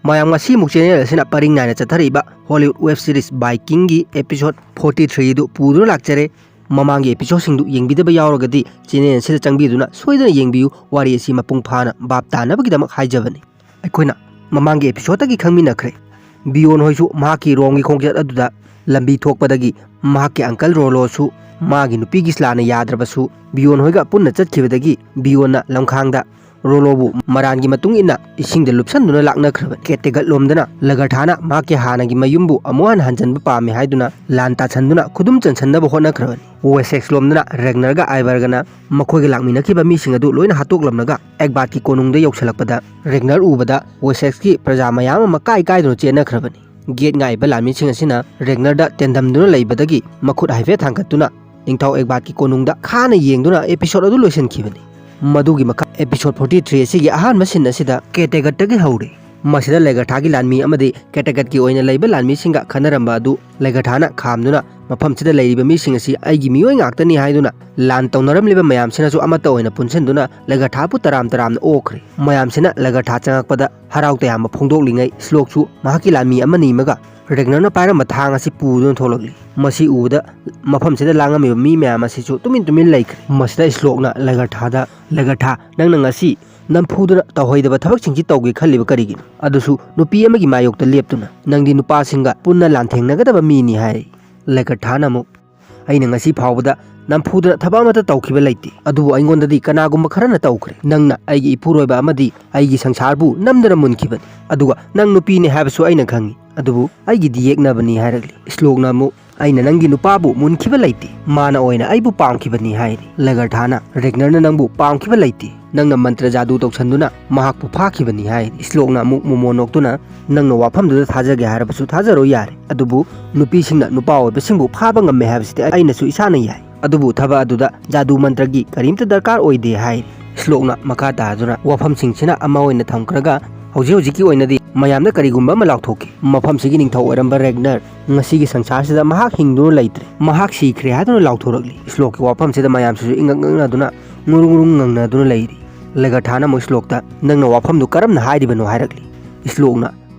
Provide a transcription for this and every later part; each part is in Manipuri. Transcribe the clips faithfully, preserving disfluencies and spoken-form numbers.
ꯃꯌꯥꯝ, ꯉꯁꯤ ꯑꯃꯨꯛ ꯆꯦꯅꯦꯜ ꯑꯁꯤꯅ ꯄꯔꯤꯡ ꯅꯥꯏꯅ ꯆꯠꯊꯔꯛꯏꯕ ꯍꯣꯂꯤꯋꯨꯗ ꯋꯦꯕ ꯁꯤꯔꯤꯁ ꯕꯥꯏꯀꯤꯡꯒꯤ ꯑꯦꯄꯤꯁꯣꯗ ꯐꯣꯔꯇꯤ ꯊ꯭ꯔꯤꯗꯨ ꯄꯨꯗꯨꯅ ꯂꯥꯛꯆꯔꯦ꯫ ꯃꯃꯥꯡꯒꯤ ꯑꯦꯄꯤꯁꯣꯗꯁꯤꯡꯗꯨ ꯌꯦꯡꯕꯤꯗꯕ ꯌꯥꯎꯔꯒꯗꯤ ꯆꯦꯅꯦꯜ ꯑꯁꯤꯗ ꯆꯪꯕꯤꯗꯨꯅ ꯁꯣꯏꯗꯅ ꯌꯦꯡꯕꯤꯌꯨ꯫ ꯋꯥꯔꯤ ꯑꯁꯤ ꯃꯄꯨꯡ ꯐꯥꯅ ꯚꯥꯞ ꯇꯥꯅꯕꯒꯤꯗꯃꯛ ꯍꯥꯏꯖꯕꯅꯤ꯫ ꯑꯩꯈꯣꯏꯅ ꯃꯃꯥꯡꯒꯤ ꯑꯦꯄꯤꯁꯣꯗꯇꯒꯤ ꯈꯪꯃꯤꯟꯅꯈ꯭ꯔꯦ, ꯕꯤꯌꯣꯟ ꯍꯣꯏꯁꯨ ꯃꯍꯥꯛꯀꯤ ꯔꯣꯝꯒꯤ ꯈꯣꯡꯆꯠ ꯑꯗꯨꯗ ꯂꯝꯕꯤ ꯊꯣꯛꯄꯗꯒꯤ ꯃꯍꯥꯛꯀꯤ ꯑꯪꯀꯜ ꯔꯣꯂꯣꯁꯨ ꯃꯥꯒꯤ ꯅꯨꯄꯤꯒꯤ ꯁ꯭ꯂꯥꯅ ꯌꯥꯗ꯭ꯔꯕꯁꯨ ꯕꯤꯌꯣꯟ ꯍꯣꯏꯒ ꯄꯨꯟꯅ ꯆꯠꯈꯤꯕꯗꯒꯤ ꯕꯤꯌꯣꯟꯅ ꯂꯝꯈꯥꯡꯗ ꯔꯣꯂꯣꯕꯨ ꯃꯔꯥꯟꯒꯤ ꯃꯇꯨꯡ ꯏꯟꯅ ꯏꯁꯤꯡꯗ ꯂꯨꯞꯁꯟꯗꯨꯅ ꯂꯥꯛꯅꯈ꯭ꯔꯕꯅꯤ꯫ ꯀꯦꯇꯦꯒꯠ ꯂꯣꯝꯗꯅ ꯂꯒꯔꯊꯥꯅ ꯃꯍꯥꯛꯀꯤ ꯍꯥꯟꯅꯒꯤ ꯃꯌꯨꯝꯕꯨ ꯑꯃꯨꯛ ꯍꯟꯅ ꯍꯟꯖꯤꯟꯕ ꯄꯥꯝꯃꯤ ꯍꯥꯏꯗꯨꯅ ꯂꯥꯟ ꯇꯥꯁꯟꯗꯨꯅ ꯈꯨꯗꯨꯝ ꯆꯟꯁꯟꯅꯕ ꯍꯣꯠꯅꯈ꯭ꯔꯕꯅꯤ꯫ ꯋꯦꯁꯦꯛꯁ ꯂꯣꯝꯗꯅ ꯔꯦꯒꯅꯔꯒ ꯑꯥꯏꯕꯔꯒꯅ ꯃꯈꯣꯏꯒ ꯂꯥꯛꯃꯤꯟꯅꯈꯤꯕ ꯃꯤꯁꯤꯡ ꯑꯗꯨ ꯂꯣꯏꯅ ꯍꯥꯠꯇꯣꯛꯂꯝꯂꯒ ꯑꯦꯛꯕꯥꯠꯀꯤ ꯀꯣꯅꯨꯡꯗ ꯌꯧꯁꯤꯜꯂꯛꯄꯗ ꯔꯦꯒꯅꯔ ꯎꯕꯗ ꯋꯦꯁꯦꯛꯁꯀꯤ ꯄ꯭ꯔꯖꯥ ꯃꯌꯥꯝ ꯑꯃ ꯀꯥꯏ ꯀꯥꯏꯗꯨꯅ ꯆꯦꯟꯅꯈ꯭ꯔꯕꯅꯤ꯫ ꯒꯦꯠ ꯉꯥꯛꯏꯕ ꯂꯥꯟꯃꯤꯁꯤꯡ ꯑꯁꯤꯅ ꯔꯦꯒꯅꯔꯗ ꯇꯦꯟꯗꯝꯗꯨꯅ ꯂꯩꯕꯗꯒꯤ ꯃꯈꯨꯠ ꯍꯥꯏꯐꯦꯠ ꯊꯥꯡꯒꯠꯇꯨꯅ ꯅꯤꯡꯊꯧ ꯑꯦꯛꯕꯥꯠꯀꯤ ꯀꯣꯅꯨꯡꯗ ꯈꯥꯅ ꯌꯦꯡꯗꯨꯅ ꯑꯦꯄꯤꯁꯣꯗ ꯑꯗꯨ ꯂꯣꯏꯁꯤꯟꯈꯤꯕꯅꯤ꯫ ꯃꯗꯨꯒꯤ ꯃꯈꯥ ꯑꯦꯄꯤꯁꯣꯗ ꯐꯣꯔꯇꯤ ꯊ꯭ꯔꯤ ꯑꯁꯤꯒꯤ ꯑꯍꯥꯟꯕ ꯁꯤꯟ ꯑꯁꯤꯗ ꯀꯦꯇꯦꯒꯠꯇꯒꯤ ꯍꯧꯔꯤ꯫ ꯃꯁꯤꯗ ꯂꯦꯒꯔꯊꯥꯒꯤ ꯂꯥꯟꯃꯤ ꯑꯃꯗꯤ ꯀꯦꯇꯦꯒꯠꯀꯤ ꯑꯣꯏꯅ ꯂꯩꯕ ꯂꯥꯟꯃꯤꯁꯤꯡꯒ ꯈꯟꯅꯔꯝꯕ ꯑꯗꯨ ꯂꯦꯒꯔꯊꯥꯅ ꯈꯥꯝꯗꯨꯅ ꯃꯐꯝꯁꯤꯗ ꯂꯩꯔꯤꯕ ꯃꯤꯁꯤꯡ ꯑꯁꯤ ꯑꯩꯒꯤ ꯃꯤꯑꯣꯏ ꯉꯥꯛꯇꯅꯤ ꯍꯥꯏꯗꯨꯅ ꯂꯥꯟ ꯇꯧꯅꯔꯝꯂꯤꯕ ꯃꯌꯥꯝꯁꯤꯅꯁꯨ ꯑꯃꯠꯇ ꯑꯣꯏꯅ ꯄꯨꯟꯁꯤꯟꯗꯨꯅ ꯂꯦꯒꯔꯊꯥꯕꯨ ꯇꯔꯥꯝ ꯇꯔꯥꯝꯅ ꯑꯣꯛꯈ꯭ꯔꯦ꯫ ꯃꯌꯥꯝꯁꯤꯅ ꯂꯦꯒꯔꯊꯥ ꯆꯪꯉꯛꯄꯗ ꯍꯔꯥꯎ ꯇꯌꯥꯝꯕ ꯐꯣꯡꯗꯣꯛꯂꯤꯉꯩ ꯁ꯭ꯂꯣꯛꯁꯨ ꯃꯍꯥꯛꯀꯤ ꯂꯥꯟꯃꯤ ꯑꯃꯅꯤꯃꯒ ꯔꯦꯒꯅꯔꯅ ꯄꯥꯏꯔꯝꯕ ꯊꯥꯡ ꯑꯁꯤ ꯄꯨꯗꯨꯅ ꯊꯣꯛꯂꯛꯂꯤ꯫ ꯃꯁꯤ ꯎꯕꯗ ꯃꯐꯝꯁꯤꯗ ꯂꯥꯡꯉꯝꯃꯤꯕ ꯃꯤ ꯃꯌꯥꯝ ꯑꯁꯤꯁꯨ ꯇꯨꯃꯤꯟ ꯇꯨꯃꯤꯟ ꯂꯩꯈ꯭ꯔꯦ꯫ ꯃꯁꯤꯗ ꯁ꯭ꯂꯣꯛꯅ ꯂꯦꯒꯔꯊꯥꯗ, "ꯂꯦꯒꯔꯊꯥ, ꯅꯪꯅ ꯉꯁꯤ ꯅꯝꯐꯨꯗꯨꯅ ꯇꯧꯍꯩꯗꯕ ꯊꯕꯛꯁꯤꯡꯁꯤ ꯇꯧꯒꯦ ꯈꯜꯂꯤꯕ ꯀꯔꯤꯒꯤꯅꯣ? ꯑꯗꯨꯁꯨ ꯅꯨꯄꯤ ꯑꯃꯒꯤ ꯃꯥꯌꯣꯛꯇ ꯂꯦꯞꯇꯨꯅ? ꯅꯪꯗꯤ ꯅꯨꯄꯥꯁꯤꯡꯒ ꯄꯨꯟꯅ ꯂꯥꯟꯊꯦꯡꯅꯒꯗꯕ ꯃꯤꯅꯤ" ꯍꯥꯏꯔꯤ꯫ ꯂꯦꯒꯔꯊꯥꯅ ꯑꯃꯨꯛ, "ꯑꯩꯅ ꯉꯁꯤ ꯐꯥꯎꯕꯗ ꯅꯝꯐꯨꯗꯨꯅ ꯊꯕꯛ ꯑꯃꯠꯇ ꯇꯧꯈꯤꯕ ꯂꯩꯇꯦ, ꯑꯗꯨꯕꯨ ꯑꯩꯉꯣꯟꯗꯗꯤ ꯀꯅꯥꯒꯨꯝꯕ ꯈꯔꯅ ꯇꯧꯈ꯭ꯔꯦ꯫ ꯅꯪꯅ ꯑꯩꯒꯤ ꯏꯄꯨꯔꯣꯏꯕ ꯑꯃꯗꯤ ꯑꯩꯒꯤ ꯁꯪꯁꯥꯔꯕꯨ ꯅꯝꯗꯨꯅ ꯃꯨꯟꯈꯤꯕꯅꯤ, ꯑꯗꯨꯒ ꯅꯪ ꯅꯨꯄꯤꯅꯤ ꯍꯥꯏꯕꯁꯨ ꯑꯩꯅ ꯈꯪꯏ, ꯑꯗꯨꯕꯨ ꯑꯩꯒꯤꯗꯤ ꯌꯦꯛꯅꯕꯅꯤ" ꯍꯥꯏꯔꯛꯂꯤ꯫ ꯁ꯭ꯂꯣꯛꯅ ꯑꯃꯨꯛ, "ꯑꯩꯅ ꯅꯪꯒꯤ ꯅꯨꯄꯥꯕꯨ ꯃꯨꯟꯈꯤꯕ ꯂꯩꯇꯦ, ꯃꯥꯅ ꯑꯣꯏꯅ ꯑꯩꯕꯨ ꯄꯥꯝꯈꯤꯕꯅꯤ" ꯍꯥꯏꯔꯤ꯫ ꯂꯦꯒꯔꯊꯥꯅ, "ꯔꯦꯒꯅꯔꯅ ꯅꯪꯕꯨ ꯄꯥꯝꯈꯤꯕ ꯂꯩꯇꯦ, ꯅꯪꯅ ꯃꯟꯇ꯭ꯔ ꯖꯥꯗꯨ ꯇꯧꯁꯟꯗꯨꯅ ꯃꯍꯥꯛꯄꯨ ꯐꯥꯈꯤꯕꯅꯤ" ꯍꯥꯏꯔꯤ꯫ ꯁ꯭ꯂꯣꯛꯅ ꯑꯃꯨꯛ ꯃꯣꯃꯣꯟ ꯅꯣꯛꯇꯨꯅ, "ꯅꯪꯅ ꯋꯥꯐꯝꯗꯨꯗ ꯊꯥꯖꯒꯦ ꯍꯥꯏꯔꯕꯁꯨ ꯊꯥꯖꯔꯣꯏ ꯌꯥꯔꯦ, ꯑꯗꯨꯕꯨ ꯅꯨꯄꯤꯁꯤꯡꯅ ꯅꯨꯄꯥ ꯑꯣꯏꯕꯁꯤꯡꯕꯨ ꯐꯥꯕ ꯉꯝꯃꯦ ꯍꯥꯏꯕꯁꯤꯗꯤ ꯑꯩꯅꯁꯨ ꯏꯁꯥꯅ ꯌꯥꯏ, ꯑꯗꯨꯕꯨ ꯊꯕꯛ ꯑꯗꯨꯗ ꯖꯥꯗꯨ ꯃꯟꯇ꯭ꯔꯒꯤ ꯀꯔꯤꯝꯇ ꯗꯔꯀꯥꯔ ꯑꯣꯏꯗꯦ" ꯍꯥꯏꯔꯤ꯫ ꯁ꯭ꯂꯣꯛꯅ ꯃꯈꯥ ꯇꯥꯗꯨꯅ ꯋꯥꯐꯝꯁꯤꯡꯁꯤꯅ ꯑꯃ ꯑꯣꯏꯅ ꯊꯝꯈ꯭ꯔꯒ, ꯍꯧꯖꯤꯛ ꯍꯧꯖꯤꯛꯀꯤ ꯑꯣꯏꯅꯗꯤ ꯃꯌꯥꯝꯗ ꯀꯔꯤꯒꯨꯝꯕ ꯑꯃ ꯂꯥꯎꯊꯣꯛꯈꯤ꯫ ꯃꯐꯝꯁꯤꯒꯤ ꯅꯤꯡꯊꯧ ꯑꯣꯏꯔꯝꯕ ꯔꯦꯒꯅꯔ ꯉꯁꯤꯒꯤ ꯁꯪꯁꯥꯔꯁꯤꯗ ꯃꯍꯥꯛ ꯍꯤꯡꯗꯨꯅ ꯂꯩꯇ꯭ꯔꯦ, ꯃꯍꯥꯛ ꯁꯤꯈ꯭ꯔꯦ ꯍꯥꯏꯗꯨꯅ ꯂꯥꯎꯊꯣꯔꯛꯂꯤ꯫ ꯁ꯭ꯂꯣꯛꯀꯤ ꯋꯥꯐꯝꯁꯤꯗ ꯃꯌꯥꯝꯁꯤꯁꯨ ꯏꯪꯉꯛ ꯉꯛꯅꯗꯨꯅ ꯉꯨꯔꯨꯡ ꯉꯨꯔꯨꯡ ꯉꯪꯅꯗꯨꯅ ꯂꯩꯔꯤ꯫ ꯂꯦꯒꯔꯊꯥꯅ ꯑꯃꯨꯛ ꯁ꯭ꯂꯣꯛꯇ, "ꯅꯪꯅ ꯋꯥꯐꯝꯗꯨ ꯀꯔꯝꯅ ꯍꯥꯏꯔꯤꯕꯅꯣ?" ꯍꯥꯏꯔꯛꯂꯤ꯫ ꯏꯁꯂꯣꯛꯅ,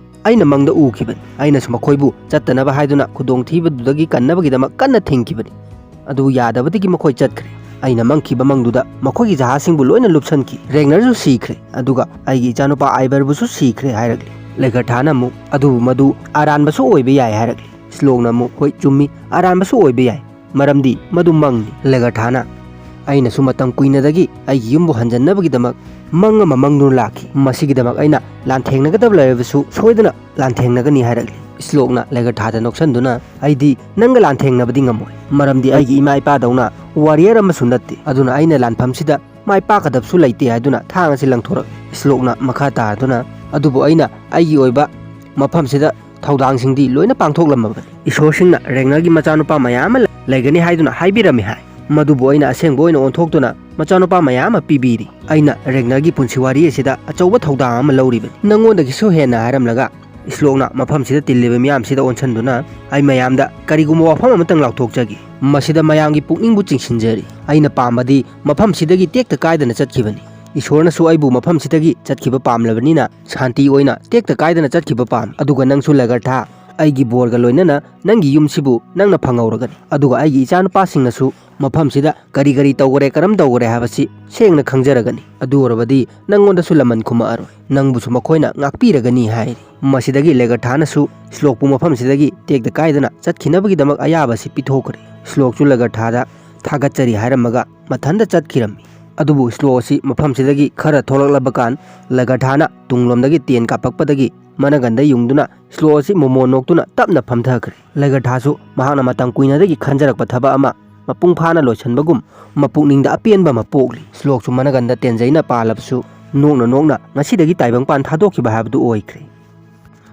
"ꯑꯩꯅ ꯃꯪꯗ ꯎꯈꯤꯕꯅꯤ꯫ ꯑꯩꯅꯁꯨ ꯃꯈꯣꯏꯕꯨ ꯆꯠꯇꯅꯕ ꯍꯥꯏꯗꯨꯅ ꯈꯨꯗꯣꯡꯊꯤꯕꯗꯨꯗꯒꯤ ꯀꯟꯅꯕꯒꯤꯗꯃꯛ ꯀꯟꯅ ꯊꯤꯡꯈꯤꯕꯅꯤ꯫ ꯑꯗꯨ ꯌꯥꯗꯕꯗꯒꯤ ꯃꯈꯣꯏ ꯆꯠꯈ꯭ꯔꯦ꯫ ꯑꯩꯅ ꯃꯪꯈꯤꯕ ꯃꯪꯗꯨꯗ ꯃꯈꯣꯏꯒꯤ ꯖꯍꯥꯖꯁꯤꯡꯕꯨ ꯂꯣꯏꯅ ꯂꯨꯞꯁꯟꯈꯤ꯫ ꯔꯦꯒꯅꯔꯁꯨ ꯁꯤꯈ꯭ꯔꯦ, ꯑꯗꯨꯒ ꯑꯩꯒꯤ ꯏꯆꯥꯅꯨꯄꯥ ꯑꯥꯏꯕꯔꯕꯨꯁꯨ ꯁꯤꯈ꯭ꯔꯦ" ꯍꯥꯏꯔꯛꯂꯤ꯫ ꯂꯦꯒꯔꯊꯥꯅ ꯑꯃꯨꯛ, "ꯑꯗꯨꯕꯨ ꯃꯗꯨ ꯑꯔꯥꯟꯕꯁꯨ ꯑꯣꯏꯕ ꯌꯥꯏ" ꯍꯥꯏꯔꯛꯂꯤ꯫ ꯏꯁꯂꯣꯛꯅ ꯑꯃꯨꯛ, "ꯍꯣꯏ, ꯆꯨꯝꯃꯤ, ꯑꯔꯥꯟꯕꯁꯨ ꯑꯣꯏꯕ ꯌꯥꯏ, ꯃꯔꯝꯗꯤ ꯃꯗꯨ ꯃꯪꯅꯤ꯫" ꯂꯦꯒꯔꯊꯥꯅ, "ꯑꯩꯅꯁꯨ ꯃꯇꯝ ꯀꯨꯏꯅꯗꯒꯤ ꯑꯩꯒꯤ ꯌꯨꯝꯕꯨ ꯍꯟꯖꯟꯅꯕꯒꯤꯗꯃꯛ ꯃꯪ ꯑꯃ ꯃꯪꯗꯨꯅ ꯂꯥꯛꯈꯤ꯫ ꯃꯁꯤꯒꯤꯗꯃꯛ ꯑꯩꯅ ꯂꯥꯟꯊꯦꯡꯅꯒꯗꯕ ꯂꯩꯔꯕꯁꯨ ꯁꯣꯏꯗꯅ ꯂꯥꯟꯊꯦꯡꯅꯒꯅꯤ" ꯍꯥꯏꯔꯛꯂꯤ꯫ ꯏꯁꯂꯣꯛꯅ ꯂꯦꯒꯔꯊꯥꯗ ꯅꯣꯛꯁꯟꯗꯨꯅ, "ꯑꯩꯗꯤ ꯅꯪꯒ ꯂꯥꯟꯊꯦꯡꯅꯕꯗꯤ ꯉꯝꯃꯣꯏ, ꯃꯔꯝꯗꯤ ꯑꯩꯒꯤ ꯏꯃꯥ ꯏꯄꯥꯗꯧꯅ ꯋꯥꯔꯤꯌꯔ ꯑꯃꯁꯨ ꯅꯠꯇꯦ꯫ ꯑꯗꯨꯅ ꯑꯩꯅ ꯂꯥꯟꯐꯝꯁꯤꯗ ꯃꯥꯏ ꯄꯥꯛꯀꯗꯕꯁꯨ ꯂꯩꯇꯦ" ꯍꯥꯏꯗꯨꯅ ꯊꯥꯡ ꯑꯁꯤ ꯂꯪꯊꯣꯔꯛꯏ꯫ ꯏꯁꯂꯣꯛꯅ ꯃꯈꯥ ꯇꯥꯗꯨꯅ, "ꯑꯗꯨꯕꯨ ꯑꯩꯅ ꯑꯩꯒꯤ ꯑꯣꯏꯕ ꯃꯐꯝꯁꯤꯗ ꯊꯧꯗꯥꯡꯁꯤꯡꯗꯤ ꯂꯣꯏꯅ ꯄꯥꯡꯊꯣꯛꯂꯝꯃꯕꯅꯤ꯫ ꯏꯁꯣꯔꯁꯤꯡꯅ ꯔꯦꯒꯅꯔꯒꯤ ꯃꯆꯥꯅꯨꯄꯥ ꯃꯌꯥꯝ ꯑꯃ ꯂꯩꯒꯅꯤ ꯍꯥꯏꯗꯨꯅ ꯍꯥꯏꯕꯤꯔꯝꯃꯤ ꯍꯥꯏ꯫ ꯃꯗꯨꯕꯨ ꯑꯩꯅ ꯑꯁꯦꯡꯕ ꯑꯣꯏꯅ ꯑꯣꯟꯊꯣꯛꯇꯨꯅ ꯃꯆꯥꯅꯨꯄꯥ ꯃꯌꯥꯝ ꯑꯃ ꯄꯤꯕꯤꯔꯤ꯫ ꯑꯩꯅ ꯔꯦꯒꯅꯔꯒꯤ ꯄꯨꯟꯁꯤ ꯋꯥꯔꯤ ꯑꯁꯤꯗ ꯑꯆꯧꯕ ꯊꯧꯗꯥꯡ ꯑꯃ ꯂꯧꯔꯤꯕꯅꯤ꯫ ꯅꯪꯉꯣꯟꯗꯒꯤꯁꯨ ꯍꯦꯟꯅ" ꯍꯥꯏꯔꯝꯂꯒ ꯏꯁꯂꯣꯛꯅ ꯃꯐꯝꯁꯤꯗ ꯇꯤꯜꯂꯤꯕ ꯃꯤꯌꯥꯝꯁꯤꯗ ꯑꯣꯟꯁꯤꯟꯗꯨꯅ, "ꯑꯩ ꯃꯌꯥꯝꯗ ꯀꯔꯤꯒꯨꯝꯕ ꯋꯥꯐꯝ ꯑꯃꯇꯪ ꯂꯥꯎꯊꯣꯛꯆꯒꯦ꯫ ꯃꯁꯤꯗ ꯃꯌꯥꯝꯒꯤ ꯄꯨꯛꯅꯤꯡꯕꯨ ꯆꯤꯡꯁꯤꯟꯖꯔꯤ꯫ ꯑꯩꯅ ꯄꯥꯝꯕꯗꯤ ꯃꯐꯝꯁꯤꯗꯒꯤ ꯇꯦꯛꯇ ꯀꯥꯏꯗꯅ ꯆꯠꯈꯤꯕꯅꯤ꯫ ꯏꯁꯣꯔꯅꯁꯨ ꯑꯩꯕꯨ ꯃꯐꯝꯁꯤꯗꯒꯤ ꯆꯠꯈꯤꯕ ꯄꯥꯝꯂꯕꯅꯤꯅ ꯁꯥꯟꯇꯤ ꯑꯣꯏꯅ ꯇꯦꯛꯇ ꯀꯥꯏꯗꯅ ꯆꯠꯈꯤꯕ ꯄꯥꯝꯃꯤ꯫ ꯑꯗꯨꯒ ꯅꯪꯁꯨ ꯂꯦꯒꯔꯊꯥ, ꯑꯩꯒꯤ ꯕꯣꯔꯒ ꯂꯣꯏꯅꯅ ꯅꯪꯒꯤ ꯌꯨꯝꯁꯤꯕꯨ ꯅꯪꯅ ꯐꯪꯍꯧꯔꯒꯅꯤ꯫ ꯑꯗꯨꯒ ꯑꯩꯒꯤ ꯏꯆꯥꯅꯨꯄꯥꯁꯤꯡꯅꯁꯨ ꯃꯐꯝꯁꯤꯗ ꯀꯔꯤ ꯀꯔꯤ ꯇꯧꯈꯔꯦ, ꯀꯔꯝ ꯇꯧꯈꯔꯦ ꯍꯥꯏꯕꯁꯤ ꯁꯦꯡꯅ ꯈꯪꯖꯔꯒꯅꯤ꯫ ꯑꯗꯨ ꯑꯣꯏꯔꯕꯗꯤ ꯅꯪꯉꯣꯟꯗꯁꯨ ꯂꯃꯟ ꯈꯨꯝꯃꯛꯑꯔꯣꯏ, ꯅꯪꯕꯨꯁꯨ ꯃꯈꯣꯏꯅ ꯉꯥꯛꯄꯤꯔꯒꯅꯤ" ꯍꯥꯏꯔꯤ꯫ ꯃꯁꯤꯗꯒꯤ ꯂꯦꯒꯔꯊꯥꯅꯁꯨ ꯏꯁꯂꯣꯛꯄꯨ ꯃꯐꯝꯁꯤꯗꯒꯤ ꯇꯦꯛꯇ ꯀꯥꯏꯗꯅ ꯆꯠꯈꯤꯅꯕꯒꯤꯗꯃꯛ ꯑꯌꯥꯕ ꯑꯁꯤ ꯄꯤꯊꯣꯛꯈ꯭ꯔꯦ꯫ ꯏꯁꯂꯣꯛꯁꯨ ꯂꯦꯒꯔꯊꯥꯗ ꯊꯥꯒꯠꯆꯔꯤ ꯍꯥꯏꯔꯝꯃꯒ ꯃꯊꯟꯇ ꯆꯠꯈꯤꯔꯝꯃꯤ꯫ ꯑꯗꯨꯕꯨ ꯏꯁꯂꯣꯛ ꯑꯁꯤ ꯃꯐꯝꯁꯤꯗꯒꯤ ꯈꯔ ꯊꯣꯛꯂꯛꯂꯕ ꯀꯥꯟ, ꯂꯦꯒꯔꯊꯥꯅ ꯇꯨꯡꯂꯣꯝꯗꯒꯤ ꯇꯦꯟ ꯀꯥꯞꯄꯛꯄꯗꯒꯤ ꯃꯅꯒꯟꯗ ꯌꯨꯡꯗꯨꯅ ꯏꯁꯂꯣꯛ ꯑꯁꯤ ꯃꯣꯃꯣꯟ ꯅꯣꯛꯇꯨꯅ ꯇꯞꯅ ꯐꯝꯊꯈ꯭ꯔꯦ꯫ ꯂꯦꯒꯔꯊꯥꯁꯨ ꯃꯍꯥꯛꯅ ꯃꯇꯝ ꯀꯨꯏꯅꯗꯒꯤ ꯈꯟꯖꯔꯛꯄ ꯊꯕꯛ ꯑꯃ ꯃꯄꯨꯡ ꯐꯥꯅ ꯂꯣꯏꯁꯤꯟꯕꯒꯨꯝ ꯃꯄꯨꯛꯅꯤꯡꯗ ꯑꯄꯦꯟꯕ ꯑꯃ ꯄꯣꯛꯂꯤ꯫ ꯏꯁꯂꯣꯛꯁꯨ ꯃꯅꯒꯟꯗ ꯇꯦꯟꯖꯩꯅ ꯄꯥꯜꯂꯕꯁꯨ ꯅꯣꯛꯅ ꯅꯣꯛꯅ ꯉꯁꯤꯗꯒꯤ ꯇꯥꯏꯕꯪꯄꯥꯟ ꯊꯥꯗꯣꯛꯈꯤꯕ ꯍꯥꯏꯕꯗꯨ ꯑꯣꯏꯈ꯭ꯔꯦ꯫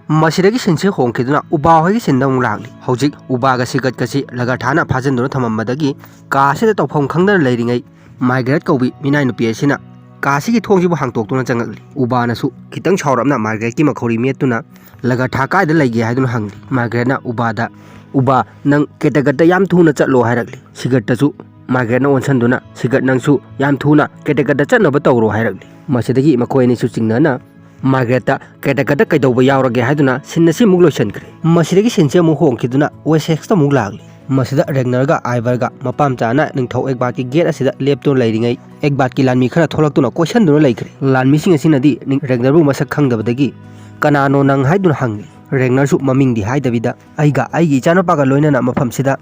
ꯃꯁꯤꯗꯒꯤ ꯁꯤꯟꯁꯤ ꯍꯣꯡꯈꯤꯗꯨꯅ ꯎꯕꯥ ꯍꯣꯏꯒꯤ ꯁꯤꯟꯗ ꯑꯃꯨꯛ ꯂꯥꯛꯂꯤ꯫ ꯍꯧꯖꯤꯛ ꯎꯕꯥꯒ ꯁꯤꯒꯠꯀꯁꯤ ꯂꯦꯒꯔꯊꯥꯅ ꯐꯥꯖꯤꯟꯗꯨꯅ ꯊꯝꯃꯝꯕꯗꯒꯤ ꯀꯥ ꯑꯁꯤꯗ ꯇꯧꯐꯝ ꯈꯪꯗꯅ ꯂꯩꯔꯤꯉꯩ ꯃꯥꯔꯒꯔꯦꯠ ꯀꯧꯕꯤ ꯃꯤꯅꯥꯏ ꯅꯨꯄꯤ ꯑꯁꯤꯅ ꯀꯥ ꯑꯁꯤꯒꯤ ꯊꯣꯡꯁꯤꯕꯨ ꯍꯥꯡꯇꯣꯛꯇꯨꯅ ꯆꯪꯉꯛꯂꯤ꯫ ꯎꯕꯥꯅꯁꯨ ꯈꯤꯇꯪ ꯁꯥꯎꯔꯞꯅ ꯃꯥꯔꯒꯔꯦꯠꯀꯤ ꯃꯈꯧꯔꯤ ꯃꯦꯠꯇꯨꯅ, "ꯂꯦꯒꯔꯊꯥ ꯀꯥꯏꯗ ꯂꯩꯒꯦ?" ꯍꯥꯏꯗꯨꯅ ꯍꯪꯂꯤ꯫ ꯃꯥꯔꯒꯔꯦꯠꯅ ꯎꯕꯥꯗ, "ꯎꯕꯥ, ꯅꯪ ꯀꯦꯇꯒꯠꯇ ꯌꯥꯝ ꯊꯨꯅ ꯆꯠꯂꯣ" ꯍꯥꯏꯔꯛꯂꯤ꯫ ꯁꯤꯒꯠꯇꯁꯨ ꯃꯥꯔꯒꯔꯦꯠꯅ ꯑꯣꯟꯁꯤꯟꯗꯨꯅ, "ꯁꯤꯒꯠ, ꯅꯪꯁꯨ ꯌꯥꯝ ꯊꯨꯅ ꯀꯦꯇꯒꯠꯇ ꯆꯠꯅꯕ ꯇꯧꯔꯣ" ꯍꯥꯏꯔꯛꯂꯤ꯫ ꯃꯁꯤꯗꯒꯤ ꯃꯈꯣꯏ ꯑꯅꯤꯁꯨ ꯆꯤꯡꯅꯅ ꯃꯥꯔꯒꯔꯦꯠꯇ ꯀꯦꯇꯀꯠꯇ ꯀꯩꯗꯧꯕ ꯌꯥꯎꯔꯒꯦ ꯍꯥꯏꯗꯨꯅ ꯁꯤꯟ ꯑꯁꯤ ꯑꯃꯨꯛ ꯂꯣꯏꯁꯤꯟꯈ꯭ꯔꯦ꯫ ꯃꯁꯤꯗꯒꯤ ꯁꯤꯟꯁꯤ ꯑꯃꯨꯛ ꯍꯣꯡꯈꯤꯗꯨꯅ ꯋꯦꯁꯦꯛꯁꯇ ꯑꯃꯨꯛ ꯂꯥꯛꯂꯤ꯫ ꯃꯁꯤꯗ ꯔꯦꯒꯅꯔꯒ ꯑꯥꯏꯕꯔꯒ ꯃꯄꯥ ꯃꯆꯥꯅ ꯅꯤꯡꯊꯧ ꯑꯦꯒꯕꯥꯔꯠꯀꯤ ꯒꯦꯠ ꯑꯁꯤꯗ ꯂꯦꯞꯇꯨꯅ ꯂꯩꯔꯤꯉꯩ, ꯑꯦꯒꯕꯥꯔꯠꯀꯤ ꯂꯥꯟꯃꯤ ꯈꯔ ꯊꯣꯛꯂꯛꯇꯨꯅ ꯀꯣꯏꯁꯟꯗꯨꯅ ꯂꯩꯈ꯭ꯔꯦ꯫ ꯂꯥꯟꯃꯤꯁꯤꯡ ꯑꯁꯤꯅꯗꯤ ꯅꯤꯡ-, ꯔꯦꯒꯅꯔꯕꯨ ꯃꯁꯛ ꯈꯪꯗꯕꯗꯒꯤ "ꯀꯅꯥꯅꯣ ꯅꯪ?" ꯍꯥꯏꯗꯨꯅ ꯍꯪꯂꯤ꯫ ꯔꯦꯒꯅꯔꯁꯨ ꯃꯃꯤꯡꯗꯤ ꯍꯥꯏꯗꯕꯤꯗ, "ꯑꯩꯒ ꯑꯩꯒꯤ ꯏꯆꯥꯅꯨꯄꯥꯒ ꯂꯣꯏꯅꯅ ꯃꯐꯝꯁꯤꯗ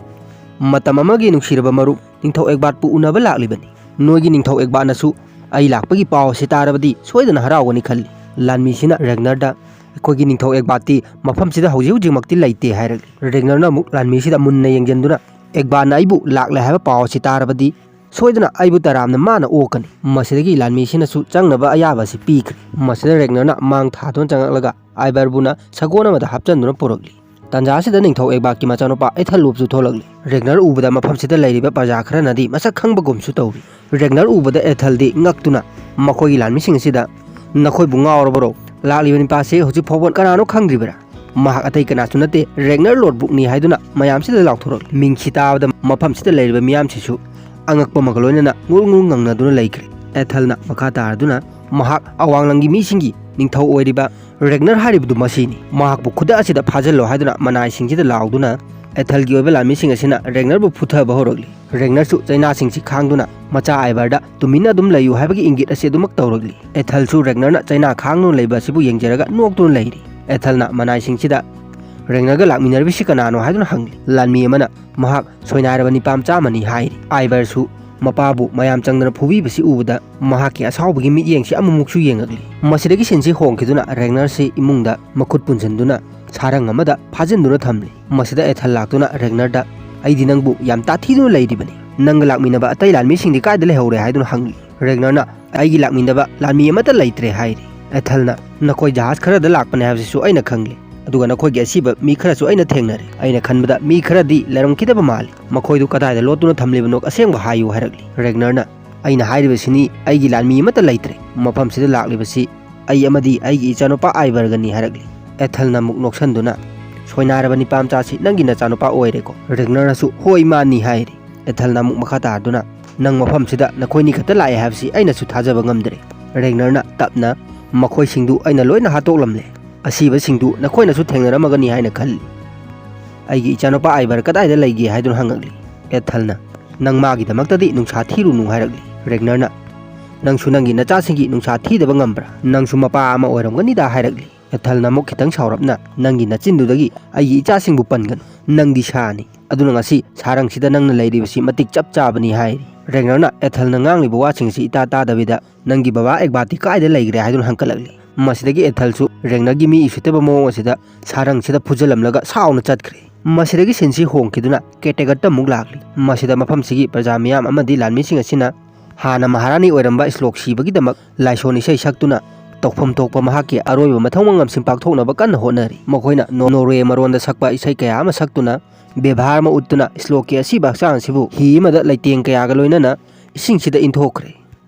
ꯃꯇꯝ ꯑꯃꯒꯤ ꯅꯨꯡꯁꯤꯔꯕ ꯃꯔꯨꯞ ꯅꯤꯡꯊꯧ ꯑꯦꯒꯕꯥꯔꯠꯄꯨ ꯎꯅꯕ ꯂꯥꯛꯂꯤꯕꯅꯤ꯫ ꯅꯣꯏꯒꯤ ꯅꯤꯡꯊꯧ ꯑꯦꯒꯕꯥꯔꯠꯅꯁꯨ ꯑꯩ ꯂꯥꯛꯄꯒꯤ ꯄꯥꯎ ꯑꯁꯤ ꯇꯥꯔꯕꯗꯤ ꯁꯣꯏꯗꯅ ꯍꯔꯥꯎꯒꯅꯤ ꯈꯜꯂꯤ꯫" ꯂꯥꯟꯃꯤꯁꯤꯅ ꯔꯦꯒꯅꯔꯗ, "ꯑꯩꯈꯣꯏꯒꯤ ꯅꯤꯡꯊꯧ ꯑꯦꯒꯕꯥꯔꯠꯇꯤ ꯃꯐꯝꯁꯤꯗ ꯍꯧꯖꯤꯛ ꯍꯧꯖꯤꯛꯃꯛꯇꯤ ꯂꯩꯇꯦ" ꯍꯥꯏꯔꯛꯂꯤ꯫ ꯔꯦꯒꯅꯔꯅ ꯑꯃꯨꯛ ꯂꯥꯟꯃꯤꯁꯤꯗ ꯃꯨꯟꯅ ꯌꯦꯡꯁꯤꯟꯗꯨꯅ, "ꯑꯦꯒꯕꯥꯔꯠꯅ ꯑꯩꯕꯨ ꯂꯥꯛꯂꯦ ꯍꯥꯏꯕ ꯄꯥꯎ ꯑꯁꯤ ꯇꯥꯔꯕꯗꯤ ꯁꯣꯏꯗꯅ ꯑꯩꯕꯨ ꯇꯔꯥꯝꯅ ꯃꯥꯅ ꯑꯣꯛꯀꯅꯤ꯫" ꯃꯁꯤꯗꯒꯤ ꯂꯥꯟꯃꯤꯁꯤꯅꯁꯨ ꯆꯪꯅꯕ ꯑꯌꯥꯕ ꯑꯁꯤ ꯄꯤꯈ꯭ꯔꯦ꯫ ꯃꯁꯤꯗ ꯔꯦꯒꯅꯔꯅ ꯃꯥꯡ ꯊꯥꯗꯨꯅ ꯆꯪꯂꯛꯂꯒ ꯑꯥꯏꯕꯔꯕꯨꯅ ꯁꯒꯣꯜ ꯑꯃꯗ ꯍꯥꯞꯆꯤꯟꯗꯨꯅ ꯄꯨꯔꯛꯂꯤ꯫ ꯇꯥꯟꯖꯥ ꯑꯁꯤꯗ ꯅꯤꯡꯊꯧ ꯑꯦꯒꯕꯥꯔꯠꯀꯤ ꯃꯆꯥꯅꯨꯄꯥ ꯑꯦꯊꯜ ꯂꯣꯞꯁꯨ ꯊꯣꯛꯂꯛꯂꯤ꯫ ꯔꯦꯒꯅꯔ ꯎꯕꯗ ꯃꯐꯝꯁꯤꯗ ꯂꯩꯔꯤꯕ ꯄ꯭ꯔꯖꯥ ꯈꯔꯅꯗꯤ ꯃꯁꯛ ꯈꯪꯕꯒꯨꯝꯁꯨ ꯇꯧꯔꯤ꯫ ꯔꯦꯒꯅꯔ ꯎꯕꯗ ꯑꯦꯊꯜꯗꯤ ꯉꯛꯇꯨꯅ ꯃꯈꯣꯏꯒꯤ ꯂꯥꯟꯃꯤꯁꯤꯡ ꯑꯁꯤꯗ, "ꯅꯈꯣꯏꯕꯨ ꯉꯥꯎꯔꯕꯔꯣ? ꯂꯥꯛꯂꯤꯕ ꯅꯨꯄꯥꯁꯤ ꯍꯧꯖꯤꯛ ꯐꯥꯎꯕ ꯀꯅꯥꯅꯣ ꯈꯪꯗ꯭ꯔꯤꯕꯔꯥ? ꯃꯍꯥꯛ ꯑꯇꯩ ꯀꯅꯥꯁꯨ ꯅꯠꯇꯦ, ꯔꯦꯒꯅꯔ ꯂꯣꯔꯗ ꯕꯨꯛꯅꯤ" ꯍꯥꯏꯗꯨꯅ ꯃꯌꯥꯝꯁꯤꯗ ꯂꯥꯎꯊꯣꯔꯛꯂꯤ꯫ ꯃꯤꯡꯁꯤ ꯇꯥꯕꯗ ꯃꯐꯝꯁꯤꯗ ꯂꯩꯔꯤꯕ ꯃꯤꯌꯥꯝꯁꯤꯁꯨ ꯑꯉꯛꯄ ꯑꯃꯒ ꯂꯣꯏꯅꯅ ꯉꯨꯔꯨ ꯉꯨꯔꯨ ꯉꯪꯅꯗꯨꯅ ꯂꯩꯈ꯭ꯔꯦ꯫ ꯑꯦꯊꯜꯅ ꯃꯈꯥ ꯇꯥꯔꯗꯨꯅ, "ꯃꯍꯥꯛ ꯑꯋꯥꯡꯂꯪꯒꯤ ꯃꯤꯁꯤꯡꯒꯤ ꯅꯤꯡꯊꯧ ꯑꯣꯏꯔꯤꯕ ꯔꯦꯒꯅꯔ ꯍꯥꯏꯔꯤꯕꯗꯨ ꯃꯁꯤꯅꯤ꯫ ꯃꯍꯥꯛꯄꯨ ꯈꯨꯗꯛ ꯑꯁꯤꯗ ꯐꯥꯖꯤꯜꯂꯣ" ꯍꯥꯏꯗꯨꯅ ꯃꯅꯥꯏꯁꯤꯡꯁꯤꯗ ꯂꯥꯎꯗꯨꯅ ꯑꯦꯊꯜꯒꯤ ꯑꯣꯏꯕ ꯂꯥꯟꯃꯤꯁꯤꯡ ꯑꯁꯤꯅ ꯔꯦꯒꯅꯔꯕꯨ ꯐꯨꯊꯕ ꯍꯧꯔꯛꯂꯤ꯫ ꯔꯦꯒꯅꯔꯁꯨ ꯆꯩꯅꯥꯁꯤꯡꯁꯤ ꯈꯥꯡꯗꯨꯅ ꯃꯆꯥ ꯑꯥꯏꯕꯔꯗ ꯇꯨꯃꯤꯟꯅ ꯑꯗꯨꯝ ꯂꯩꯌꯨ ꯍꯥꯏꯕꯒꯤ ꯏꯪꯒꯤꯠ ꯑꯁꯤ ꯑꯗꯨꯃꯛ ꯇꯧꯔꯛꯂꯤ꯫ ꯑꯦꯊꯜꯁꯨ ꯔꯦꯒꯅꯔꯅ ꯆꯩꯅꯥ ꯈꯥꯡꯗꯨꯅ ꯂꯩꯕ ꯑꯁꯤꯕꯨ ꯌꯦꯡꯖꯔꯒ ꯅꯣꯛꯇꯨꯅ ꯂꯩꯔꯤ꯫ ꯑꯦꯊꯜꯅ ꯃꯅꯥꯏꯁꯤꯡꯁꯤꯗ, "ꯔꯦꯒꯅꯔꯒ ꯂꯥꯛꯃꯤꯟꯅꯔꯤꯕꯁꯤ ꯀꯅꯥꯅꯣ?" ꯍꯥꯏꯗꯨꯅ ꯍꯪꯂꯤ꯫ ꯂꯥꯟꯃꯤ ꯑꯃꯅ, "ꯃꯍꯥꯛ ꯁꯣꯏꯅꯥꯏꯔꯕ ꯅꯤꯄꯥ ꯃꯆꯥ ꯑꯃꯅꯤ" ꯍꯥꯏꯔꯤ꯫ ꯑꯥꯏꯕꯔꯁꯨ ꯃꯄꯥꯕꯨ ꯃꯌꯥꯝ ꯆꯪꯗꯅ ꯐꯨꯕꯤꯕꯁꯤ ꯎꯕꯗ ꯃꯍꯥꯛꯀꯤ ꯑꯁꯥꯎꯕꯒꯤ ꯃꯤꯠꯌꯦꯡꯁꯤ ꯑꯃꯃꯨꯛꯁꯨ ꯌꯦꯡꯉꯛꯂꯤ꯫ ꯃꯁꯤꯗꯒꯤ ꯁꯤꯟꯁꯤ ꯍꯣꯡꯈꯤꯗꯨꯅ ꯔꯦꯒꯅꯔꯁꯤ ꯏꯃꯨꯡꯗ ꯃꯈꯨꯠ ꯄꯨꯟꯁꯤꯟꯗꯨꯅ ꯁꯥꯔꯪ ꯑꯃꯗ ꯐꯥꯖꯤꯟꯗꯨꯅ ꯊꯝꯂꯤ꯫ ꯃꯁꯤꯗ ꯑꯦꯊꯜ ꯂꯥꯛꯇꯨꯅ ꯔꯦꯒꯅꯔꯗ, "ꯑꯩꯗꯤ ꯅꯪꯕꯨ ꯌꯥꯝ ꯇꯥꯊꯤꯗꯨꯅ ꯂꯩꯔꯤꯕꯅꯤ꯫ ꯅꯪꯒ ꯂꯥꯛꯃꯤꯟꯅꯕ ꯑꯇꯩ ꯂꯥꯟꯃꯤꯁꯤꯡꯗꯤ ꯀꯥꯏꯗ ꯂꯩꯍꯧꯔꯦ?" ꯍꯥꯏꯗꯨꯅ ꯍꯪꯂꯤ꯫ ꯔꯦꯒꯅꯔꯅ, "ꯑꯩꯒꯤ ꯂꯥꯛꯃꯤꯟꯅꯕ ꯂꯥꯟꯃꯤ ꯑꯃꯠꯇ ꯂꯩꯇ꯭ꯔꯦ" ꯍꯥꯏꯔꯤ꯫ ꯑꯦꯊꯜꯅ, "ꯅꯈꯣꯏ ꯖꯍꯥꯖ ꯈꯔꯗ ꯂꯥꯛꯄꯅꯦ ꯍꯥꯏꯕꯁꯤꯁꯨ ꯑꯩꯅ ꯈꯪꯂꯦ, ꯑꯗꯨꯒ ꯅꯈꯣꯏꯒꯤ ꯑꯁꯤꯕ ꯃꯤ ꯈꯔꯁꯨ ꯑꯩꯅ ꯊꯦꯡꯅꯔꯦ꯫ ꯑꯩꯅ ꯈꯟꯕꯗ ꯃꯤ ꯈꯔꯗꯤ ꯂꯩꯔꯝꯈꯤꯗꯕ ꯃꯥꯜꯂꯤ꯫ ꯃꯈꯣꯏꯗꯨ ꯀꯗꯥꯏꯗ ꯂꯣꯠꯇꯨꯅ ꯊꯝꯂꯤꯕꯅꯣ ꯑꯁꯦꯡꯕ ꯍꯥꯏꯌꯨ" ꯍꯥꯏꯔꯛꯂꯤ꯫ ꯔꯦꯒꯅꯔꯅ, "ꯑꯩꯅ ꯍꯥꯏꯔꯤꯕꯁꯤꯅꯤ, ꯑꯩꯒꯤ ꯂꯥꯟꯃꯤ ꯑꯃꯠꯇ ꯂꯩꯇ꯭ꯔꯦ꯫ ꯃꯐꯝꯁꯤꯗ ꯂꯥꯛꯂꯤꯕꯁꯤ ꯑꯩ ꯑꯃꯗꯤ ꯑꯩꯒꯤ ꯏꯆꯥꯅꯨꯄꯥ ꯑꯥꯏꯕꯔꯒꯅꯤ" ꯍꯥꯏꯔꯛꯂꯤ꯫ ꯑꯦꯊꯜꯅ ꯑꯃꯨꯛ ꯅꯣꯛꯁꯟꯗꯨꯅ, "ꯁꯣꯏꯅꯥꯏꯔꯕ ꯅꯤꯄꯥ ꯃꯆꯥꯁꯤ ꯅꯪꯒꯤ ꯅꯆꯥꯅꯨꯄꯥ ꯑꯣꯏꯔꯦꯀꯣ?" ꯔꯦꯒꯅꯔꯅꯁꯨ, "ꯍꯣꯏ, ꯃꯥꯅꯤ" ꯍꯥꯏꯔꯤ꯫ ꯑꯦꯊꯜꯅ ꯑꯃꯨꯛ ꯃꯈꯥ ꯇꯥꯗꯨꯅ, "ꯅꯪ ꯃꯐꯝꯁꯤꯗ ꯅꯈꯣꯏꯅꯤ ꯈꯛꯇ ꯂꯥꯛꯑꯦ ꯍꯥꯏꯕꯁꯤ ꯑꯩꯅꯁꯨ ꯊꯥꯖꯕ ꯉꯝꯗ꯭ꯔꯦ꯫" ꯔꯦꯒꯅꯔꯅ ꯇꯞꯅ, "ꯃꯈꯣꯏꯁꯤꯡꯗꯨ ꯑꯩꯅ ꯂꯣꯏꯅ ꯍꯥꯠꯇꯣꯛꯂꯝꯂꯦ꯫ ꯑꯁꯤꯕꯁꯤꯡꯗꯨ ꯅꯈꯣꯏꯅꯁꯨ ꯊꯦꯡꯅꯔꯝꯃꯒꯅꯤ ꯍꯥꯏꯅ ꯈꯜꯂꯤ꯫ ꯑꯩꯒꯤ ꯏꯆꯥꯅꯨꯄꯥ ꯑꯥꯏꯕꯔ ꯀꯗꯥꯏꯗ ꯂꯩꯒꯦ?" ꯍꯥꯏꯗꯨꯅ ꯍꯪꯉꯛꯂꯤ꯫ ꯑꯦꯊꯜꯅ, "ꯅꯪ ꯃꯥꯒꯤꯗꯃꯛꯇꯗꯤ ꯅꯨꯡꯁꯥ ꯊꯤꯔꯨꯅꯨ" ꯍꯥꯏꯔꯛꯂꯤ꯫ ꯔꯦꯒꯅꯔꯅ, "ꯅꯪꯁꯨ ꯅꯪꯒꯤ ꯅꯆꯥꯁꯤꯡꯒꯤ ꯅꯨꯡꯁꯥ ꯊꯤꯗꯕ ꯉꯝꯕ꯭ꯔꯥ? ꯅꯪꯁꯨ ꯃꯄꯥ ꯑꯃ ꯑꯣꯏꯔꯝꯒꯅꯤꯗ" ꯍꯥꯏꯔꯛꯂꯤ꯫ ꯑꯦꯊꯜꯅ ꯑꯃꯨꯛ ꯈꯤꯇꯪ ꯁꯥꯎꯔꯞꯅ, "ꯅꯪꯒꯤ ꯅꯆꯤꯟꯗꯨꯗꯒꯤ ꯑꯩꯒꯤ ꯏꯆꯥꯁꯤꯡꯕꯨ ꯄꯟꯒꯅꯨ꯫ ꯅꯪꯗꯤ ꯁꯥꯅꯤ꯫ ꯑꯗꯨꯅ ꯉꯁꯤ ꯁꯥꯔꯪꯁꯤꯗ ꯅꯪꯅ ꯂꯩꯔꯤꯕꯁꯤ ꯃꯇꯤꯛ ꯆꯞ ꯆꯥꯕꯅꯤ" ꯍꯥꯏꯔꯤ꯫ ꯔꯦꯒꯅꯔꯅ ꯑꯦꯊꯜꯅ ꯉꯥꯡꯂꯤꯕ ꯋꯥꯁꯤꯡ ꯑꯁꯤ ꯏꯇꯥ ꯇꯥꯗꯕꯤꯗ, "ꯅꯪꯒꯤ ꯕꯕꯥ ꯑꯦꯒꯕꯥꯔꯗꯤ ꯀꯥꯏꯗ ꯂꯩꯈ꯭ꯔꯦ?" ꯍꯥꯏꯗꯨꯅ ꯍꯪꯀꯠꯂꯛꯂꯤ꯫ ꯃꯁꯤꯗꯒꯤ ꯑꯦꯊꯜꯁꯨ ꯔꯦꯒꯅꯔꯒꯤ ꯃꯤ ꯎꯁꯤꯠꯇꯕ ꯃꯑꯣꯡ ꯑꯁꯤꯗ ꯁꯥꯔꯪꯁꯤꯗ ꯐꯨꯖꯜꯂꯝꯂꯒ ꯁꯥꯎꯅ ꯆꯠꯈ꯭ꯔꯦ꯫ ꯃꯁꯤꯗꯒꯤ ꯁꯤꯟꯁꯤ ꯍꯣꯡꯈꯤꯗꯨꯅ ꯀꯦꯇꯦꯒꯠꯇ ꯑꯃꯨꯛ ꯂꯥꯛꯂꯤ꯫ ꯃꯁꯤꯗ ꯃꯐꯝꯁꯤꯒꯤ ꯄ꯭ꯔꯖꯥ ꯃꯤꯌꯥꯝ ꯑꯃꯗꯤ ꯂꯥꯟꯃꯤꯁꯤꯡ ꯑꯁꯤꯅ ꯍꯥꯟꯅ ꯃꯍꯥꯔꯥꯅꯤ ꯑꯣꯏꯔꯝꯕ ꯁ꯭ꯂꯣꯛ ꯁꯤꯕꯒꯤꯗꯃꯛ ꯂꯥꯏꯁꯣꯟ ꯏꯁꯩ ꯁꯛꯇꯨꯅ ꯇꯧꯐꯝ ꯊꯣꯛꯄ ꯃꯍꯥꯛꯀꯤ ꯑꯔꯣꯏꯕ ꯃꯊꯧ ꯃꯉꯝꯁꯤꯡ ꯄꯥꯡꯊꯣꯛꯅꯕ ꯀꯟꯅ ꯍꯣꯠꯅꯔꯤ꯫ ꯃꯈꯣꯏꯅ ꯅꯣ-, ꯅꯣꯔꯋꯦ ꯃꯔꯣꯟꯗ ꯁꯛꯄ ꯏꯁꯩ ꯀꯌꯥ ꯑꯃ ꯁꯛꯇꯨꯅ ꯕꯦꯕꯥꯔ ꯑꯃ ꯎꯠꯇꯨꯅ ꯁ꯭ꯂꯣꯛꯀꯤ ꯑꯁꯤꯕ ꯍꯛꯆꯥꯡ ꯑꯁꯤꯕꯨ ꯍꯤ ꯑꯃꯗ ꯂꯩꯇꯦꯡ ꯀꯌꯥꯒ ꯂꯣꯏꯅꯅ ꯏꯁꯤꯡꯁꯤꯗ ꯏꯟꯊꯣꯛꯈ꯭ꯔꯦ꯫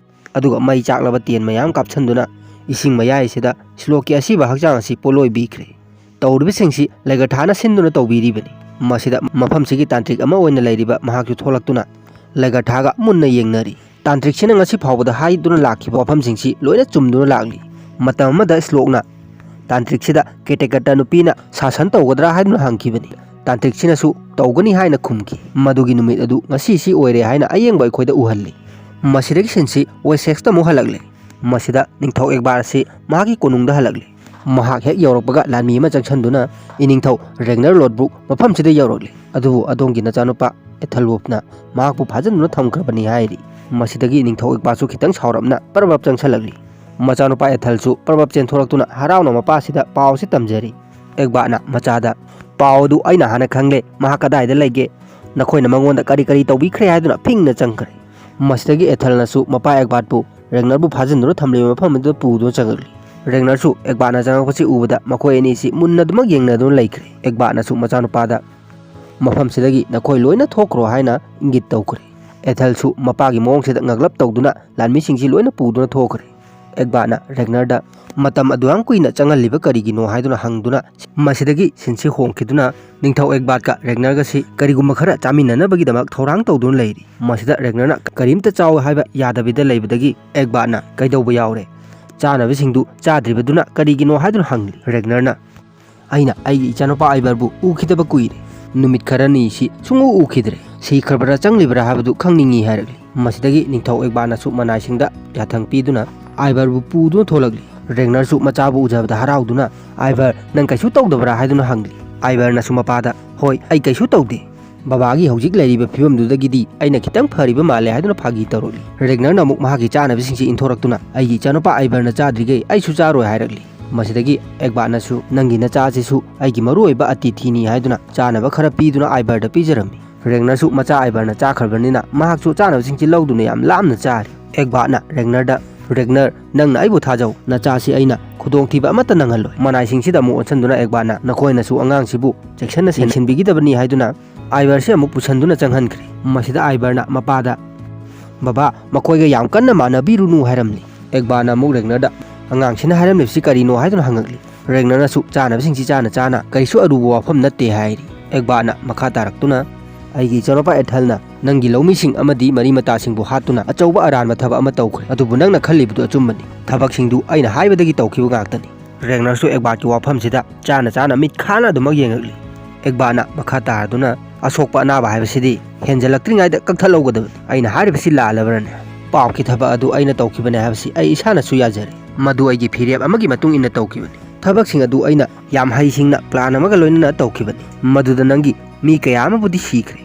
ꯑꯗꯨꯒ ꯃꯩ ꯆꯥꯛꯂꯕ ꯇꯦꯟ ꯃꯌꯥꯝ ꯀꯥꯞꯁꯤꯟꯗꯨꯅ ꯏꯁꯤꯡ ꯃꯌꯥꯏꯁꯤꯗ ꯁ꯭ꯂꯣꯛꯀꯤ ꯑꯁꯤꯕ ꯍꯛꯆꯥꯡ ꯑꯁꯤ ꯄꯣꯠꯂꯣꯏꯕꯤꯈ꯭ꯔꯦ꯫ ꯇꯧꯔꯤꯕꯁꯤꯡꯁꯤ ꯂꯩꯒꯊꯥꯅ ꯁꯤꯟꯗꯨꯅ ꯇꯧꯕꯤꯔꯤꯕꯅꯤ꯫ ꯃꯁꯤꯗ ꯃꯐꯝꯁꯤꯒꯤ ꯇꯥꯟꯇ꯭ꯔꯤꯛ ꯑꯃ ꯑꯣꯏꯅ ꯂꯩꯔꯤꯕ ꯃꯍꯥꯛꯁꯨ ꯊꯣꯛꯂꯛꯇꯨꯅ ꯂꯩꯒꯊꯥꯒ ꯃꯨꯟꯅ ꯌꯦꯡꯅꯔꯤ꯫ ꯇꯥꯟꯇ꯭ꯔꯤꯛꯁꯤꯅ ꯉꯁꯤ ꯐꯥꯎꯕꯗ ꯍꯥꯏꯗꯨꯅ ꯂꯥꯛꯈꯤꯕ ꯋꯥꯐꯝꯁꯤꯡꯁꯤ ꯂꯣꯏꯅ ꯆꯨꯝꯗꯨꯅ ꯂꯥꯛꯂꯤ꯫ ꯃꯇꯝ ꯑꯃꯗ ꯁ꯭ꯂꯣꯛꯅ ꯇꯥꯟꯇ꯭ꯔꯤꯛꯁꯤꯗ ꯀꯦꯇꯦꯀꯠꯇ ꯅꯨꯄꯤꯅ ꯁꯥꯁꯟ ꯇꯧꯒꯗ꯭ꯔꯥ ꯍꯥꯏꯗꯨꯅ ꯍꯪꯈꯤꯕꯅꯤ꯫ ꯇꯥꯟꯇ꯭ꯔꯤꯛꯁꯤꯅꯁꯨ ꯇꯧꯒꯅꯤ ꯍꯥꯏꯅ ꯈꯨꯝꯈꯤ꯫ ꯃꯗꯨꯒꯤ ꯅꯨꯃꯤꯠ ꯑꯗꯨ ꯉꯁꯤꯁꯤ ꯑꯣꯏꯔꯦ ꯍꯥꯏꯅ ꯑꯌꯦꯡꯕ ꯑꯩꯈꯣꯏꯗ ꯎꯍꯜꯂꯤ꯫ ꯃꯁꯤꯗꯒꯤ ꯁꯤꯟꯁꯤ ꯋꯦꯁꯦꯛꯁꯇ ꯑꯃꯨꯛ ꯍꯜꯂꯛꯂꯦ꯫ ꯃꯁꯤꯗ ꯅꯤꯡꯊꯧ ꯑꯦꯛꯕꯥꯔ ꯑꯁꯤ ꯃꯍꯥꯛꯀꯤ ꯀꯣꯅꯨꯡꯗ ꯍꯜꯂꯛꯂꯦ꯫ ꯃꯍꯥꯛ ꯍꯦꯛ ꯌꯧꯔꯛꯄꯒ ꯂꯥꯟꯃꯤ ꯑꯃ ꯆꯪꯁꯤꯟꯗꯨꯅ ꯏꯅꯤꯡꯊꯧ ꯔꯦꯒꯅꯔ ꯂꯣꯠꯕ꯭ꯔꯨꯛ ꯃꯐꯝꯁꯤꯗ ꯌꯧꯔꯛꯂꯦ꯫ ꯑꯗꯨꯕꯨ ꯑꯗꯣꯝꯒꯤ ꯅꯆꯥꯅꯨꯄꯥ ꯑꯦꯊꯜꯋꯣꯞꯅ ꯃꯍꯥꯛꯄꯨ ꯐꯥꯖꯤꯟꯗꯨꯅ ꯊꯝꯈ꯭ꯔꯕꯅꯤ ꯍꯥꯏꯔꯤ꯫ ꯃꯁꯤꯗꯒꯤ ꯏꯅꯤꯡꯊꯧ ꯑꯦꯛꯕꯥꯔꯁꯨ ꯈꯤꯇꯪ ꯁꯥꯎꯔꯞꯅ ꯄꯔꯕꯞ ꯆꯪꯁꯤꯜꯂꯛꯂꯤ꯫ ꯃꯆꯥꯅꯨꯄꯥ ꯑꯦꯊꯜꯁꯨ ꯄꯔꯕꯞ ꯆꯦꯟꯊꯣꯔꯛꯇꯨꯅ ꯍꯔꯥꯎꯅ ꯃꯄꯥꯁꯤꯗ ꯄꯥꯎ ꯑꯁꯤ ꯇꯝꯖꯔꯤ꯫ ꯑꯦꯛꯕꯥꯔꯅ ꯃꯆꯥꯗ, "ꯄꯥꯎ ꯑꯗꯨ ꯑꯩꯅ ꯍꯥꯟꯅ ꯈꯪꯂꯦ꯫ ꯃꯍꯥꯛ ꯀꯗꯥꯏꯗ ꯂꯩꯒꯦ? ꯅꯈꯣꯏꯅ ꯃꯉꯣꯟꯗ ꯀꯔꯤ ꯀꯔꯤ ꯇꯧꯕꯤꯈ꯭ꯔꯦ?" ꯍꯥꯏꯗꯨꯅ ꯐꯤꯡꯅ ꯆꯪꯈ꯭ꯔꯦ꯫ ꯃꯁꯤꯗꯒꯤ ꯑꯦꯊꯜꯅꯁꯨ ꯃꯄꯥ ꯑꯦꯛꯕꯥꯔꯕꯨ ꯔꯦꯒꯅꯔꯕꯨ ꯐꯥꯖꯤꯟꯗꯨꯅ ꯊꯝꯂꯤꯕ ꯃꯐꯝ ꯑꯗꯨꯗ ꯄꯨꯗꯨꯅ ꯆꯪꯉꯛꯂꯤ꯫ ꯔꯦꯒꯅꯔꯁꯨ ꯑꯦꯛꯕꯥꯔꯅ ꯆꯪꯉꯛꯄꯁꯤ ꯎꯕꯗ ꯃꯈꯣꯏ ꯑꯅꯤꯁꯤ ꯃꯨꯟꯅ ꯑꯗꯨꯃꯛ ꯌꯦꯡꯅꯗꯨꯅ ꯂꯩꯈ꯭ꯔꯦ꯫ ꯑꯦꯛꯕꯥꯔꯅꯁꯨ ꯃꯆꯥꯅꯨꯄꯥꯗ, "ꯃꯐꯝꯁꯤꯗꯒꯤ ꯅꯈꯣꯏ ꯂꯣꯏꯅ ꯊꯣꯛꯈ꯭ꯔꯣ" ꯍꯥꯏꯅ ꯏꯪꯒꯤꯠ ꯇꯧꯈ꯭ꯔꯦ꯫ ꯑꯦꯊꯜꯁꯨ ꯃꯄꯥꯒꯤ ꯃꯑꯣꯡꯁꯤꯗ ꯉꯛꯂꯞ ꯇꯧꯗꯨꯅ ꯂꯥꯟꯃꯤꯁꯤꯡꯁꯤ ꯂꯣꯏꯅ ꯄꯨꯗꯨꯅ ꯊꯣꯛꯈ꯭ꯔꯦ꯫ ꯑꯦꯛꯕꯥꯔꯅ ꯔꯦꯒꯅꯔꯗ, "ꯃꯇꯝ ꯑꯗꯨꯌꯥꯝ ꯀꯨꯏꯅ ꯆꯪꯍꯜꯂꯤꯕ ꯀꯔꯤꯒꯤꯅꯣ?" ꯍꯥꯏꯗꯨꯅ ꯍꯪꯗꯨꯅ, ꯃꯁꯤꯗꯒꯤ ꯁꯤꯟꯁꯤ ꯍꯣꯡꯈꯤꯗꯨꯅ ꯅꯤꯡꯊꯧ ꯑꯦꯛꯕꯥꯔꯒ ꯔꯦꯒꯅꯔꯒꯁꯤ ꯀꯔꯤꯒꯨꯝꯕ ꯈꯔ ꯆꯥꯃꯤꯟꯅꯅꯕꯒꯤꯗꯃꯛ ꯊꯧꯔꯥꯡ ꯇꯧꯗꯨꯅ ꯂꯩꯔꯤ꯫ ꯃꯁꯤꯗ ꯔꯦꯒꯅꯔꯅ ꯀꯔꯤꯝꯇ ꯆꯥꯎ ꯍꯥꯏꯕ ꯌꯥꯗꯕꯤꯗ ꯂꯩꯕꯗꯒꯤ ꯑꯦꯛꯕꯥꯔꯅ, "ꯀꯩꯗꯧꯕ ꯌꯥꯎꯔꯦ? ꯆꯥꯅꯕꯁꯤꯡꯗꯨ ꯆꯥꯗ꯭ꯔꯤꯕꯗꯨꯅ ꯀꯔꯤꯒꯤꯅꯣ ꯍꯥꯏꯗꯨꯅ ꯍꯪꯂꯤ꯫ ꯔꯦꯒꯅꯔꯅ, "ꯑꯩꯅ ꯑꯩꯒꯤ ꯏꯆꯥꯅꯨꯄꯥ ꯑꯥꯏꯕꯔꯕꯨ ꯎꯈꯤꯗꯕ ꯀꯨꯏꯔꯦ꯫ ꯅꯨꯃꯤꯠ ꯈꯔꯅꯤ ꯁꯤ ꯁꯨꯡꯎ ꯎꯈꯤꯗ꯭ꯔꯦ꯫ ꯁꯤꯈ꯭ꯔꯕ꯭ꯔꯥ ꯆꯪꯂꯤꯕ꯭ꯔꯥ ꯍꯥꯏꯕꯗꯨ ꯈꯪꯅꯤꯡꯏ" ꯍꯥꯏꯔꯛꯂꯤ꯫ ꯃꯁꯤꯗꯒꯤ ꯅꯤꯡꯊꯧ ꯑꯦꯛꯕꯥꯅꯁꯨ ꯃꯅꯥꯏꯁꯤꯡꯗ ꯌꯥꯊꯪ ꯄꯤꯗꯨꯅ ꯑꯥꯏꯕꯔꯕꯨ ꯄꯨꯗꯨꯅ ꯊꯣꯛꯂꯛꯂꯤ꯫ ꯔꯦꯒꯅꯔꯁꯨ ꯃꯆꯥꯕꯨ ꯎꯖꯕꯗ ꯍꯔꯥꯎꯗꯨꯅ, "ꯑꯥꯏꯕꯔ, ꯅꯪ ꯀꯩꯁꯨ ꯇꯧꯗꯕ꯭ꯔꯥ?" ꯍꯥꯏꯗꯨꯅ ꯍꯪꯂꯤ꯫ ꯑꯥꯏꯕꯔꯅꯁꯨ ꯃꯄꯥꯗ, "ꯍꯣꯏ, ꯑꯩ ꯀꯩꯁꯨ ꯇꯧꯗꯦ꯫ ꯕꯕꯥꯒꯤ ꯍꯧꯖꯤꯛ ꯂꯩꯔꯤꯕ ꯐꯤꯕꯝꯗꯨꯗꯒꯤꯗꯤ ꯑꯩꯅ ꯈꯤꯇꯪ ꯐꯔꯤꯕ ꯃꯥꯜꯂꯦ" ꯍꯥꯏꯗꯨꯅ ꯐꯥꯒꯤ ꯇꯧꯔꯛꯂꯤ꯫ ꯔꯦꯒꯅꯔꯅ ꯑꯃꯨꯛ ꯃꯍꯥꯛꯀꯤ ꯆꯥꯅꯕꯁꯤꯡꯁꯤ ꯏꯟꯊꯣꯔꯛꯇꯨꯅ, "ꯑꯩꯒꯤ ꯏꯆꯥꯅꯨꯄꯥ ꯑꯥꯏꯕꯔꯅ ꯆꯥꯗ꯭ꯔꯤꯈꯩ ꯑꯩꯁꯨ ꯆꯥꯔꯣꯏ" ꯍꯥꯏꯔꯛꯂꯤ꯫ ꯃꯁꯤꯗꯒꯤ ꯑꯦꯛꯕꯥꯠꯅꯁꯨ, "ꯅꯪꯒꯤ ꯅꯆꯥꯁꯤꯁꯨ ꯑꯩꯒꯤ ꯃꯔꯨꯑꯣꯏꯕ ꯑꯇꯤꯊꯤꯅꯤ" ꯍꯥꯏꯗꯨꯅ ꯆꯥꯅꯕ ꯈꯔ ꯄꯤꯗꯨꯅ ꯑꯥꯏꯕꯔꯗ ꯄꯤꯖꯔꯝꯃꯤ꯫ ꯔꯦꯒꯅꯔꯁꯨ ꯃꯆꯥ ꯑꯥꯏꯕꯔꯅ ꯆꯥꯈ꯭ꯔꯕꯅꯤꯅ ꯃꯍꯥꯛꯁꯨ ꯆꯥꯅꯕꯁꯤꯡꯁꯤ ꯂꯧꯗꯨꯅ ꯌꯥꯝ ꯂꯥꯝꯅ ꯆꯥꯔꯤ꯫ ꯑꯦꯛꯕꯥꯠꯅ ꯔꯦꯒꯅꯔꯗ, "ꯔꯦꯒꯅꯔ, ꯅꯪꯅ ꯑꯩꯕꯨ ꯊꯥꯖꯧ, ꯅꯆꯥꯁꯤ ꯑꯩꯅ ꯈꯨꯗꯣꯡꯊꯤꯕ ꯑꯃꯠꯇ ꯅꯪꯍꯜꯂꯣꯏ"꯫ ꯃꯅꯥꯏꯁꯤꯡꯁꯤꯗ ꯑꯃꯨꯛ ꯑꯣꯟꯁꯤꯟꯗꯨꯅ ꯑꯦꯛꯕꯥꯠꯅ, "ꯅꯈꯣꯏꯅꯁꯨ ꯑꯉꯥꯡꯁꯤꯕꯨ ꯆꯦꯛꯁꯤꯟꯅ ꯌꯦꯡꯁꯤꯟꯕꯤꯒꯗꯕꯅꯤ" ꯍꯥꯏꯗꯨꯅ ꯑꯥꯏꯕꯔꯁꯤ ꯑꯃꯨꯛ ꯄꯨꯁꯟꯗꯨꯅ ꯆꯪꯍꯟꯈ꯭ꯔꯦ꯫ ꯃꯁꯤꯗ ꯑꯥꯏꯕꯔꯅ ꯃꯄꯥꯗ, "ꯕꯕꯥ, ꯃꯈꯣꯏꯒ ꯌꯥꯝ ꯀꯟꯅ ꯃꯥꯟꯅꯕꯤꯔꯨꯅꯨ" ꯍꯥꯏꯔꯝꯂꯤ꯫ ꯑꯦꯛꯕꯥꯅ ꯑꯃꯨꯛ ꯔꯦꯒꯅꯔꯗ, "ꯑꯉꯥꯡꯁꯤꯅ ꯍꯥꯏꯔꯝꯂꯤꯕꯁꯤ ꯀꯔꯤꯅꯣ?" ꯍꯥꯏꯗꯨꯅ ꯍꯪꯉꯛꯂꯤ꯫ ꯔꯦꯒꯅꯔꯅꯁꯨ ꯆꯥꯅꯕꯁꯤꯡꯁꯤ ꯆꯥꯅ ꯆꯥꯅ, "ꯀꯔꯤꯁꯨ ꯑꯔꯨꯕ ꯋꯥꯐꯝ ꯅꯠꯇꯦ" ꯍꯥꯏꯔꯤ꯫ ꯑꯦꯛꯕꯥꯅ ꯃꯈꯥ ꯇꯥꯔꯛꯇꯨꯅ, "ꯑꯩꯒꯤ ꯏꯆꯥꯅꯨꯄꯥ ꯑꯦꯊꯜꯅ ꯅꯪꯒꯤ ꯂꯧꯃꯤꯁꯤꯡ ꯑꯃꯗꯤ ꯃꯔꯤ ꯃꯇꯥꯁꯤꯡꯕꯨ ꯍꯥꯠꯇꯨꯅ ꯑꯆꯧꯕ ꯑꯔꯥꯟꯕ ꯊꯕꯛ ꯑꯃ ꯇꯧꯈ꯭ꯔꯦ꯫ ꯑꯗꯨꯕꯨ ꯅꯪꯅ ꯈꯜꯂꯤꯕꯗꯨ ꯑꯆꯨꯝꯕꯅꯤ꯫ ꯊꯕꯛꯁꯤꯡꯗꯨ ꯑꯩꯅ ꯍꯥꯏꯕꯗꯒꯤ ꯇꯧꯈꯤꯕ ꯉꯥꯛꯇꯅꯤ"꯫ ꯔꯦꯒꯅꯔꯁꯨ ꯑꯦꯛꯕꯥꯠꯀꯤ ꯋꯥꯐꯝꯁꯤꯗ ꯆꯥꯅ ꯆꯥꯅ ꯃꯤꯠ ꯈꯥꯅ ꯑꯗꯨꯃꯛ ꯌꯦꯡꯉꯛꯂꯤ꯫ ꯑꯦꯛꯕꯥꯠꯅ ꯃꯈꯥ ꯇꯥꯔꯗꯨꯅ, "ꯑꯁꯣꯛꯄ ꯑꯅꯥꯕ ꯍꯥꯏꯕꯁꯤꯗꯤ ꯍꯦꯟꯖꯜꯂꯛꯇ꯭ꯔꯤꯉꯩꯗ ꯀꯛꯊꯠꯍꯧꯒꯗꯕꯅꯤ꯫ ꯑꯩꯅ ꯍꯥꯏꯔꯤꯕꯁꯤ ꯂꯥꯜꯂꯕ꯭ꯔꯅꯦ? ꯄꯥꯞꯀꯤ ꯊꯕꯛ ꯑꯗꯨ ꯑꯩꯅ ꯇꯧꯈꯤꯕꯅꯦ ꯍꯥꯏꯕꯁꯤ ꯑꯩ ꯏꯁꯥꯅꯁꯨ ꯌꯥꯖꯔꯦ꯫ ꯃꯗꯨ ꯑꯩꯒꯤ ꯐꯤꯔꯦꯞ ꯑꯃꯒꯤ ꯃꯇꯨꯡ ꯏꯟꯅ ꯇꯧꯈꯤꯕꯅꯤ꯫ ꯊꯕꯛꯁꯤꯡ ꯑꯗꯨ ꯑꯩꯅ ꯌꯥꯝ ꯍꯩꯁꯤꯡꯅ ꯄ꯭ꯂꯥꯟ ꯑꯃꯒ ꯂꯣꯏꯅꯅ ꯇꯧꯈꯤꯕꯅꯤ꯫ ꯃꯗꯨꯗ ꯅꯪꯒꯤ ꯃꯤ ꯀꯌꯥ ꯑꯃꯕꯨꯗꯤ ꯁꯤꯈ꯭ꯔꯦ"꯫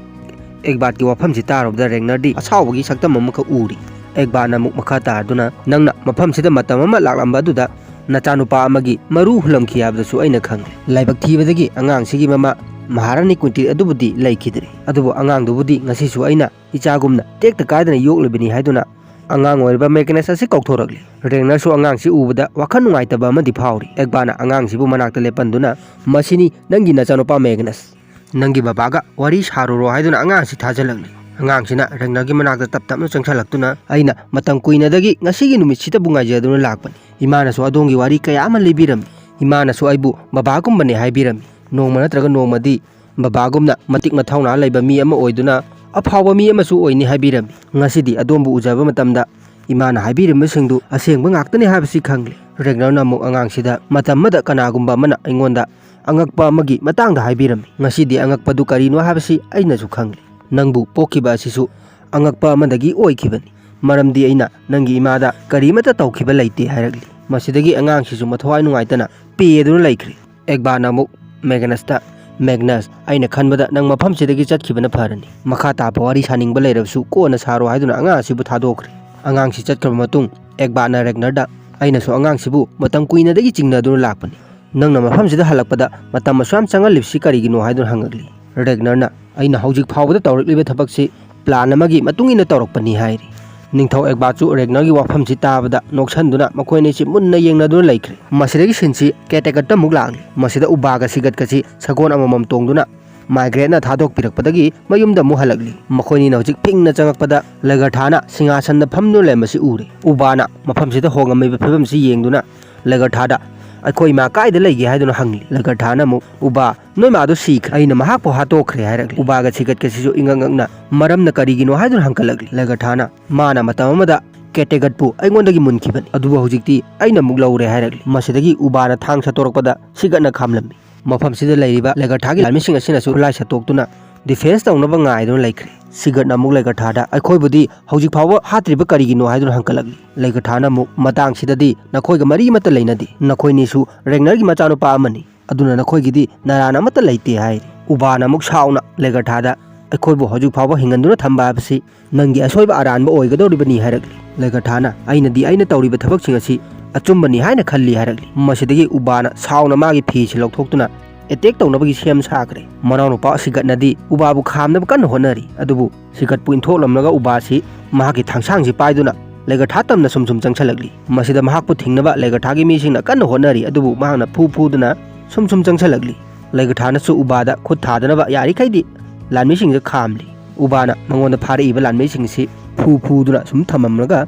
ꯑꯦꯛꯕꯥꯠꯀꯤ ꯋꯥꯐꯝꯁꯤ ꯇꯥꯔꯨꯕꯗ ꯔꯦꯒꯅꯔꯗꯤ ꯑꯁꯥꯎꯕꯒꯤ ꯁꯛꯇꯝ ꯑꯃꯈꯛ ꯎꯔꯤ꯫ ꯑꯦꯛꯕꯥꯠꯅ ꯑꯃꯨꯛ ꯃꯈꯥ ꯇꯥꯔꯗꯨꯅ, "ꯅꯪꯅ ꯃꯐꯝꯁꯤꯗ ꯃꯇꯝ ꯑꯃ ꯂꯥꯛꯂꯝꯕ ꯑꯗꯨꯗ ꯅꯆꯥꯅꯨꯄꯥ ꯑꯃꯒꯤ ꯃꯔꯨ ꯍꯨꯜꯂꯝꯈꯤ ꯍꯥꯏꯕꯗꯨꯁꯨ ꯑꯩꯅ ꯈꯪꯂꯦ꯫ ꯂꯥꯏꯕꯛ ꯊꯤꯕꯗꯒꯤ ꯑꯉꯥꯡꯁꯤꯒꯤ ꯃꯃꯥ ꯃꯍꯥꯔꯥꯅꯤ ꯀꯨꯟꯇꯤꯠ ꯑꯗꯨꯕꯨꯗꯤ ꯂꯩꯈꯤꯗ꯭ꯔꯦ꯫ ꯑꯗꯨꯕꯨ ꯑꯉꯥꯡꯗꯨꯕꯨꯗꯤ ꯉꯁꯤꯁꯨ ꯑꯩꯅ ꯏꯆꯥꯒꯨꯝꯅ ꯇꯦꯛꯇ ꯀꯥꯏꯗꯅ ꯌꯣꯛꯂꯤꯕꯅꯤ" ꯍꯥꯏꯗꯨꯅ ꯑꯉꯥꯡ ꯑꯣꯏꯔꯤꯕ ꯃꯦꯒꯅꯁ ꯑꯁꯤ ꯀꯧꯊꯣꯔꯛꯂꯤ꯫ ꯔꯦꯒꯅꯔꯁꯨ ꯑꯉꯥꯡꯁꯤ ꯎꯕꯗ ꯋꯥꯈꯜ ꯅꯨꯡꯉꯥꯏꯇꯕ ꯑꯃꯗꯤ ꯐꯥꯎꯔꯤ꯫ ꯑꯦꯛꯕꯥꯅ ꯑꯉꯥꯡꯁꯤꯕꯨ ꯃꯅꯥꯛꯇ ꯂꯦꯞꯍꯟꯗꯨꯅ, "ꯃꯁꯤꯅꯤ ꯅꯪꯒꯤ ꯅꯆꯥꯅꯨꯄꯥ ꯃꯦꯒꯅꯁ꯫ ꯅꯪꯒꯤ ꯕꯕꯥꯒ ꯋꯥꯔꯤ ꯁꯥꯔꯨꯔꯣ" ꯍꯥꯏꯗꯨꯅ ꯑꯉꯥꯡꯁꯤ ꯊꯥꯖꯤꯜꯂꯛꯂꯤ꯫ ꯑꯉꯥꯡꯁꯤꯅ ꯔꯦꯒꯅꯔꯒꯤ ꯃꯅꯥꯛꯇ ꯇꯞ ꯇꯞꯅ ꯆꯪꯁꯤꯜꯂꯛꯇꯨꯅ, "ꯑꯩꯅ ꯃꯇꯝ ꯀꯨꯏꯅꯗꯒꯤ ꯉꯁꯤꯒꯤ ꯅꯨꯃꯤꯠꯁꯤꯗꯕꯨ ꯉꯥꯏꯖꯗꯨꯅ ꯂꯥꯛꯄꯅꯤ꯫ ꯏꯃꯥꯅꯁꯨ ꯑꯗꯣꯝꯒꯤ ꯋꯥꯔꯤ ꯀꯌꯥ ꯑꯃ ꯂꯤꯕꯤꯔꯝꯃꯤ꯫ ꯏꯃꯥꯅꯁꯨ ꯑꯩꯕꯨ ꯕꯕꯥꯒꯨꯝꯕꯅꯦ ꯍꯥꯏꯕꯤꯔꯝꯃꯤ꯫ ꯅꯣꯡꯃ ꯅꯠꯇ꯭ꯔꯒ ꯅꯣꯡꯃꯗꯤ ꯕꯕꯥꯒꯨꯝꯅ ꯃꯇꯤꯛ ꯃꯊꯧꯅꯥ ꯂꯩꯕ ꯃꯤ ꯑꯃ ꯑꯣꯏꯗꯨꯅ ꯑꯐꯥꯎꯕ ꯃꯤ ꯑꯃꯁꯨ ꯑꯣꯏꯅꯤ ꯍꯥꯏꯕꯤꯔꯝꯃꯤ꯫ ꯉꯁꯤꯗꯤ ꯑꯗꯣꯝꯕꯨ ꯎꯖꯕ ꯃꯇꯝꯗ ꯏꯃꯥꯅ ꯍꯥꯏꯕꯤꯔꯝꯕꯁꯤꯡꯗꯨ ꯑꯁꯦꯡꯕ ꯉꯥꯛꯇꯅꯤ ꯍꯥꯏꯕꯁꯤ ꯈꯪꯂꯦ꯫ ꯔꯦꯒꯅꯔꯅ ꯑꯃꯨꯛ ꯑꯉꯥꯡꯁꯤꯗ, "ꯃꯇꯝ ꯑꯃꯗ ꯀꯅꯥꯒꯨꯝꯕ ꯑꯃꯅ ꯑꯩꯉꯣꯟꯗ ꯑꯉꯛꯄ ꯑꯃꯒꯤ ꯃꯇꯥꯡꯗ ꯍꯥꯏꯕꯤꯔꯝꯃꯤ꯫ ꯉꯁꯤꯗꯤ ꯑꯉꯛꯄꯗꯨ ꯀꯔꯤꯅꯣ ꯍꯥꯏꯕꯁꯤ ꯑꯩꯅꯁꯨ ꯈꯪꯂꯦ꯫ ꯅꯪꯕꯨ ꯄꯣꯛꯈꯤꯕ ꯑꯁꯤꯁꯨ ꯑꯉꯛꯄ ꯑꯃꯗꯒꯤ ꯑꯣꯏꯈꯤꯕꯅꯤ, ꯃꯔꯝꯗꯤ ꯑꯩꯅ ꯅꯪꯒꯤ ꯏꯃꯥꯗ ꯀꯔꯤꯃꯠꯇ ꯇꯧꯈꯤꯕ ꯂꯩꯇꯦ" ꯍꯥꯏꯔꯛꯂꯤ꯫ ꯃꯁꯤꯗꯒꯤ ꯑꯉꯥꯡꯁꯤꯁꯨ ꯃꯊꯋꯥꯏ ꯅꯨꯡꯉꯥꯏꯇꯅ ꯄꯦ ꯑꯗꯨꯅ ꯂꯩꯈ꯭ꯔꯦ꯫ ꯑꯦꯛꯕꯥꯅ ꯑꯃꯨꯛ ꯃꯦꯒꯅꯁꯇ, "ꯃꯦꯒꯅꯁ, ꯑꯩꯅ ꯈꯟꯕꯗ ꯅꯪ ꯃꯐꯝꯁꯤꯗꯒꯤ ꯆꯠꯈꯤꯕꯅ ꯐꯔꯅꯤ꯫ ꯃꯈꯥ ꯇꯥꯕ ꯋꯥꯔꯤ ꯁꯥꯅꯤꯡꯕ ꯂꯩꯔꯕꯁꯨ ꯀꯣꯟꯅ ꯁꯥꯔꯣ" ꯍꯥꯏꯗꯨꯅ ꯑꯉꯥꯡ ꯑꯁꯤꯕꯨ ꯊꯥꯗꯣꯛꯈ꯭ꯔꯦ꯫ ꯑꯉꯥꯡꯁꯤ ꯆꯠꯈ꯭ꯔꯕ ꯃꯇꯨꯡ ꯑꯦꯛꯕꯥꯅ ꯔꯦꯒꯅꯔꯗ, "ꯑꯩꯅꯁꯨ ꯑꯉꯥꯡꯁꯤꯕꯨ ꯃꯇꯝ ꯀꯨꯏꯅꯗꯒꯤ ꯆꯤꯡꯅꯗꯨꯅ ꯂꯥꯛꯄꯅꯤ꯫ ꯅꯪꯅ ꯃꯐꯝꯁꯤꯗ ꯍꯜꯂꯛꯄꯗ ꯃꯇꯝ ꯑꯁꯨꯛ ꯌꯥꯝ ꯆꯪꯍꯜꯂꯤꯕꯁꯤ ꯀꯔꯤꯒꯤꯅꯣ?" ꯍꯥꯏꯗꯨꯅ ꯍꯪꯉꯛꯂꯤ꯫ ꯔꯦꯒꯅꯔꯅ, "ꯑꯩꯅ ꯍꯧꯖꯤꯛ ꯐꯥꯎꯕꯗ ꯇꯧꯔꯛꯂꯤꯕ ꯊꯕꯛꯁꯤ ꯄ꯭ꯂꯥꯟ ꯑꯃꯒꯤ ꯃꯇꯨꯡ ꯏꯟꯅ ꯇꯧꯔꯛꯄꯅꯤ" ꯍꯥꯏꯔꯤ꯫ ꯅꯤꯡꯊꯧ ꯑꯦꯛꯕꯥꯁꯨ ꯔꯦꯒꯅꯔꯒꯤ ꯋꯥꯐꯝꯁꯤ ꯇꯥꯕꯗ ꯅꯣꯛꯁꯟꯗꯨꯅ ꯃꯈꯣꯏ ꯑꯅꯤꯁꯤ ꯃꯨꯟꯅ ꯌꯦꯡꯅꯗꯨꯅ ꯂꯩꯈ꯭ꯔꯦ꯫ ꯃꯁꯤꯗꯒꯤ ꯁꯤꯟꯁꯤ ꯀꯦꯇꯦꯒꯠꯇ ꯑꯃꯨꯛ ꯂꯥꯛꯂꯤ꯫ ꯃꯁꯤꯗ ꯎꯕꯥꯒ ꯁꯤꯒꯠꯀꯁꯤ ꯁꯒꯣꯜ ꯑꯃꯃꯝ ꯇꯣꯡꯗꯨꯅ ꯃꯥꯏꯒ꯭ꯔꯦꯠꯅ ꯊꯥꯗꯣꯛꯄꯤꯔꯛꯄꯗꯒꯤ ꯃꯌꯨꯝꯗ ꯑꯃꯨꯛ ꯍꯜꯂꯛꯂꯤ꯫ ꯃꯈꯣꯏꯅꯤꯅ ꯍꯧꯖꯤꯛ ꯐꯤꯡꯅ ꯆꯪꯉꯛꯄꯗ ꯂꯦꯒꯔꯊꯥꯅ ꯁꯤꯡꯍꯥꯁꯟꯗ ꯐꯝꯗꯨꯅ ꯂꯩꯔꯝꯕꯁꯤ ꯎꯔꯦ꯫ ꯎꯕꯥꯅ ꯃꯐꯝꯁꯤꯗ ꯍꯣꯡꯉꯝꯃꯤꯕ ꯐꯤꯕꯝꯁꯤ ꯌꯦꯡꯗꯨꯅ ꯂꯦꯒꯔꯊꯥꯗ, "ꯑꯩꯈꯣꯏ ꯏꯃꯥ ꯀꯥꯏꯗ ꯂꯩꯒꯦ?" ꯍꯥꯏꯗꯨꯅ ꯍꯪꯂꯤ꯫ ꯂꯦꯒꯔꯊꯥꯅ ꯑꯃꯨꯛ, "ꯎꯕꯥ, ꯅꯣꯏ ꯃꯥꯗꯣ ꯁꯤꯈ꯭ꯔꯦ, ꯑꯩꯅ ꯃꯍꯥꯛꯄꯨ ꯍꯥꯠꯇꯣꯛꯈ꯭ꯔꯦ" ꯍꯥꯏꯔꯛꯂꯤ꯫ ꯎꯕꯥꯒ ꯁꯤꯒꯠꯀꯁꯤꯁꯨ ꯏꯉꯛ ꯉꯛꯅ, "ꯃꯔꯝꯅ ꯀꯔꯤꯒꯤꯅꯣ?" ꯍꯥꯏꯗꯨꯅ ꯍꯪꯒꯠꯂꯛꯂꯤ꯫ ꯂꯦꯒꯔꯊꯥꯅ, "ꯃꯥꯅ ꯃꯇꯝ ꯑꯃꯗ ꯀꯦꯇꯦꯒꯠꯄꯨ ꯑꯩꯉꯣꯟꯗꯒꯤ ꯃꯨꯟꯈꯤꯕꯅꯤ, ꯑꯗꯨꯕꯨ ꯍꯧꯖꯤꯛꯇꯤ ꯑꯩꯅ ꯑꯃꯨꯛ ꯂꯧꯔꯦ" ꯍꯥꯏꯔꯛꯂꯤ꯫ ꯃꯁꯤꯗꯒꯤ ꯎꯕꯥꯅ ꯊꯥꯡ ꯁꯠꯇꯣꯔꯛꯄꯗ ꯁꯤꯒꯠꯅ ꯈꯥꯝꯂꯝꯃꯤ꯫ ꯃꯐꯝꯁꯤꯗ ꯂꯩꯔꯤꯕ ꯂꯦꯒꯔꯊꯥꯒꯤ ꯂꯥꯟꯃꯤꯁꯤꯡ ꯑꯁꯤꯅꯁꯨ ꯈꯨꯠꯂꯥꯏ ꯁꯠꯇꯣꯛꯇꯨꯅ ꯗꯤꯐꯦꯟꯁ ꯇꯧꯅꯕ ꯉꯥꯏꯗꯨꯅ ꯂꯩꯈ꯭ꯔꯦ꯫ ꯁꯤꯒꯠꯅ ꯑꯃꯨꯛ ꯂꯦꯒꯔꯊꯥꯗ, "ꯑꯩꯈꯣꯏꯕꯨꯗꯤ ꯍꯧꯖꯤꯛ ꯐꯥꯎꯕ ꯍꯥꯠꯇ꯭ꯔꯤꯕ ꯀꯔꯤꯒꯤꯅꯣ?" ꯍꯥꯏꯗꯨꯅ ꯍꯪꯒꯠꯂꯛꯂꯤ꯫ ꯂꯦꯒꯔꯊꯥꯅ ꯑꯃꯨꯛ, "ꯃꯇꯥꯡꯁꯤꯗꯗꯤ ꯅꯈꯣꯏꯒ ꯃꯔꯤ ꯑꯃꯠꯇ ꯂꯩꯅꯗꯦ, ꯅꯈꯣꯏꯅꯤꯁꯨ ꯔꯦꯒꯅꯔꯒꯤ ꯃꯆꯥꯅꯨꯄꯥ ꯑꯃꯅꯤ, ꯑꯗꯨꯅ ꯅꯈꯣꯏꯒꯤꯗꯤ ꯅꯔꯥꯟ ꯑꯃꯠꯇ ꯂꯩꯇꯦ" ꯍꯥꯏꯔꯤ꯫ ꯎꯕꯥꯅ ꯑꯃꯨꯛ ꯁꯥꯎꯅ ꯂꯦꯒꯔꯊꯥꯗ, "ꯑꯩꯈꯣꯏꯕꯨ ꯍꯧꯖꯤꯛ ꯐꯥꯎꯕ ꯍꯤꯡꯍꯟꯗꯨꯅ ꯊꯝꯕ ꯍꯥꯏꯕꯁꯤ ꯅꯪꯒꯤ ꯑꯁꯣꯏꯕ ꯑꯔꯥꯟꯕ ꯑꯣꯏꯒꯗꯧꯔꯤꯕꯅꯤ" ꯍꯥꯏꯔꯛꯂꯤ꯫ ꯂꯦꯒꯔꯊꯥꯅ, "ꯑꯩꯅꯗꯤ ꯑꯩꯅ ꯇꯧꯔꯤꯕ ꯊꯕꯛꯁꯤꯡ ꯑꯁꯤ ꯑꯆꯨꯝꯕꯅꯤ ꯍꯥꯏꯅ ꯈꯜꯂꯤ" ꯍꯥꯏꯔꯛꯂꯤ꯫ ꯃꯁꯤꯗꯒꯤ ꯎꯕꯥꯅ ꯁꯥꯎꯅ ꯃꯥꯒꯤ ꯐꯤꯁꯤ ꯂꯧꯊꯣꯛꯇꯨꯅ ꯑꯦꯇꯦꯛ ꯇꯧꯅꯕꯒꯤ ꯁꯦꯝ ꯁꯥꯈ꯭ꯔꯦ꯫ ꯃꯅꯥꯎꯅꯨꯄꯥ ꯁꯤꯒꯠꯅꯗꯤ ꯎꯕꯥꯕꯨ ꯈꯥꯝꯅꯕ ꯀꯟꯅ ꯍꯣꯠꯅꯔꯤ, ꯑꯗꯨꯕꯨ ꯁꯤꯒꯠꯄꯨ ꯏꯟꯊꯣꯛꯂꯝꯂꯒ ꯎꯕꯥꯁꯤ ꯃꯍꯥꯛꯀꯤ ꯊꯥꯡꯁꯥꯡꯁꯤ ꯄꯥꯏꯗꯨꯅ ꯂꯦꯒꯔꯊꯥ ꯇꯝꯅ ꯁꯨꯝ ꯁꯨꯝ ꯆꯪꯁꯜꯂꯛꯂꯤ꯫ ꯃꯁꯤꯗ ꯃꯍꯥꯛꯄꯨ ꯊꯤꯡꯅꯕ ꯂꯦꯒꯔꯊꯥꯒꯤ ꯃꯤꯁꯤꯡꯅ ꯀꯟꯅ ꯍꯣꯠꯅꯔꯤ, ꯑꯗꯨꯕꯨ ꯃꯍꯥꯛꯅ ꯐꯨ ꯐꯨꯗꯨꯅ ꯁꯨꯝ ꯁꯨꯝ ꯆꯪꯁꯜꯂꯛꯂꯤ꯫ ꯂꯦꯒꯔꯊꯥꯅꯁꯨ ꯎꯕꯥꯗ ꯈꯨꯠ ꯊꯥꯗꯅꯕ ꯌꯥꯔꯤꯈꯩꯗꯤ ꯂꯥꯟꯃꯤꯁꯤꯡꯗ ꯈꯥꯝꯂꯤ꯫ ꯎꯕꯥꯅ ꯃꯉꯣꯟꯗ ꯐꯥꯔꯛꯏꯕ ꯂꯥꯟꯃꯤꯁꯤꯡꯁꯤ ꯐꯨ ꯐꯨꯗꯨꯅ ꯁꯨꯝ ꯊꯝꯃꯝꯂꯒ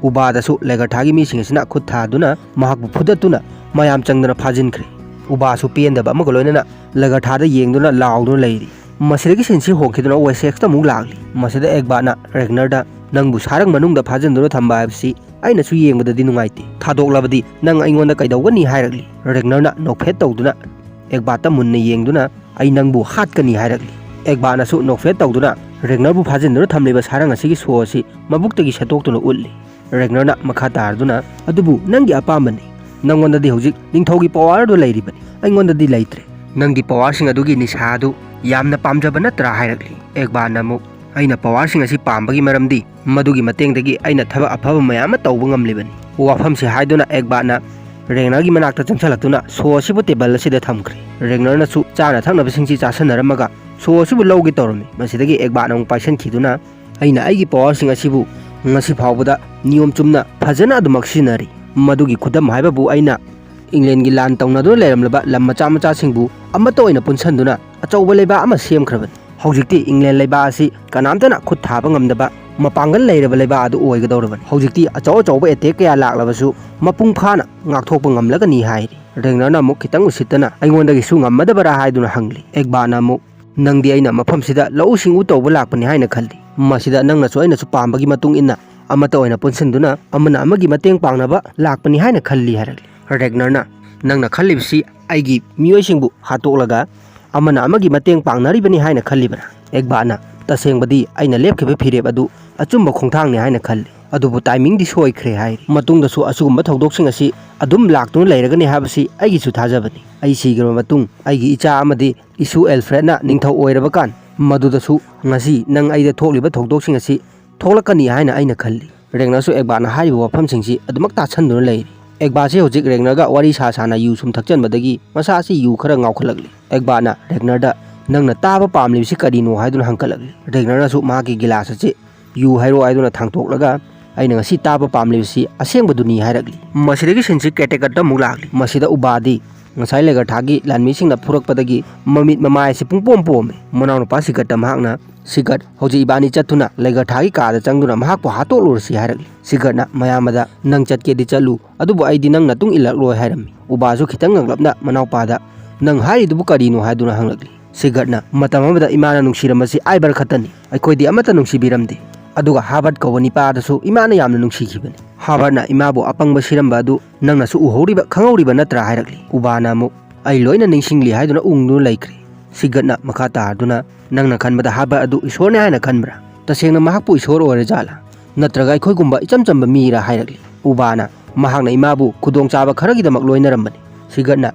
ꯎꯕꯥꯗꯁꯨ ꯂꯦꯒꯔꯊꯥꯒꯤ ꯃꯤꯁꯤꯡ ꯑꯁꯤꯅ ꯈꯨꯠ ꯊꯥꯗꯨꯅ ꯃꯍꯥꯛꯄꯨ ꯐꯨꯗꯠꯇꯨꯅ ꯃꯌꯥꯝ ꯆꯪꯗꯅ ꯐꯥꯖꯤꯟꯈ꯭ꯔꯦ꯫ ꯎꯕꯥꯁꯨ ꯄꯦꯟꯗꯕ ꯑꯃꯒ ꯂꯣꯏꯅꯅ ꯂꯦꯒꯔꯊꯥꯗ ꯌꯦꯡꯗꯨꯅ ꯂꯥꯎꯗꯨꯅ ꯂꯩꯔꯤ꯫ ꯃꯁꯤꯗꯒꯤ ꯁꯤꯟꯁꯤ ꯍꯣꯡꯈꯤꯗꯨꯅ ꯋꯦꯁꯦꯛꯁꯇ ꯑꯃꯨꯛ ꯂꯥꯛꯂꯤ꯫ ꯃꯁꯤꯗ ꯑꯦꯒꯕꯥꯅ ꯔꯦꯒꯅꯔꯗ, "ꯅꯪꯕꯨ ꯁꯥꯔꯪ ꯃꯅꯨꯡꯗ ꯐꯥꯖꯤꯟꯗꯨꯅ ꯊꯝꯕ ꯍꯥꯏꯕꯁꯤ ꯑꯩꯅꯁꯨ ꯌꯦꯡꯕꯗꯗꯤ ꯅꯨꯡꯉꯥꯏꯇꯦ꯫ ꯊꯥꯗꯣꯛꯂꯕꯗꯤ ꯅꯪ ꯑꯩꯉꯣꯟꯗ ꯀꯩꯗꯧꯒꯅꯤ?" ꯍꯥꯏꯔꯛꯂꯤ꯫ ꯔꯦꯒꯅꯔꯅ ꯅꯣꯛꯐꯦꯠ ꯇꯧꯗꯨꯅ ꯑꯦꯒꯕꯥꯇ ꯃꯨꯟꯅ ꯌꯦꯡꯗꯨꯅ, "ꯑꯩ ꯅꯪꯕꯨ ꯍꯥꯠꯀꯅꯤ" ꯍꯥꯏꯔꯛꯂꯤ꯫ ꯑꯦꯒꯕꯥꯅꯁꯨ ꯅꯣꯛꯐꯦꯠ ꯇꯧꯗꯨꯅ ꯔꯦꯒꯅꯔꯕꯨ ꯐꯥꯖꯤꯟꯗꯨꯅ ꯊꯝꯂꯤꯕ ꯁꯥꯔꯪ ꯑꯁꯤꯒꯤ ꯁꯣ ꯑꯁꯤ ꯃꯕꯨꯛꯇꯒꯤ ꯁꯦꯠꯇꯣꯛꯇꯨꯅ ꯎꯠꯂꯤ꯫ ꯔꯦꯒꯅꯔꯅ ꯃꯈꯥ ꯇꯥꯔꯗꯨꯅ, "ꯑꯗꯨꯕꯨ ꯅꯪꯒꯤ ꯑꯄꯥꯝꯕꯅꯤ꯫ ꯅꯪꯉꯣꯟꯗꯗꯤ ꯍꯧꯖꯤꯛ ꯅꯤꯡꯊꯧꯒꯤ ꯄꯋꯥꯔꯗꯨ ꯂꯩꯔꯤꯕꯅꯤ, ꯑꯩꯉꯣꯟꯗꯗꯤ ꯂꯩꯇ꯭ꯔꯦ꯫ ꯅꯪꯒꯤ ꯄꯋꯥꯔꯁꯤꯡ ꯑꯗꯨꯒꯤ ꯅꯤꯁꯥ ꯑꯗꯨ ꯌꯥꯝꯅ ꯄꯥꯝꯖꯕ ꯅꯠꯇ꯭ꯔꯥ?" ꯍꯥꯏꯔꯛꯂꯤ꯫ ꯑꯦꯒꯕꯥꯅ ꯑꯃꯨꯛ, "ꯑꯩꯅ ꯄꯋꯥꯔꯁꯤꯡ ꯑꯁꯤ ꯄꯥꯝꯕꯒꯤ ꯃꯔꯝꯗꯤ ꯃꯗꯨꯒꯤ ꯃꯇꯦꯡꯗꯒꯤ ꯑꯩꯅ ꯊꯕꯛ ꯑꯐꯕ ꯃꯌꯥꯝ ꯑꯃ ꯇꯧꯕ ꯉꯝꯂꯤꯕꯅꯤ"꯫ ꯋꯥꯐꯝꯁꯤ ꯍꯥꯏꯗꯨꯅ ꯑꯦꯒꯕꯥꯅ ꯔꯦꯒꯅꯔꯒꯤ ꯃꯅꯥꯛꯇ ꯆꯪꯁꯤꯜꯂꯛꯇꯨꯅ ꯁꯣ ꯑꯁꯤꯕꯨ ꯇꯦꯕꯜ ꯑꯁꯤꯗ ꯊꯝꯈ꯭ꯔꯦ꯫ ꯔꯦꯒꯅꯔꯅꯁꯨ ꯆꯥꯅ ꯊꯛꯅꯕꯁꯤꯡꯁꯤ ꯆꯥꯁꯤꯟꯅꯔꯝꯃꯒ ꯁꯣ ꯑꯁꯤꯕꯨ ꯂꯧꯒꯦ ꯇꯧꯔꯝꯃꯤ꯫ ꯃꯁꯤꯗꯒꯤ ꯑꯦꯒꯕꯥꯅ ꯑꯃꯨꯛ ꯄꯥꯏꯁꯟꯈꯤꯗꯨꯅ, "ꯑꯩꯅ ꯑꯩꯒꯤ ꯄꯋꯥꯔꯁꯤꯡ ꯑꯁꯤꯕꯨ ꯉꯁꯤ ꯐꯥꯎꯕꯗ ꯅꯤꯌꯣꯝ ꯆꯨꯝꯅ ꯐꯖꯅ ꯑꯗꯨꯃꯛ ꯁꯤꯖꯤꯟꯅꯔꯤ꯫ ꯃꯗꯨꯒꯤ ꯈꯨꯗꯝ ꯍꯥꯏꯕꯕꯨ ꯑꯩꯅ ꯏꯪꯂꯦꯟꯒꯤ ꯂꯥꯟ ꯇꯧꯅꯗꯨꯅ ꯂꯩꯔꯝꯂꯕ ꯂꯝ ꯃꯆꯥ ꯃꯆꯥꯁꯤꯡꯕꯨ ꯑꯃꯠꯇ ꯑꯣꯏꯅ ꯄꯨꯟꯁꯤꯟꯗꯨꯅ ꯑꯆꯧꯕ ꯂꯩꯕꯥꯛ ꯑꯃ ꯁꯦꯝꯈ꯭ꯔꯕꯅꯤ꯫ ꯍꯧꯖꯤꯛꯇꯤ ꯏꯪꯂꯦꯟ ꯂꯩꯕꯥꯛ ꯑꯁꯤ ꯀꯅꯥꯝꯇꯅ ꯈꯨꯠ ꯊꯥꯕ ꯉꯝꯗꯕ ꯃꯄꯥꯡꯒꯜ ꯂꯩꯔꯕ ꯂꯩꯕꯥꯛ ꯑꯗꯨ ꯑꯣꯏꯒꯗꯧꯔꯕꯅꯤ꯫ ꯍꯧꯖꯤꯛꯇꯤ ꯑꯆꯧ ꯑꯆꯧꯕ ꯑꯦꯇꯦꯛ ꯀꯌꯥ ꯂꯥꯛꯂꯕꯁꯨ ꯃꯄꯨꯡ ꯐꯥꯅ ꯉꯥꯛꯊꯣꯛꯄ ꯉꯝꯂꯒꯅꯤ" ꯍꯥꯏꯔꯤ꯫ ꯔꯦꯒꯅꯔꯅ ꯑꯃꯨꯛ ꯈꯤꯇꯪ ꯎꯁꯤꯠꯇꯅ, "ꯑꯩꯉꯣꯟꯗꯒꯤꯁꯨ ꯉꯝꯃꯗꯕꯔꯥ?" ꯍꯥꯏꯗꯨꯅ ꯍꯪꯂꯤ꯫ ꯑꯦꯒꯕꯥꯅ ꯑꯃꯨꯛ, "ꯅꯪꯗꯤ ꯑꯩꯅ ꯃꯐꯝꯁꯤꯗ ꯂꯧꯎ ꯁꯤꯡꯎ ꯇꯧꯕ ꯂꯥꯛꯄꯅꯤ ꯍꯥꯏꯅ ꯈꯜꯂꯤ꯫ ꯃꯁꯤꯗ ꯅꯪꯅꯁꯨ ꯑꯩꯅꯁꯨ ꯄꯥꯝꯕꯒꯤ ꯃꯇꯨꯡ ꯏꯟꯅ ꯑꯃꯠꯇ ꯑꯣꯏꯅ ꯄꯨꯟꯁꯤꯟꯗꯨꯅ ꯑꯃꯅ ꯑꯃꯒꯤ ꯃꯇꯦꯡ ꯄꯥꯡꯅꯕ ꯂꯥꯛꯄꯅꯤ ꯍꯥꯏꯅ ꯈꯜꯂꯤ" ꯍꯥꯏꯔꯛꯂꯤ꯫ ꯔꯦꯒꯅꯔꯅ, "ꯅꯪꯅ ꯈꯜꯂꯤꯕꯁꯤ ꯑꯩꯒꯤ ꯃꯤꯑꯣꯏꯁꯤꯡꯕꯨ ꯍꯥꯠꯇꯣꯛꯂꯒ ꯑꯃꯅ ꯑꯃꯒꯤ ꯃꯇꯦꯡ ꯄꯥꯡꯅꯔꯤꯕꯅꯤ ꯍꯥꯏꯅ ꯈꯜꯂꯤꯕ꯭ꯔꯥ?" ꯑꯦꯒꯕꯥꯅ, "ꯇꯁꯦꯡꯕꯗꯤ ꯑꯩꯅ ꯂꯦꯞꯈꯤꯕ ꯐꯤꯔꯦꯞ ꯑꯗꯨ ꯑꯆꯨꯝꯕ ꯈꯣꯡꯊꯥꯡꯅꯤ ꯍꯥꯏꯅ ꯈꯜꯂꯤ, ꯑꯗꯨꯕꯨ ꯇꯥꯏꯃꯤꯡꯗꯤ ꯁꯣꯏꯈ꯭ꯔꯦ" ꯍꯥꯏꯔꯤ꯫ ꯃꯇꯨꯡꯗꯁꯨ ꯑꯁꯤꯒꯨꯝꯕ ꯊꯧꯗꯣꯛꯁꯤꯡ ꯑꯁꯤ ꯑꯗꯨꯝ ꯂꯥꯛꯇꯨꯅ ꯂꯩꯔꯒꯅꯤ ꯍꯥꯏꯕꯁꯤ ꯑꯩꯒꯤꯁꯨ ꯊꯥꯖꯕꯅꯤ꯫ ꯑꯩ ꯁꯤꯈ꯭ꯔꯕ ꯃꯇꯨꯡ ꯑꯩꯒꯤ ꯏꯆꯥ ꯑꯃꯗꯤ ꯏꯁꯨ ꯑꯦꯜꯐ꯭ꯔꯦꯗꯅ ꯅꯤꯡꯊꯧ ꯑꯣꯏꯔꯕ ꯀꯥꯟ, ꯃꯗꯨꯗꯁꯨ ꯉꯁꯤ ꯅꯪ ꯑꯩꯗ ꯊꯣꯛꯂꯤꯕ ꯊꯧꯗꯣꯛꯁꯤꯡ ꯑꯁꯤ ꯊꯣꯛꯂꯛꯀꯅꯤ ꯍꯥꯏꯅ ꯑꯩꯅ ꯈꯜꯂꯤ꯫ ꯔꯦꯒꯅꯔꯁꯨ ꯑꯦꯒꯕꯥꯅ ꯍꯥꯏꯔꯤꯕ ꯋꯥꯐꯝꯁꯤꯡꯁꯤ ꯑꯗꯨꯃꯛ ꯇꯥꯁꯟꯗꯨꯅ ꯂꯩꯔꯤ꯫ ꯑꯦꯒꯕꯥꯁꯤ ꯍꯧꯖꯤꯛ ꯔꯦꯒꯅꯔꯒ ꯋꯥꯔꯤ ꯁꯥ ꯁꯥꯅ ꯌꯨ ꯁꯨꯝ ꯊꯛꯆꯟꯕꯗꯒꯤ ꯃꯁꯥ ꯑꯁꯤ ꯌꯨ ꯈꯔ ꯉꯥꯎꯈꯠꯂꯛꯂꯤ꯫ ꯑꯦꯒꯕꯥꯅ ꯔꯦꯒꯅꯔꯗ, "ꯅꯪꯅ ꯇꯥꯕ ꯄꯥꯝꯂꯤꯕꯁꯤ ꯀꯔꯤꯅꯣ?" ꯍꯥꯏꯗꯨꯅ ꯍꯪꯀꯠꯂꯛꯂꯤ꯫ ꯔꯦꯒꯅꯔꯅꯁꯨ ꯃꯍꯥꯛꯀꯤ ꯒꯤꯂꯥꯁ ꯑꯁꯤ ꯌꯨ ꯍꯥꯏꯔꯣ ꯍꯥꯏꯗꯨꯅ ꯊꯥꯡꯇꯣꯛꯂꯒ, "ꯑꯩꯅ ꯉꯁꯤ ꯇꯥꯕ ꯄꯥꯝꯂꯤꯕꯁꯤ ꯑꯁꯦꯡꯕꯗꯨꯅꯤ" ꯍꯥꯏꯔꯛꯂꯤ꯫ ꯃꯁꯤꯗꯒꯤ ꯁꯤꯟꯁꯤ ꯀꯦꯇꯦꯀꯠꯇ ꯑꯃꯨꯛ ꯂꯥꯛꯂꯤ꯫ ꯃꯁꯤꯗ ꯎꯕꯥꯗꯤ ꯉꯁꯥꯏ ꯂꯦꯒꯔꯊꯥꯒꯤ ꯂꯥꯟꯃꯤꯁꯤꯡꯅ ꯐꯨꯔꯛꯄꯗꯒꯤ ꯃꯃꯤꯠ ꯃꯃꯥꯏ ꯑꯁꯤ ꯄꯨꯡꯄꯣꯝ ꯄꯣꯝꯃꯤ꯫ ꯃꯅꯥꯎꯅꯨꯄꯥ ꯁꯤꯒꯠꯇ ꯃꯍꯥꯛꯅ, "ꯁꯤꯒꯠ, ꯍꯧꯖꯤꯛ ꯏꯕꯥꯅꯤ ꯆꯠꯇꯨꯅ ꯂꯦꯒꯔꯊꯥꯒꯤ ꯀꯥꯗ ꯆꯪꯗꯨꯅ ꯃꯍꯥꯛꯄꯨ ꯍꯥꯠꯇꯣꯛꯂꯨꯔꯁꯤ" ꯍꯥꯏꯔꯛꯂꯤ꯫ ꯁꯤꯒꯠꯅ ꯃꯌꯥꯝꯕꯗ, "ꯅꯪ ꯆꯠꯀꯦꯗꯤ ꯆꯠꯂꯨ, ꯑꯗꯨꯕꯨ ꯑꯩꯗꯤ ꯅꯪ ꯃꯇꯨꯡ ꯏꯜꯂꯛꯂꯣꯏ" ꯍꯥꯏꯔꯝꯃꯤ꯫ ꯎꯕꯥꯁꯨ ꯈꯤꯇꯪ ꯉꯛꯂꯞꯅ ꯃꯅꯥꯎꯄꯥꯗ, "ꯅꯪ ꯍꯥꯏꯔꯤꯗꯨꯕꯨ ꯀꯔꯤꯅꯣ?" ꯍꯥꯏꯗꯨꯅ ꯍꯪꯂꯛꯂꯤ꯫ ꯁꯤꯒꯠꯅ, "ꯃꯇꯝ ꯑꯃꯗ ꯏꯃꯥꯅ ꯅꯨꯡꯁꯤꯔꯝꯕꯁꯤ ꯑꯥꯏꯕꯔ ꯈꯛꯇꯅꯤ꯫ ꯑꯩꯈꯣꯏꯗꯤ ꯑꯃꯠꯇ ꯅꯨꯡꯁꯤꯕꯤꯔꯝꯗꯦ꯫ ꯑꯗꯨꯒ ꯍꯥꯕꯔꯠ ꯀꯧꯕ ꯅꯤꯄꯥ ꯑꯗꯨꯁꯨ ꯏꯃꯥꯅ ꯌꯥꯝꯅ ꯅꯨꯡꯁꯤꯈꯤꯕꯅꯤ꯫ ꯍꯥꯕꯔꯠꯅ ꯏꯃꯥꯕꯨ ꯑꯄꯪꯕ ꯁꯤꯔꯝꯕ ꯑꯗꯨ ꯅꯪꯅꯁꯨ ꯎꯍꯧꯔꯤꯕ, ꯈꯪꯍꯧꯔꯤꯕ ꯅꯠꯇ꯭ꯔꯥ?" ꯍꯥꯏꯔꯛꯂꯤ꯫ ꯎꯕꯥꯅ ꯑꯃꯨꯛ, "ꯑꯩ ꯂꯣꯏꯅ ꯅꯤꯡꯁꯤꯡꯂꯤ" ꯍꯥꯏꯗꯨꯅ ꯎꯪꯗꯨꯅ ꯂꯩꯈ꯭ꯔꯦ꯫ ꯁꯤꯒꯠꯅ ꯃꯈꯥ ꯇꯥꯔꯗꯨꯅ, "ꯅꯪꯅ ꯈꯟꯕꯗ ꯍꯥꯕꯔꯠ ꯑꯗꯨ ꯏꯁꯣꯔꯅꯤ ꯍꯥꯏꯅ ꯈꯟꯕ꯭ꯔꯥ? ꯇꯁꯦꯡꯅ ꯃꯍꯥꯛꯄꯨ ꯏꯁꯣꯔ ꯑꯣꯏꯔꯖꯥꯠꯂꯥ? ꯅꯠꯇ꯭ꯔꯒ ꯑꯩꯈꯣꯏꯒꯨꯝꯕ ꯏꯆꯝ ꯆꯝꯕ ꯃꯤꯔꯥ?" ꯍꯥꯏꯔꯛꯂꯤ꯫ ꯎꯕꯥꯅ, "ꯃꯍꯥꯛꯅ ꯏꯃꯥꯕꯨ ꯈꯨꯗꯣꯡꯆꯥꯕ ꯈꯔꯒꯤꯗꯃꯛ ꯂꯣꯏꯅꯔꯝꯕꯅꯤ꯫ ꯁꯤꯒꯠꯅ,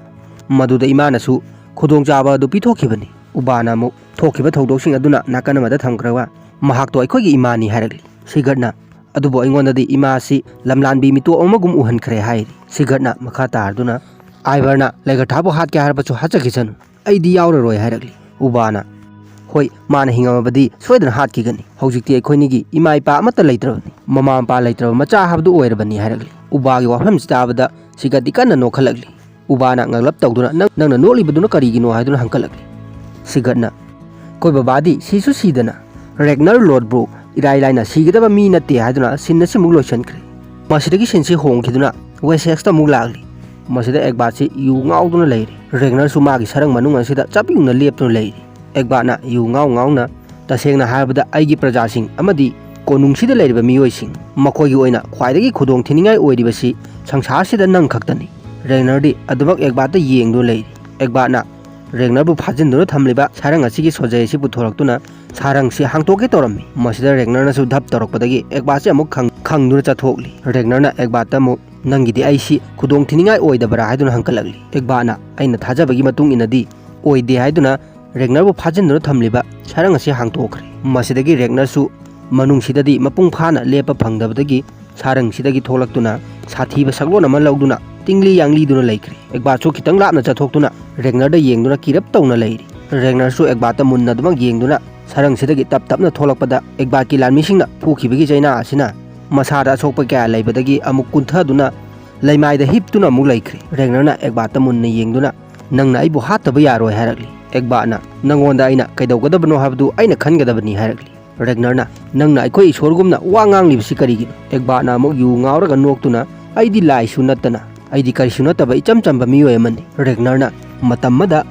ꯃꯗꯨꯗ ꯏꯃꯥꯅꯁꯨ ꯈꯨꯗꯣꯡꯆꯥꯕ ꯑꯗꯨ ꯄꯤꯊꯣꯛꯈꯤꯕꯅꯤ꯫" ꯎꯕꯥꯅ ꯑꯃꯨꯛ, "ꯊꯣꯛꯈꯤꯕ ꯊꯧꯗꯣꯛꯁꯤꯡ ꯑꯗꯨꯅ ꯅꯥꯀꯟ ꯑꯃꯗ ꯊꯝꯈ꯭ꯔꯒ, ꯃꯍꯥꯛꯇꯣ ꯑꯩꯈꯣꯏꯒꯤ ꯏꯃꯥꯅꯤ" ꯍꯥꯏꯔꯛꯂꯤ꯫ ꯁꯤꯒꯠꯅ, "ꯑꯗꯨꯕꯨ ꯑꯩꯉꯣꯟꯗꯗꯤ ꯏꯃꯥ ꯑꯁꯤ ꯂꯝꯂꯥꯟꯕꯤ ꯃꯤꯇꯣꯞ ꯑꯃꯒꯨꯝ ꯎꯍꯟꯈ꯭ꯔꯦ" ꯍꯥꯏꯔꯤ꯫ ꯁꯤꯒꯠꯅ ꯃꯈꯥ ꯇꯥꯔꯗꯨꯅ, "ꯑꯥꯏꯕꯔꯅ ꯂꯩꯒꯊꯥꯕꯨ ꯍꯥꯠꯀꯦ ꯍꯥꯏꯔꯕꯁꯨ ꯍꯥꯠꯆꯈꯤꯁꯅꯨ, ꯑꯩꯗꯤ ꯌꯥꯎꯔꯔꯣꯏ" ꯍꯥꯏꯔꯛꯂꯤ꯫ ꯎꯕꯥꯅ, "ꯍꯣꯏ, ꯃꯥꯅ ꯍꯤꯡꯉꯝꯃꯕꯗꯤ ꯁꯣꯏꯗꯅ ꯍꯥꯠꯈꯤꯒꯅꯤ꯫ ꯍꯧꯖꯤꯛꯇꯤ ꯑꯩꯈꯣꯏꯅꯤꯒꯤ ꯏꯃꯥ ꯏꯄꯥ ꯑꯃꯠꯇ ꯂꯩꯇ꯭ꯔꯕꯅꯤ, ꯃꯃꯥ ꯃꯄꯥ ꯂꯩꯇ꯭ꯔꯕ ꯃꯆꯥ ꯍꯥꯏꯕꯗꯨ ꯑꯣꯏꯔꯕꯅꯤ" ꯍꯥꯏꯔꯛꯂꯤ꯫ ꯎꯕꯥꯒꯤ ꯋꯥꯐꯝꯁꯤ ꯇꯥꯕꯗ ꯁꯤꯒꯠꯇꯤ ꯀꯟꯅ ꯅꯣꯛꯈꯠꯂꯛꯂꯤ꯫ ꯎꯕꯥꯅ ꯉꯛꯂꯞ ꯇꯧꯗꯨꯅ, "ꯅꯪ, ꯅꯪꯅ ꯅꯣꯛꯂꯤꯕꯗꯨꯅ ꯀꯔꯤꯒꯤꯅꯣ?" ꯍꯥꯏꯗꯨꯅ ꯍꯪꯀꯠꯂꯛꯂꯤ꯫ ꯁꯤꯒꯠꯅ, "ꯑꯩꯈꯣꯏ ꯕꯕꯥꯗꯤ ꯁꯤꯁꯨ ꯁꯤꯗꯅ, ꯔꯦꯒꯅꯔ ꯂꯣꯗꯕ꯭ꯔꯨ ꯏꯔꯥꯏ ꯂꯥꯏꯅ ꯁꯤꯒꯗꯕ ꯃꯤ ꯅꯠꯇꯦ" ꯍꯥꯏꯗꯨꯅ ꯁꯤꯟ ꯑꯁꯤꯃꯨꯛ ꯂꯣꯏꯁꯤꯟꯈ꯭ꯔꯦ꯫ ꯃꯁꯤꯗꯒꯤ ꯁꯤꯟꯁꯤ ꯍꯣꯡꯈꯤꯗꯨꯅ ꯋꯦꯁꯦꯛꯁꯇ ꯑꯃꯨꯛ ꯂꯥꯛꯂꯤ꯫ ꯃꯁꯤꯗ ꯑꯦꯒꯕꯥꯠꯁꯤ ꯌꯨ ꯉꯥꯎꯗꯨꯅ ꯂꯩꯔꯤ꯫ ꯔꯦꯒꯅꯔꯁꯨ ꯃꯥꯒꯤ ꯁꯔꯪ ꯃꯅꯨꯡ ꯑꯁꯤꯗ ꯆꯞ ꯌꯨꯡꯅ ꯂꯦꯞꯇꯨꯅ ꯂꯩꯔꯤ꯫ ꯑꯦꯒꯕꯥꯠꯅ ꯌꯨ ꯉꯥꯎ ꯉꯥꯎꯅ, "ꯇꯁꯦꯡꯅ ꯍꯥꯏꯔꯕꯗ ꯑꯩꯒꯤ ꯄ꯭ꯔꯖꯥꯁꯤꯡ ꯑꯃꯗꯤ ꯀꯣꯅꯨꯡꯁꯤꯗ ꯂꯩꯔꯤꯕ ꯃꯤꯑꯣꯏꯁꯤꯡ, ꯃꯈꯣꯏꯒꯤ ꯑꯣꯏꯅ ꯈ꯭ꯋꯥꯏꯗꯒꯤ ꯈꯨꯗꯣꯡ ꯊꯤꯅꯤꯡꯉꯥꯏ ꯑꯣꯏꯔꯤꯕꯁꯤ ꯁꯪꯁꯥꯔꯁꯤꯗ ꯅꯪ ꯈꯛꯇꯅꯤ꯫" ꯔꯦꯒꯅꯔꯗꯤ ꯑꯗꯨꯃꯛ ꯑꯦꯒꯕꯥꯠꯇ ꯌꯦꯡꯗꯨꯅ ꯂꯩꯔꯤ꯫ ꯑꯦꯒꯕꯥꯠꯅ ꯔꯦꯒꯅꯔꯕꯨ ꯐꯥꯖꯤꯟꯗꯨꯅ ꯊꯝꯂꯤꯕ ꯁꯥꯔꯪ ꯑꯁꯤꯒꯤ ꯁꯣꯖꯩ ꯑꯁꯤ ꯄꯨꯊꯣꯔꯛꯇꯨꯅ ꯁꯥꯔꯪꯁꯤ ꯍꯥꯡꯇꯣꯛꯀꯦ ꯇꯧꯔꯝꯃꯤ꯫ ꯃꯁꯤꯗ ꯔꯦꯒꯅꯔꯅꯁꯨ ꯙꯞ ꯇꯧꯔꯛꯄꯗꯒꯤ ꯑꯦꯒꯕꯥꯠꯁꯤ ꯑꯃꯨꯛ ꯈꯪ-, ꯈꯪꯗꯨꯅ ꯆꯠꯊꯣꯛꯂꯤ꯫ ꯔꯦꯒꯅꯔꯅ ꯑꯦꯒꯕꯥꯠꯇ ꯑꯃꯨꯛ, "ꯅꯪꯒꯤꯗꯤ ꯑꯩꯁꯤ ꯈꯨꯗꯣꯡ ꯊꯤꯅꯤꯡꯉꯥꯏ ꯑꯣꯏꯗꯕ꯭ꯔꯥ?" ꯍꯥꯏꯗꯨꯅ ꯍꯪꯀꯠꯂꯛꯂꯤ꯫ ꯑꯦꯒꯕꯥꯠꯅ, "ꯑꯩꯅ ꯊꯥꯖꯕꯒꯤ ꯃꯇꯨꯡ ꯏꯟꯅꯗꯤ ꯑꯣꯏꯗꯦ" ꯍꯥꯏꯗꯨꯅ ꯔꯦꯒꯅꯔꯕꯨ ꯐꯥꯖꯤꯟꯗꯨꯅ ꯊꯝꯂꯤꯕ ꯁꯥꯔꯪ ꯑꯁꯤ ꯍꯥꯡꯇꯣꯛꯈ꯭ꯔꯦ꯫ ꯃꯁꯤꯗꯒꯤ ꯔꯦꯒꯅꯔꯁꯨ ꯃꯅꯨꯡꯁꯤꯗꯗꯤ ꯃꯄꯨꯡ ꯐꯥꯅ ꯂꯦꯞꯄ ꯐꯪꯗꯕꯗꯒꯤ ꯁꯥꯔꯪꯁꯤꯗꯒꯤ ꯊꯣꯛꯂꯛꯇꯨꯅ ꯁꯥꯊꯤꯕ ꯁꯛꯂꯣꯟ ꯑꯃ ꯂꯧꯗꯨꯅ ꯇꯤꯡꯂꯤ ꯌꯥꯡꯂꯤꯗꯨꯅ ꯂꯩꯈ꯭ꯔꯦ꯫ ꯑꯦꯒꯕꯥꯠꯁꯨ ꯈꯤꯇꯪ ꯂꯥꯞꯅ ꯆꯠꯊꯣꯛꯇꯨꯅ ꯔꯦꯒꯅꯔꯗ ꯌꯦꯡꯗꯨꯅ ꯀꯤꯔꯞ ꯇꯧꯅ ꯂꯩꯔꯤ꯫ ꯔꯦꯒꯅꯔꯁꯨ ꯑꯦꯒꯕꯥꯠꯇ ꯃꯨꯟꯅ ꯑꯗꯨꯃꯛ ꯌꯦꯡꯗꯨꯅ ꯁꯥꯔꯪꯁꯤꯗꯒꯤ ꯇꯞ ꯇꯞꯅ ꯊꯣꯛꯂꯛꯄꯗ, ꯑꯦꯒꯕꯥꯠꯀꯤ ꯂꯥꯟꯃꯤꯁꯤꯡꯅ ꯐꯨꯈꯤꯕꯒꯤ ꯆꯩꯅꯥ ꯑꯁꯤꯅ ꯃꯁꯥꯗ ꯑꯁꯣꯛꯄ ꯀꯌꯥ ꯂꯩꯕꯗꯒꯤ ꯑꯃꯨꯛ ꯀꯨꯟꯊꯗꯨꯅ ꯂꯩꯃꯥꯏꯗ ꯍꯤꯞꯇꯨꯅ ꯑꯃꯨꯛ ꯂꯩꯈ꯭ꯔꯦ꯫ ꯔꯦꯒꯅꯔꯅ ꯑꯦꯒꯕꯥꯠꯇ ꯃꯨꯟꯅ ꯌꯦꯡꯗꯨꯅ, "ꯅꯪꯅ ꯑꯩꯕꯨ ꯍꯥꯠꯇꯕ ꯌꯥꯔꯣꯏ" ꯍꯥꯏꯔꯛꯂꯤ꯫ ꯑꯦꯒꯕꯥꯠꯅ, "ꯅꯪꯉꯣꯟꯗ ꯑꯩꯅ ꯀꯩꯗꯧꯒꯗꯕꯅꯣ ꯍꯥꯏꯕꯗꯨ ꯑꯩꯅ ꯈꯟꯒꯗꯕꯅꯤ" ꯍꯥꯏꯔꯛꯂꯤ꯫ ꯔꯦꯒꯅꯔꯅ, "ꯅꯪꯅ ꯑꯩꯈꯣꯏ ꯏꯁꯣꯔꯒꯨꯝꯅ ꯋꯥ ꯉꯥꯡꯂꯤꯕꯁꯤ ꯀꯔꯤꯒꯤꯅꯣ?" ꯑꯦꯒꯕꯥꯠꯅ ꯑꯃꯨꯛ ꯌꯨ ꯉꯥꯎꯔꯒ ꯅꯣꯛꯇꯨꯅ, "ꯑꯩꯗꯤ ꯂꯥꯏꯁꯨ ꯅꯠꯇꯅ, ꯑꯩꯗꯤ ꯀꯔꯤꯁꯨ ꯅꯠꯇꯕ ꯏꯆꯝ ꯆꯝꯕ ꯃꯤꯑꯣꯏ ꯑꯃꯅꯤ꯫" ꯔꯦꯒꯅꯔꯅ, "ꯃꯇꯝ ꯑꯃꯗ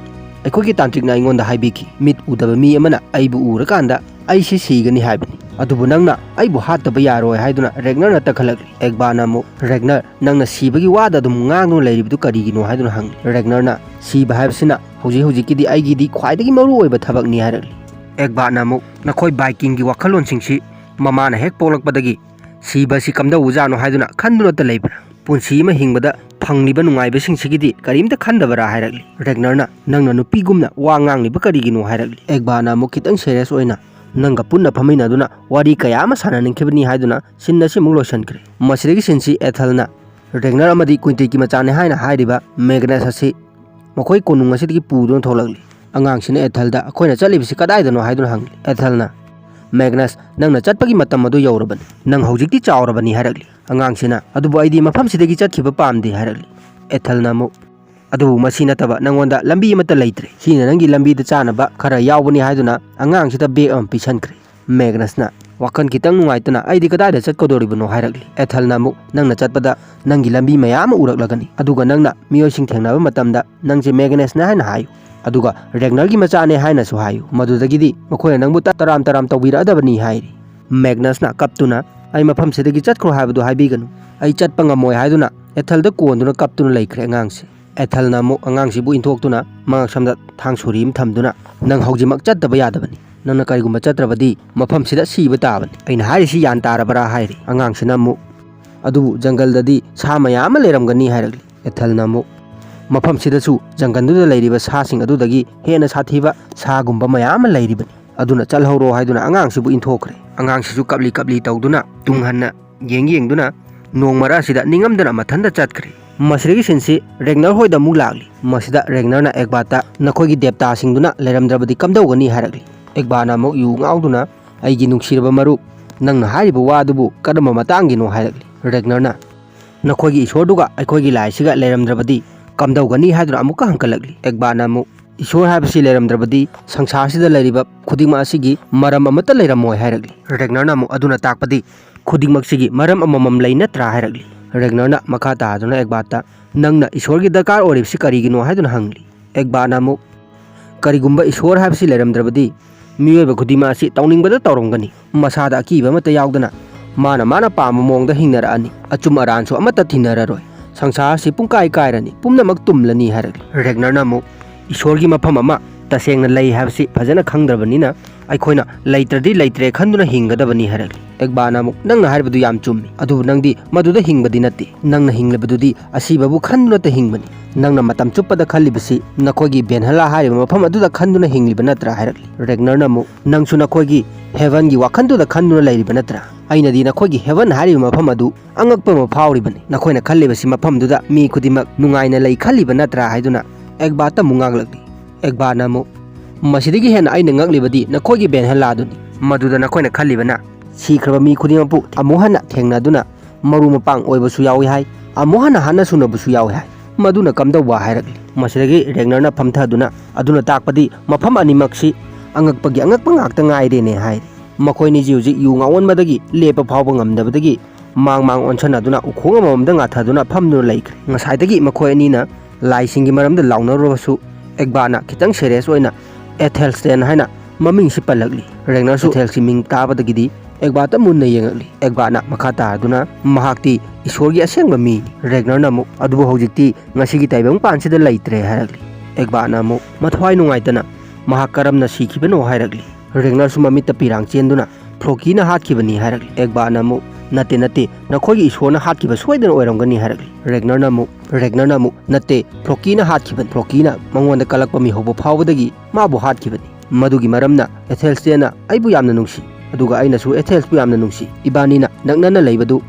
ꯑꯩꯈꯣꯏꯒꯤ ꯇꯥꯟꯇ꯭ꯔꯤꯛꯅ ꯑꯩꯉꯣꯟꯗ ꯍꯥꯏꯕꯤꯈꯤ, ꯃꯤꯠ ꯎꯗꯕ ꯃꯤ ꯑꯃꯅ ꯑꯩꯕꯨ ꯎꯔꯀꯥꯟꯗ ꯑꯩꯁꯤ ꯁꯤꯒꯅꯤ ꯍꯥꯏꯕꯅꯤ, ꯑꯗꯨꯕꯨ ꯅꯪꯅ ꯑꯩꯕꯨ ꯍꯥꯠꯇꯕ ꯌꯥꯔꯣꯏ ꯍꯥꯏꯗꯨꯅ ꯔꯦꯒꯅꯔꯅ ꯇꯛꯈꯠꯂꯛꯂꯤ꯫ ꯑꯦꯒꯕꯥꯅ ꯑꯃꯨꯛ, "ꯔꯦꯒꯅꯔ, ꯅꯪꯅ ꯁꯤꯕꯒꯤ ꯋꯥꯗ ꯑꯗꯨꯝ ꯉꯥꯡꯗꯨꯅ ꯂꯩꯔꯤꯕꯗꯨ ꯀꯔꯤꯒꯤꯅꯣ?" ꯍꯥꯏꯗꯨꯅ ꯍꯪꯂꯤ꯫ ꯔꯦꯒꯅꯔꯅ, "ꯁꯤꯕ ꯍꯥꯏꯕꯁꯤꯅ ꯍꯧꯖꯤꯛ ꯍꯧꯖꯤꯛꯀꯤꯗꯤ ꯑꯩꯒꯤꯗꯤ ꯈ꯭ꯋꯥꯏꯗꯒꯤ ꯃꯔꯨ ꯑꯣꯏꯕ ꯊꯕꯛꯅꯤ" ꯍꯥꯏꯔꯛꯂꯤ꯫ ꯑꯦꯒꯕꯥꯅ ꯑꯃꯨꯛ, "ꯅꯈꯣꯏ ꯕꯥꯏꯀꯤꯡꯒꯤ ꯋꯥꯈꯜꯂꯣꯟꯁꯤꯡꯁꯤ ꯃꯃꯥꯅ ꯍꯦꯛ ꯄꯣꯛꯂꯛꯄꯗꯒꯤ ꯁꯤꯕ ꯑꯁꯤ ꯀꯝꯗꯧꯕꯖꯥꯠꯅꯣ ꯍꯥꯏꯗꯨꯅ ꯈꯟꯗꯨꯅꯇ ꯂꯩꯕ꯭ꯔꯥ? ꯄꯨꯟꯁꯤ ꯑꯃ ꯍꯤꯡꯕꯗ ꯐꯪꯂꯤꯕ ꯅꯨꯡꯉꯥꯏꯕꯁꯤꯡꯁꯤꯒꯤꯗꯤ ꯀꯔꯤꯝꯇ ꯈꯟꯗꯕꯔꯥ?" ꯍꯥꯏꯔꯛꯂꯤ꯫ ꯔꯦꯒꯅꯔꯅ, "ꯅꯪꯅ ꯅꯨꯄꯤꯒꯨꯝꯅ ꯋꯥ ꯉꯥꯡꯂꯤꯕ ꯀꯔꯤꯒꯤꯅꯣ?" ꯍꯥꯏꯔꯛꯂꯤ꯫ ꯑꯦꯒꯕꯥꯅ ꯑꯃꯨꯛ ꯈꯤꯇꯪ ꯁꯦꯔꯤꯌꯁ ꯑꯣꯏꯅ, "ꯅꯪꯒ ꯄꯨꯟꯅ ꯐꯝꯃꯤꯟꯅꯗꯨꯅ ꯋꯥꯔꯤ ꯀꯌꯥ ꯑꯃ ꯁꯥꯟꯅꯅꯤꯡꯈꯤꯕꯅꯤ" ꯍꯥꯏꯗꯨꯅ ꯁꯤꯟ ꯑꯁꯤ ꯑꯃꯨꯛ ꯂꯣꯏꯁꯤꯟꯈ꯭ꯔꯦ꯫ ꯃꯁꯤꯗꯒꯤ ꯁꯤꯟꯁꯤ ꯑꯦꯊꯜꯅ ꯔꯦꯒꯅꯔ ꯑꯃꯗꯤ ꯀ꯭ꯋꯤꯟꯇꯤꯛꯀꯤ ꯃꯆꯥꯅꯤ ꯍꯥꯏꯅ ꯍꯥꯏꯔꯤꯕ ꯃꯦꯒꯅꯁ ꯑꯁꯤ ꯃꯈꯣꯏ ꯀꯣꯅꯨꯡ ꯑꯁꯤꯗꯒꯤ ꯄꯨꯗꯨꯅ ꯊꯣꯛꯂꯛꯂꯤ꯫ ꯑꯉꯥꯡꯁꯤꯅ ꯑꯦꯊꯜꯗ, "ꯑꯩꯈꯣꯏꯅ ꯆꯠꯂꯤꯕꯁꯤ ꯀꯗꯥꯏꯗꯅꯣ?" ꯍꯥꯏꯗꯨꯅ ꯍꯪꯂꯤ꯫ ꯑꯦꯊꯜꯅ, "ꯃꯦꯒꯅꯁ, ꯅꯪꯅ ꯆꯠꯄꯒꯤ ꯃꯇꯝ ꯑꯗꯨ ꯌꯧꯔꯕꯅꯤ꯫ ꯅꯪ ꯍꯧꯖꯤꯛꯇꯤ ꯆꯥꯎꯔꯕꯅꯤ" ꯍꯥꯏꯔꯛꯂꯤ꯫ ꯑꯉꯥꯡꯁꯤꯅ, "ꯑꯗꯨꯕꯨ ꯑꯩꯗꯤ ꯃꯐꯝꯁꯤꯗꯒꯤ ꯆꯠꯈꯤꯕ ꯄꯥꯝꯗꯦ" ꯍꯥꯏꯔꯛꯂꯤ꯫ ꯑꯦꯊꯜꯅ ꯑꯃꯨꯛ, "ꯑꯗꯨꯕꯨ ꯃꯁꯤ ꯅꯠꯇꯕ ꯅꯪꯉꯣꯟꯗ ꯂꯝꯕꯤ ꯑꯃꯠꯇ ꯂꯩꯇ꯭ꯔꯦ꯫ ꯁꯤꯅ ꯅꯪꯒꯤ ꯂꯝꯕꯤꯗ ꯆꯥꯅꯕ ꯈꯔ ꯌꯥꯎꯕꯅꯤ" ꯍꯥꯏꯗꯨꯅ ꯑꯉꯥꯡꯁꯤꯗ ꯕꯦꯒ ꯑꯃ ꯄꯤꯁꯟꯈ꯭ꯔꯦ꯫ ꯃꯦꯒꯅꯁꯅ ꯋꯥꯈꯜ ꯈꯤꯇꯪ ꯅꯨꯡꯉꯥꯏꯇꯅ, "ꯑꯩꯗꯤ ꯀꯗꯥꯏꯗ ꯆꯠꯀꯗꯧꯔꯤꯕꯅꯣ?" ꯍꯥꯏꯔꯛꯂꯤ꯫ ꯑꯦꯊꯜꯅ ꯑꯃꯨꯛ, "ꯅꯪꯅ ꯆꯠꯄꯗ ꯅꯪꯒꯤ ꯂꯝꯕꯤ ꯃꯌꯥꯝ ꯑꯃ ꯎꯔꯛꯂꯒꯅꯤ, ꯑꯗꯨꯒ ꯅꯪꯅ ꯃꯤꯑꯣꯏꯁꯤꯡ ꯊꯦꯡꯅꯕ ꯃꯇꯝꯗ ꯅꯪꯁꯦ ꯃꯦꯒꯅꯁꯅꯦ ꯍꯥꯏꯅ ꯍꯥꯏꯌꯨ, ꯑꯗꯨꯒ ꯔꯦꯒꯅꯔꯒꯤ ꯃꯆꯥꯅꯦ ꯍꯥꯏꯅꯁꯨ ꯍꯥꯏꯌꯨ, ꯃꯗꯨꯗꯒꯤꯗꯤ ꯃꯈꯣꯏꯅ ꯅꯪꯕꯨ ꯇ-, ꯇꯔꯥꯝ ꯇꯔꯥꯝ ꯇꯧꯕꯤꯔꯛꯑꯗꯕꯅꯤ" ꯍꯥꯏꯔꯤ꯫ ꯃꯦꯒꯅꯁꯅ ꯀꯞꯇꯨꯅ, "ꯑꯩ ꯃꯐꯝꯁꯤꯗꯒꯤ ꯆꯠꯈ꯭ꯔꯣ ꯍꯥꯏꯕꯗꯨ ꯍꯥꯏꯕꯤꯒꯅꯨ, ꯑꯩ ꯆꯠꯄ ꯉꯝꯃꯣꯏ" ꯍꯥꯏꯗꯨꯅ ꯑꯦꯊꯜꯗ ꯀꯣꯟꯗꯨꯅ ꯀꯞꯇꯨꯅ ꯂꯩꯈ꯭ꯔꯦ ꯑꯉꯥꯡꯁꯦ꯫ ꯑꯦꯊꯜꯅ ꯑꯃꯨꯛ ꯑꯉꯥꯡꯁꯤꯕꯨ ꯏꯟꯊꯣꯛꯇꯨꯅ ꯃꯉꯛꯁꯝꯗ ꯊꯥꯡ ꯁꯣꯔꯤ ꯑꯃ ꯊꯝꯗꯨꯅ, "ꯅꯪ ꯍꯧꯖꯤꯛꯃꯛ ꯆꯠꯇꯕ ꯌꯥꯗꯕꯅꯤ, ꯅꯪꯅ ꯀꯔꯤꯒꯨꯝꯕ ꯆꯠꯇ꯭ꯔꯕꯗꯤ ꯃꯐꯝꯁꯤꯗ ꯁꯤꯕ ꯇꯥꯕꯅꯤ, ꯑꯩꯅ ꯍꯥꯏꯔꯤꯁꯤ ꯒ꯭ꯌꯥꯟ ꯇꯥꯔꯕ꯭ꯔꯥ?" ꯍꯥꯏꯔꯤ꯫ ꯑꯉꯥꯡꯁꯤꯅ ꯑꯃꯨꯛ, "ꯑꯗꯨꯕꯨ ꯖꯪꯒꯜꯗꯗꯤ ꯁꯥ ꯃꯌꯥꯝ ꯑꯃ ꯂꯩꯔꯝꯒꯅꯤ" ꯍꯥꯏꯔꯛꯂꯤ꯫ ꯑꯦꯊꯜꯅ ꯑꯃꯨꯛ, "ꯃꯐꯝꯁꯤꯗꯁꯨ ꯖꯪꯒꯜꯗꯨꯗ ꯂꯩꯔꯤꯕ ꯁꯥꯁꯤꯡ ꯑꯗꯨꯗꯒꯤ ꯍꯦꯟꯅ ꯁꯥꯊꯤꯕ ꯁꯥꯒꯨꯝꯕ ꯃꯌꯥꯝ ꯑꯃ ꯂꯩꯔꯤꯕꯅꯤ, ꯑꯗꯨꯅ ꯆꯠꯍꯧꯔꯣ" ꯍꯥꯏꯗꯨꯅ ꯑꯉꯥꯡꯁꯤꯕꯨ ꯏꯟꯊꯣꯛꯈ꯭ꯔꯦ꯫ ꯑꯉꯥꯡꯁꯤꯁꯨ ꯀꯞꯂꯤ ꯀꯞꯂꯤ ꯇꯧꯗꯨꯅ ꯇꯨꯡ ꯍꯟꯅ ꯌꯦꯡ ꯌꯦꯡꯗꯨꯅ ꯅꯣꯡ ꯃꯔꯛ ꯑꯁꯤꯗ ꯅꯤꯡꯉꯝꯗꯅ ꯃꯊꯟꯇ ꯆꯠꯈ꯭ꯔꯦ꯫ ꯃꯁꯤꯗꯒꯤ ꯁꯤꯟꯁꯤ ꯔꯦꯒꯅꯔ ꯍꯣꯏꯗ ꯑꯃꯨꯛ ꯂꯥꯛꯂꯤ꯫ ꯃꯁꯤꯗ ꯔꯦꯒꯅꯔꯅ ꯑꯦꯒꯕꯥꯠꯇ, "ꯅꯈꯣꯏꯒꯤ ꯗꯦꯕꯇꯥꯁꯤꯡꯗꯨꯅ ꯂꯩꯔꯝꯗ꯭ꯔꯕꯗꯤ ꯀꯝꯗꯧꯒꯅꯤ?" ꯍꯥꯏꯔꯛꯂꯤ꯫ ꯑꯦꯒꯕꯥꯅ ꯑꯃꯨꯛ ꯌꯨ ꯉꯥꯎꯗꯨꯅ, "ꯑꯩꯒꯤ ꯅꯨꯡꯁꯤꯔꯕ ꯃꯔꯨꯞ, ꯅꯪꯅ ꯍꯥꯏꯔꯤꯕ ꯋꯥ ꯑꯗꯨꯕꯨ ꯀꯔꯝꯕ ꯃꯇꯥꯡꯒꯤꯅꯣ?" ꯍꯥꯏꯔꯛꯂꯤ꯫ ꯔꯦꯒꯅꯔꯅ, "ꯅꯈꯣꯏꯒꯤ ꯏꯁꯣꯔꯗꯨꯒ ꯑꯩꯈꯣꯏꯒꯤ ꯂꯥꯏꯁꯤꯒ ꯂꯩꯔꯝꯗ꯭ꯔꯕꯗꯤ ꯀꯝꯗꯧꯒꯅꯤ?" ꯍꯥꯏꯗꯨꯅ ꯑꯃꯨꯛꯀ ꯍꯪꯀꯠꯂꯛꯂꯤ꯫ ꯑꯦꯒꯕꯥꯅ ꯑꯃꯨꯛ, "ꯏꯁꯣꯔ ꯍꯥꯏꯕꯁꯤ ꯂꯩꯔꯝꯗ꯭ꯔꯕꯗꯤ ꯁꯪꯁꯥꯔꯁꯤꯗ ꯂꯩꯔꯤꯕ ꯈꯨꯗꯤꯡꯃꯛ ꯑꯁꯤꯒꯤ ꯃꯔꯝ ꯑꯃꯠꯇ ꯂꯩꯔꯝꯃꯣꯏ" ꯍꯥꯏꯔꯛꯂꯤ꯫ ꯔꯦꯒꯅꯔꯅ ꯑꯃꯨꯛ, "ꯑꯗꯨꯅ ꯇꯥꯛꯄꯗꯤ ꯈꯨꯗꯤꯡꯃꯛꯁꯤꯒꯤ ꯃꯔꯝ ꯑꯃꯃꯝ ꯂꯩ ꯅꯠꯇ꯭ꯔꯥ?" ꯍꯥꯏꯔꯛꯂꯤ꯫ ꯔꯦꯒꯅꯔꯅ ꯃꯈꯥ ꯇꯥꯗꯨꯅ ꯑꯦꯒꯕꯥꯠꯇ, "ꯅꯪꯅ ꯏꯁꯣꯔꯒꯤ ꯗꯔꯀꯥꯔ ꯑꯣꯏꯔꯤꯕꯁꯤ ꯀꯔꯤꯒꯤꯅꯣ?" ꯍꯥꯏꯗꯨꯅ ꯍꯪꯂꯤ꯫ ꯑꯦꯒꯕꯥꯅ ꯑꯃꯨꯛ, ꯀꯔꯤꯒꯨꯝꯕ ꯏꯁꯣꯔ ꯍꯥꯏꯕꯁꯤ ꯂꯩꯔꯝꯗ꯭ꯔꯕꯗꯤ ꯃꯤꯑꯣꯏꯕ ꯈꯨꯗꯤꯡꯃꯛ ꯑꯁꯤ ꯇꯧꯅꯤꯡꯕꯗ ꯇꯧꯔꯝꯒꯅꯤ꯫ ꯃꯁꯥꯗ ꯑꯀꯤꯕ ꯑꯃꯠꯇ ꯌꯥꯎꯗꯅ ꯃꯥꯅ ꯃꯥꯅ ꯄꯥꯝꯕ ꯃꯑꯣꯡꯗ ꯍꯤꯡꯅꯔꯛꯑꯅꯤ꯫ ꯑꯆꯨꯝ ꯑꯔꯥꯟꯁꯨ ꯑꯃꯠꯇ ꯊꯤꯅꯔꯔꯣꯏ꯫ ꯁꯪꯁꯥꯔ ꯑꯁꯤ ꯄꯨꯡꯀꯥꯏ ꯀꯥꯏꯔꯅꯤ, ꯄꯨꯝꯅꯃꯛ ꯇꯨꯝꯂꯅꯤ ꯍꯥꯏꯔꯛꯂꯤ꯫ ꯔꯦꯒꯅꯔꯅ ꯑꯃꯨꯛ ꯏꯁꯣꯔꯒꯤ ꯃꯐꯝ ꯑꯃ ꯇꯁꯦꯡꯅ ꯂꯩ ꯍꯥꯏꯕꯁꯤ ꯐꯖꯅ ꯈꯪꯗ꯭ꯔꯕꯅꯤꯅ ꯑꯩꯈꯣꯏꯅ ꯂꯩꯇ꯭ꯔꯗꯤ ꯂꯩꯇ꯭ꯔꯦ ꯈꯟꯗꯨꯅ ꯍꯤꯡꯒꯗꯕꯅꯤ ꯍꯥꯏꯔꯛꯂꯤ꯫ ꯑꯦꯛꯕꯥꯅ ꯑꯃꯨꯛ, "ꯅꯪꯅ ꯍꯥꯏꯔꯤꯕꯗꯨ ꯌꯥꯝ ꯆꯨꯝꯃꯤ, ꯑꯗꯨꯕꯨ ꯅꯪꯗꯤ ꯃꯗꯨꯗ ꯍꯤꯡꯕꯗꯤ ꯅꯠꯇꯦ꯫ ꯅꯪꯅ ꯍꯤꯡꯂꯤꯕꯗꯨꯗꯤ ꯑꯁꯤꯕꯕꯨ ꯈꯟꯗꯨꯅꯇ ꯍꯤꯡꯕꯅꯤ꯫ ꯅꯪꯅ ꯃꯇꯝ ꯆꯨꯞꯄꯗ ꯈꯜꯂꯤꯕꯁꯤ ꯅꯈꯣꯏꯒꯤ ꯕꯦꯟꯍꯂꯥ ꯍꯥꯏꯔꯤꯕ ꯃꯐꯝ ꯑꯗꯨꯗ ꯈꯟꯗꯨꯅ ꯍꯤꯡꯂꯤꯕ ꯅꯠꯇ꯭ꯔꯥ?" ꯍꯥꯏꯔꯛꯂꯤ꯫ ꯔꯦꯒꯅꯔꯅ ꯑꯃꯨꯛ, "ꯅꯪꯁꯨ ꯅꯈꯣꯏꯒꯤ ꯍꯦꯚꯟꯒꯤ ꯋꯥꯈꯜꯗꯨꯗ ꯈꯟꯗꯨꯅ ꯂꯩꯔꯤꯕ ꯅꯠꯇ꯭ꯔꯥ? ꯑꯩꯅꯗꯤ ꯅꯈꯣꯏꯒꯤ ꯍꯦꯚꯟ ꯍꯥꯏꯔꯤꯕ ꯃꯐꯝ ꯑꯗꯨ ꯑꯉꯛꯄ ꯑꯃ ꯐꯥꯎꯔꯤꯕꯅꯤ꯫ ꯅꯈꯣꯏꯅ ꯈꯜꯂꯤꯕꯁꯤ ꯃꯐꯝꯗꯨꯗ ꯃꯤ ꯈꯨꯗꯤꯡꯃꯛ ꯅꯨꯡꯉꯥꯏꯅ ꯂꯩ ꯈꯜꯂꯤꯕ ꯅꯠꯇ꯭ꯔꯥ?" ꯍꯥꯏꯗꯨꯅ ꯑꯦꯛꯕꯥꯇ ꯑꯃꯨꯛ ꯉꯥꯡꯂꯛꯂꯤ꯫ ꯑꯦꯛꯕꯥꯅ ꯑꯃꯨꯛ, "ꯃꯁꯤꯗꯒꯤ ꯍꯦꯟꯅ ꯑꯩꯅ ꯉꯛꯂꯤꯕꯗꯤ ꯅꯈꯣꯏꯒꯤ ꯕꯦꯟꯍꯂꯥꯗꯨꯅꯤ꯫ ꯃꯗꯨꯗ ꯅꯈꯣꯏꯅ ꯈꯜꯂꯤꯕꯅ ꯁꯤꯈ꯭ꯔꯕ ꯃꯤ ꯈꯨꯗꯤꯡꯃꯛꯄꯨ ꯑꯃꯨꯛ ꯍꯟꯅ ꯊꯦꯡꯅꯗꯨꯅ ꯃꯔꯨ ꯃꯄꯥꯡ ꯑꯣꯏꯕꯁꯨ ꯌꯥꯎꯏ ꯍꯥꯏ, ꯑꯃꯨꯛ ꯍꯟꯅ ꯍꯥꯠꯅ ꯁꯨꯅꯕꯁꯨ ꯌꯥꯎꯏ ꯍꯥꯏ꯫ ꯃꯗꯨꯅ ꯀꯝꯗꯧꯕ?" ꯍꯥꯏꯔꯛꯂꯤ꯫ ꯃꯁꯤꯗꯒꯤ ꯔꯦꯒꯅꯔꯅ ꯐꯝꯊꯗꯨꯅ, "ꯑꯗꯨꯅ ꯇꯥꯛꯄꯗꯤ ꯃꯐꯝ ꯑꯅꯤꯃꯛꯁꯤ ꯑꯉꯛꯄꯒꯤ ꯑꯉꯛꯄ ꯉꯥꯛꯇ ꯉꯥꯏꯔꯦꯅꯦ" ꯍꯥꯏꯔꯤ꯫ ꯃꯈꯣꯏꯅꯤꯁꯤ ꯍꯧꯖꯤꯛ ꯌꯨ ꯉꯥꯎꯃꯟꯕꯗꯒꯤ ꯂꯦꯞꯄ ꯐꯥꯎꯕ ꯉꯝꯗꯕꯗꯒꯤ ꯃꯥꯡ ꯃꯥꯡ ꯑꯣꯟꯁꯟꯅꯗꯨꯅ ꯎꯈꯣꯡ ꯑꯃꯃꯝꯗ ꯉꯥꯊꯗꯨꯅ ꯐꯝꯗꯨꯅ ꯂꯩꯈ꯭ꯔꯦ꯫ ꯉꯁꯥꯏꯗꯒꯤ ꯃꯈꯣꯏ ꯑꯅꯤꯅ ꯂꯥꯏꯁꯤꯡꯒꯤ ꯃꯔꯝꯗ ꯂꯥꯎꯅꯔꯨꯔꯕꯁꯨ ꯑꯦꯛꯕꯥꯅ ꯈꯤꯇꯪ ꯁꯦꯔꯤꯌꯁ ꯑꯣꯏꯅ ꯑꯦꯊꯦꯜꯁꯇꯦꯟ ꯍꯥꯏꯅ ꯃꯃꯤꯡꯁꯤ ꯄꯜꯂꯛꯂꯤ꯫ ꯔꯦꯒꯅꯔꯁꯨ ꯑꯦꯊꯦꯜꯁꯀꯤ ꯃꯤꯡ ꯇꯥꯕꯗꯒꯤꯗꯤ ꯑꯦꯛꯕꯥꯇ ꯃꯨꯟꯅ ꯌꯦꯡꯉꯛꯂꯤ꯫ ꯑꯦꯛꯕꯥꯅ ꯃꯈꯥ ꯇꯥꯔꯗꯨꯅ, "ꯃꯍꯥꯛꯇꯤ ꯏꯁꯣꯔꯒꯤ ꯑꯁꯦꯡꯕ ꯃꯤꯅꯤ꯫" ꯔꯦꯒꯅꯔꯅ ꯑꯃꯨꯛ, "ꯑꯗꯨꯕꯨ ꯍꯧꯖꯤꯛꯇꯤ ꯉꯁꯤꯒꯤ ꯇꯥꯏꯕꯪꯄꯥꯟꯁꯤꯗ ꯂꯩꯇ꯭ꯔꯦ" ꯍꯥꯏꯔꯛꯂꯤ꯫ ꯑꯦꯛꯕꯥꯅ ꯑꯃꯨꯛ ꯃꯊ꯭ꯋꯥꯏ ꯅꯨꯡꯉꯥꯏꯇꯅ, "ꯃꯍꯥꯛ ꯀꯔꯝꯅ ꯁꯤꯈꯤꯕꯅꯣ?" ꯍꯥꯏꯔꯛꯂꯤ꯫ ꯔꯦꯒꯅꯔꯁꯨ ꯃꯃꯤꯠꯇ ꯄꯤꯔꯥꯡ ꯆꯦꯟꯗꯨꯅ, "ꯐ꯭ꯂꯣꯀꯤꯅ ꯍꯥꯠꯈꯤꯕꯅꯤ" ꯍꯥꯏꯔꯛꯂꯤ꯫ ꯑꯦꯛꯕꯥꯅ ꯑꯃꯨꯛ, "ꯅꯠꯇꯦ, ꯅꯠꯇꯦ, ꯅꯈꯣꯏꯒꯤ ꯏꯁꯣꯔꯅ ꯍꯥꯠꯈꯤꯕ ꯁꯣꯏꯗꯅ ꯑꯣꯏꯔꯝꯒꯅꯤ" ꯍꯥꯏꯔꯛꯂꯤ꯫ ꯔꯦꯒꯅꯔꯅ ꯑꯃꯨꯛ, ꯔꯦꯒꯅꯔꯅ ꯑꯃꯨꯛ, "ꯅꯠꯇꯦ, ꯐ꯭ꯂꯣꯀꯤꯅ ꯍꯥꯠꯈꯤꯕꯅꯤ꯫ ꯐ꯭ꯂꯣꯀꯤꯅ ꯃꯉꯣꯟꯗ ꯀꯜꯂꯛꯄ ꯃꯤ ꯍꯧꯕ ꯐꯥꯎꯕꯗꯒꯤ ꯃꯥꯕꯨ ꯍꯥꯠꯈꯤꯕꯅꯤ꯫ ꯃꯗꯨꯒꯤ ꯃꯔꯝꯅ ꯑꯦꯊꯦꯜꯁꯇꯦꯟꯅ ꯑꯩꯕꯨ ꯌꯥꯝꯅ ꯅꯨꯡꯁꯤ, ꯑꯗꯨꯒ ꯑꯩꯅꯁꯨ ꯑꯦꯊꯦꯜꯁꯄꯨ ꯌꯥꯝꯅ ꯅꯨꯡꯁꯤ꯫ ꯏꯕꯥꯅꯤꯅ ꯅꯛꯅꯅ ꯂꯩꯕꯗꯨ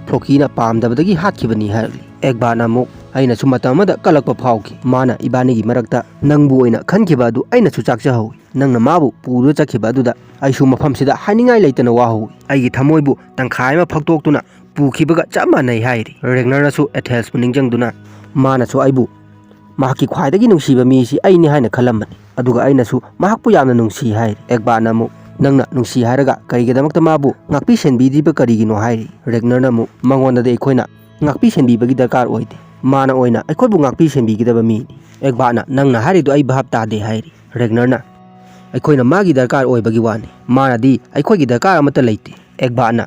ꯐ꯭ꯂꯣꯀꯤꯅ ꯄꯥꯝꯗꯕꯗꯒꯤ ꯍꯥꯠꯈꯤꯕꯅꯤ" ꯍꯥꯏꯔꯛꯂꯤ꯫ ꯑꯦꯛꯕꯥꯅ ꯑꯃꯨꯛ, "ꯑꯩꯅꯁꯨ ꯃꯇꯝ ꯑꯃꯗ ꯀꯜꯂꯛꯄ ꯐꯥꯎꯈꯤ꯫ ꯃꯥꯅ ꯏꯕꯥꯅꯤꯒꯤ ꯃꯔꯛꯇ ꯅꯪꯕꯨ ꯑꯣꯏꯅ ꯈꯟꯈꯤꯕ ꯑꯗꯨ ꯑꯩꯅꯁꯨ ꯆꯥꯛꯆꯍꯧꯏ꯫ ꯅꯪꯅ ꯃꯥꯕꯨ ꯄꯨꯗꯨꯅ ꯆꯠꯈꯤꯕ ꯑꯗꯨꯗ ꯑꯩꯁꯨ ꯃꯐꯝꯁꯤꯗ ꯍꯥꯏꯅꯤꯡꯉꯥꯏ ꯂꯩꯇꯅ ꯋꯥꯍꯧꯏ꯫ ꯑꯩꯒꯤ ꯊꯃꯣꯏꯕꯨ ꯇꯪꯈꯥꯏ ꯑꯃ ꯐꯛꯇꯣꯛꯇꯨꯅ ꯄꯨꯈꯤꯕꯒ ꯆꯞ ꯃꯥꯟꯅꯩ" ꯍꯥꯏꯔꯤ꯫ ꯔꯦꯒꯅꯔꯅꯁꯨ ꯑꯦꯊꯦꯜꯁꯄꯨ ꯅꯤꯡꯁꯤꯡꯗꯨꯅ, "ꯃꯥꯅꯁꯨ ꯑꯩꯕꯨ ꯃꯍꯥꯛꯀꯤ ꯈ꯭ꯋꯥꯏꯗꯒꯤ ꯅꯨꯡꯁꯤꯕ ꯃꯤꯁꯤ ꯑꯩꯅꯤ ꯍꯥꯏꯅ ꯈꯜꯂꯝꯕꯅꯤ, ꯑꯗꯨꯒ ꯑꯩꯅꯁꯨ ꯃꯍꯥꯛꯄꯨ ꯌꯥꯝꯅ ꯅꯨꯡꯁꯤ" ꯍꯥꯏꯔꯤ꯫ ꯑꯦꯛꯕꯥꯅ ꯑꯃꯨꯛ, "ꯅꯪꯅ ꯅꯨꯡꯁꯤ ꯍꯥꯏꯔꯒ ꯀꯔꯤꯒꯤꯗꯃꯛꯇ ꯃꯥꯕꯨ ꯉꯥꯛꯄꯤ ꯁꯦꯟꯕꯤꯗ꯭ꯔꯤꯕ ꯀꯔꯤꯒꯤꯅꯣ?" ꯍꯥꯏꯔꯤ꯫ ꯔꯦꯒꯅꯔꯅ ꯑꯃꯨꯛ, "ꯃꯉꯣꯟꯗꯗꯤ ꯑꯩꯈꯣꯏꯅ ꯉꯥꯛꯄꯤ ꯁꯦꯟꯕꯤꯕꯒꯤ ꯗꯔꯀꯥꯔ ꯑꯣꯏꯗꯦ꯫ ꯃꯥꯅ ꯑꯣꯏꯅ ꯑꯩꯈꯣꯏꯕꯨ ꯉꯥꯛꯄꯤ ꯁꯦꯟꯕꯤꯒꯗꯕ ꯃꯤꯅꯤ꯫" ꯑꯦꯛꯕꯥꯅ, "ꯅꯪꯅ ꯍꯥꯏꯔꯤꯗꯨ ꯑꯩ ꯚꯥꯞ ꯇꯥꯗꯦ" ꯍꯥꯏꯔꯤ꯫ ꯔꯦꯒꯅꯔꯅ, "ꯑꯩꯈꯣꯏꯅ ꯃꯥꯒꯤ ꯗꯔꯀꯥꯔ ꯑꯣꯏꯕꯒꯤ ꯋꯥꯅꯤ, ꯃꯥꯅꯗꯤ ꯑꯩꯈꯣꯏꯒꯤ ꯗꯔꯀꯥꯔ ꯑꯃꯠꯇ ꯂꯩꯇꯦ꯫ ꯑꯦꯒꯕꯥꯠꯅ,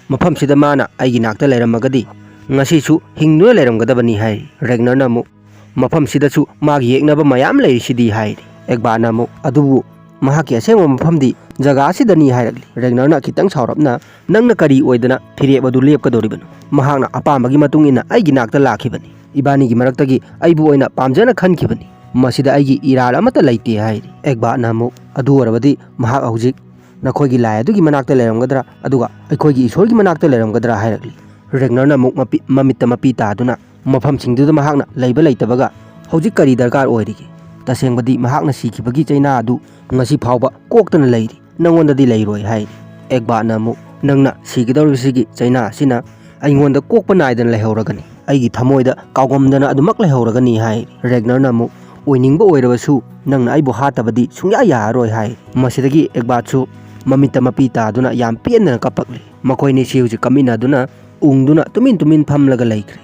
ꯃꯐꯝꯁꯤꯗ ꯃꯥꯅ ꯑꯩꯒꯤ ꯅꯥꯛꯇ ꯂꯩꯔꯝꯃꯒꯗꯤ ꯉꯁꯤꯁꯨ ꯍꯤꯡꯗꯨꯅ ꯂꯩꯔꯝꯒꯗꯕꯅꯤ" ꯍꯥꯏꯔꯤ꯫ ꯔꯦꯒꯅꯔꯅ ꯑꯃꯨꯛ, "ꯃꯐꯝꯁꯤꯗꯁꯨ ꯃꯥꯒꯤ ꯌꯦꯛꯅꯕ ꯃꯌꯥꯝ ꯂꯩꯔꯤꯁꯤꯗꯤ" ꯍꯥꯏꯔꯤ꯫ ꯑꯦꯒꯕꯥꯠꯅ ꯑꯃꯨꯛ, "ꯑꯗꯨꯕꯨ ꯃꯍꯥꯛꯀꯤ ꯑꯁꯦꯡꯕ ꯃꯐꯝꯗꯤ ꯖꯒꯥ ꯑꯁꯤꯗꯅꯤ" ꯍꯥꯏꯔꯛꯂꯤ꯫ ꯔꯦꯒꯅꯔꯅ ꯈꯤꯇꯪ ꯁꯥꯎꯔꯞꯅ, "ꯅꯪꯅ ꯀꯔꯤ ꯑꯣꯏꯗꯅ ꯐꯤꯔꯦꯞ ꯑꯗꯨ ꯂꯦꯞꯀꯗꯧꯔꯤꯕꯅꯣ? ꯃꯍꯥꯛꯅ ꯑꯄꯥꯝꯕꯒꯤ ꯃꯇꯨꯡ ꯏꯟꯅ ꯑꯩꯒꯤ ꯅꯥꯛꯇ ꯂꯥꯛꯈꯤꯕꯅꯤ꯫ ꯏꯕꯥꯅꯤꯒꯤ ꯃꯔꯛꯇꯒꯤ ꯑꯩꯕꯨ ꯑꯣꯏꯅ ꯄꯥꯝꯖꯅ ꯈꯟꯈꯤꯕꯅꯤ꯫ ꯃꯁꯤꯗ ꯑꯩꯒꯤ ꯏꯔꯥꯜ ꯑꯃꯠꯇ ꯂꯩꯇꯦ" ꯍꯥꯏꯔꯤ꯫ ꯑꯦꯒꯕꯥꯠꯅ ꯑꯃꯨꯛ, "ꯑꯗꯨ ꯑꯣꯏꯔꯕꯗꯤ ꯃꯍꯥꯛ ꯍꯧꯖꯤꯛ ꯅꯈꯣꯏꯒꯤ ꯂꯥꯏ ꯑꯗꯨꯒꯤ ꯃꯅꯥꯛꯇ ꯂꯩꯔꯝꯒꯗ꯭ꯔꯥ, ꯑꯗꯨꯒ ꯑꯩꯈꯣꯏꯒꯤ ꯏꯁꯣꯔꯒꯤ ꯃꯅꯥꯛꯇ ꯂꯩꯔꯝꯒꯗ꯭ꯔꯥ?" ꯍꯥꯏꯔꯛꯂꯤ꯫ ꯔꯦꯒꯅꯔꯅ ꯑꯃꯨꯛ ꯃꯄꯤ-, ꯃꯃꯤꯠꯇ ꯃꯄꯤ ꯇꯥꯗꯨꯅ, "ꯃꯐꯝꯁꯤꯡꯗꯨꯗ ꯃꯍꯥꯛꯅ ꯂꯩꯕ ꯂꯩꯇꯕꯒ ꯍꯧꯖꯤꯛ ꯀꯔꯤ ꯗꯔꯀꯥꯔ ꯑꯣꯏꯔꯤꯒꯦ? ꯇꯁꯦꯡꯕꯗꯤ ꯃꯍꯥꯛꯅ ꯁꯤꯈꯤꯕꯒꯤ ꯆꯩꯅꯥ ꯑꯗꯨ ꯉꯁꯤ ꯐꯥꯎꯕ ꯀꯣꯛꯇꯅ ꯂꯩꯔꯤ, ꯅꯉꯣꯟꯗꯗꯤ ꯂꯩꯔꯣꯏ" ꯍꯥꯏꯔꯤ꯫ ꯑꯦꯒꯕꯥꯠꯅ ꯑꯃꯨꯛ, "ꯅꯪꯅ ꯁꯤꯒꯗꯧꯔꯤꯕꯁꯤꯒꯤ ꯆꯩꯅꯥ ꯑꯁꯤꯅ ꯑꯩꯉꯣꯟꯗ ꯀꯣꯛꯄ ꯅꯥꯏꯗꯅ ꯂꯩꯍꯧꯔꯒꯅꯤ, ꯑꯩꯒꯤ ꯊꯃꯣꯏꯗ ꯀꯥꯎꯒꯝꯗꯅ ꯑꯗꯨꯃꯛ ꯂꯩꯍꯧꯔꯒꯅꯤ" ꯍꯥꯏꯔꯤ꯫ ꯔꯦꯒꯅꯔꯅ ꯑꯃꯨꯛ, "ꯑꯣꯏꯅꯤꯡꯕ ꯑꯣꯏꯔꯕꯁꯨ ꯅꯪꯅ ꯑꯩꯕꯨ ꯍꯥꯠꯇꯕꯗꯤ ꯁꯨꯡꯌꯥ ꯌꯥꯔꯔꯣꯏ" ꯍꯥꯏꯔꯤ꯫ ꯃꯁꯤꯗꯒꯤ ꯑꯦꯒꯕꯥꯠꯁꯨ ꯃꯃꯤꯠꯇ ꯃꯄꯤ ꯇꯥꯗꯨꯅ ꯌꯥꯝ ꯄꯦꯟꯗꯅ ꯀꯞꯄꯛꯂꯤ꯫ ꯃꯈꯣꯏꯅꯤꯁꯤ ꯍꯧꯖꯤꯛ ꯀꯞꯃꯤꯟꯅꯗꯨꯅ ꯎꯪꯗꯨꯅ ꯇꯨꯃꯤꯟ ꯇꯨꯃꯤꯟ ꯐꯝꯂꯒ ꯂꯩꯈ꯭ꯔꯦ꯫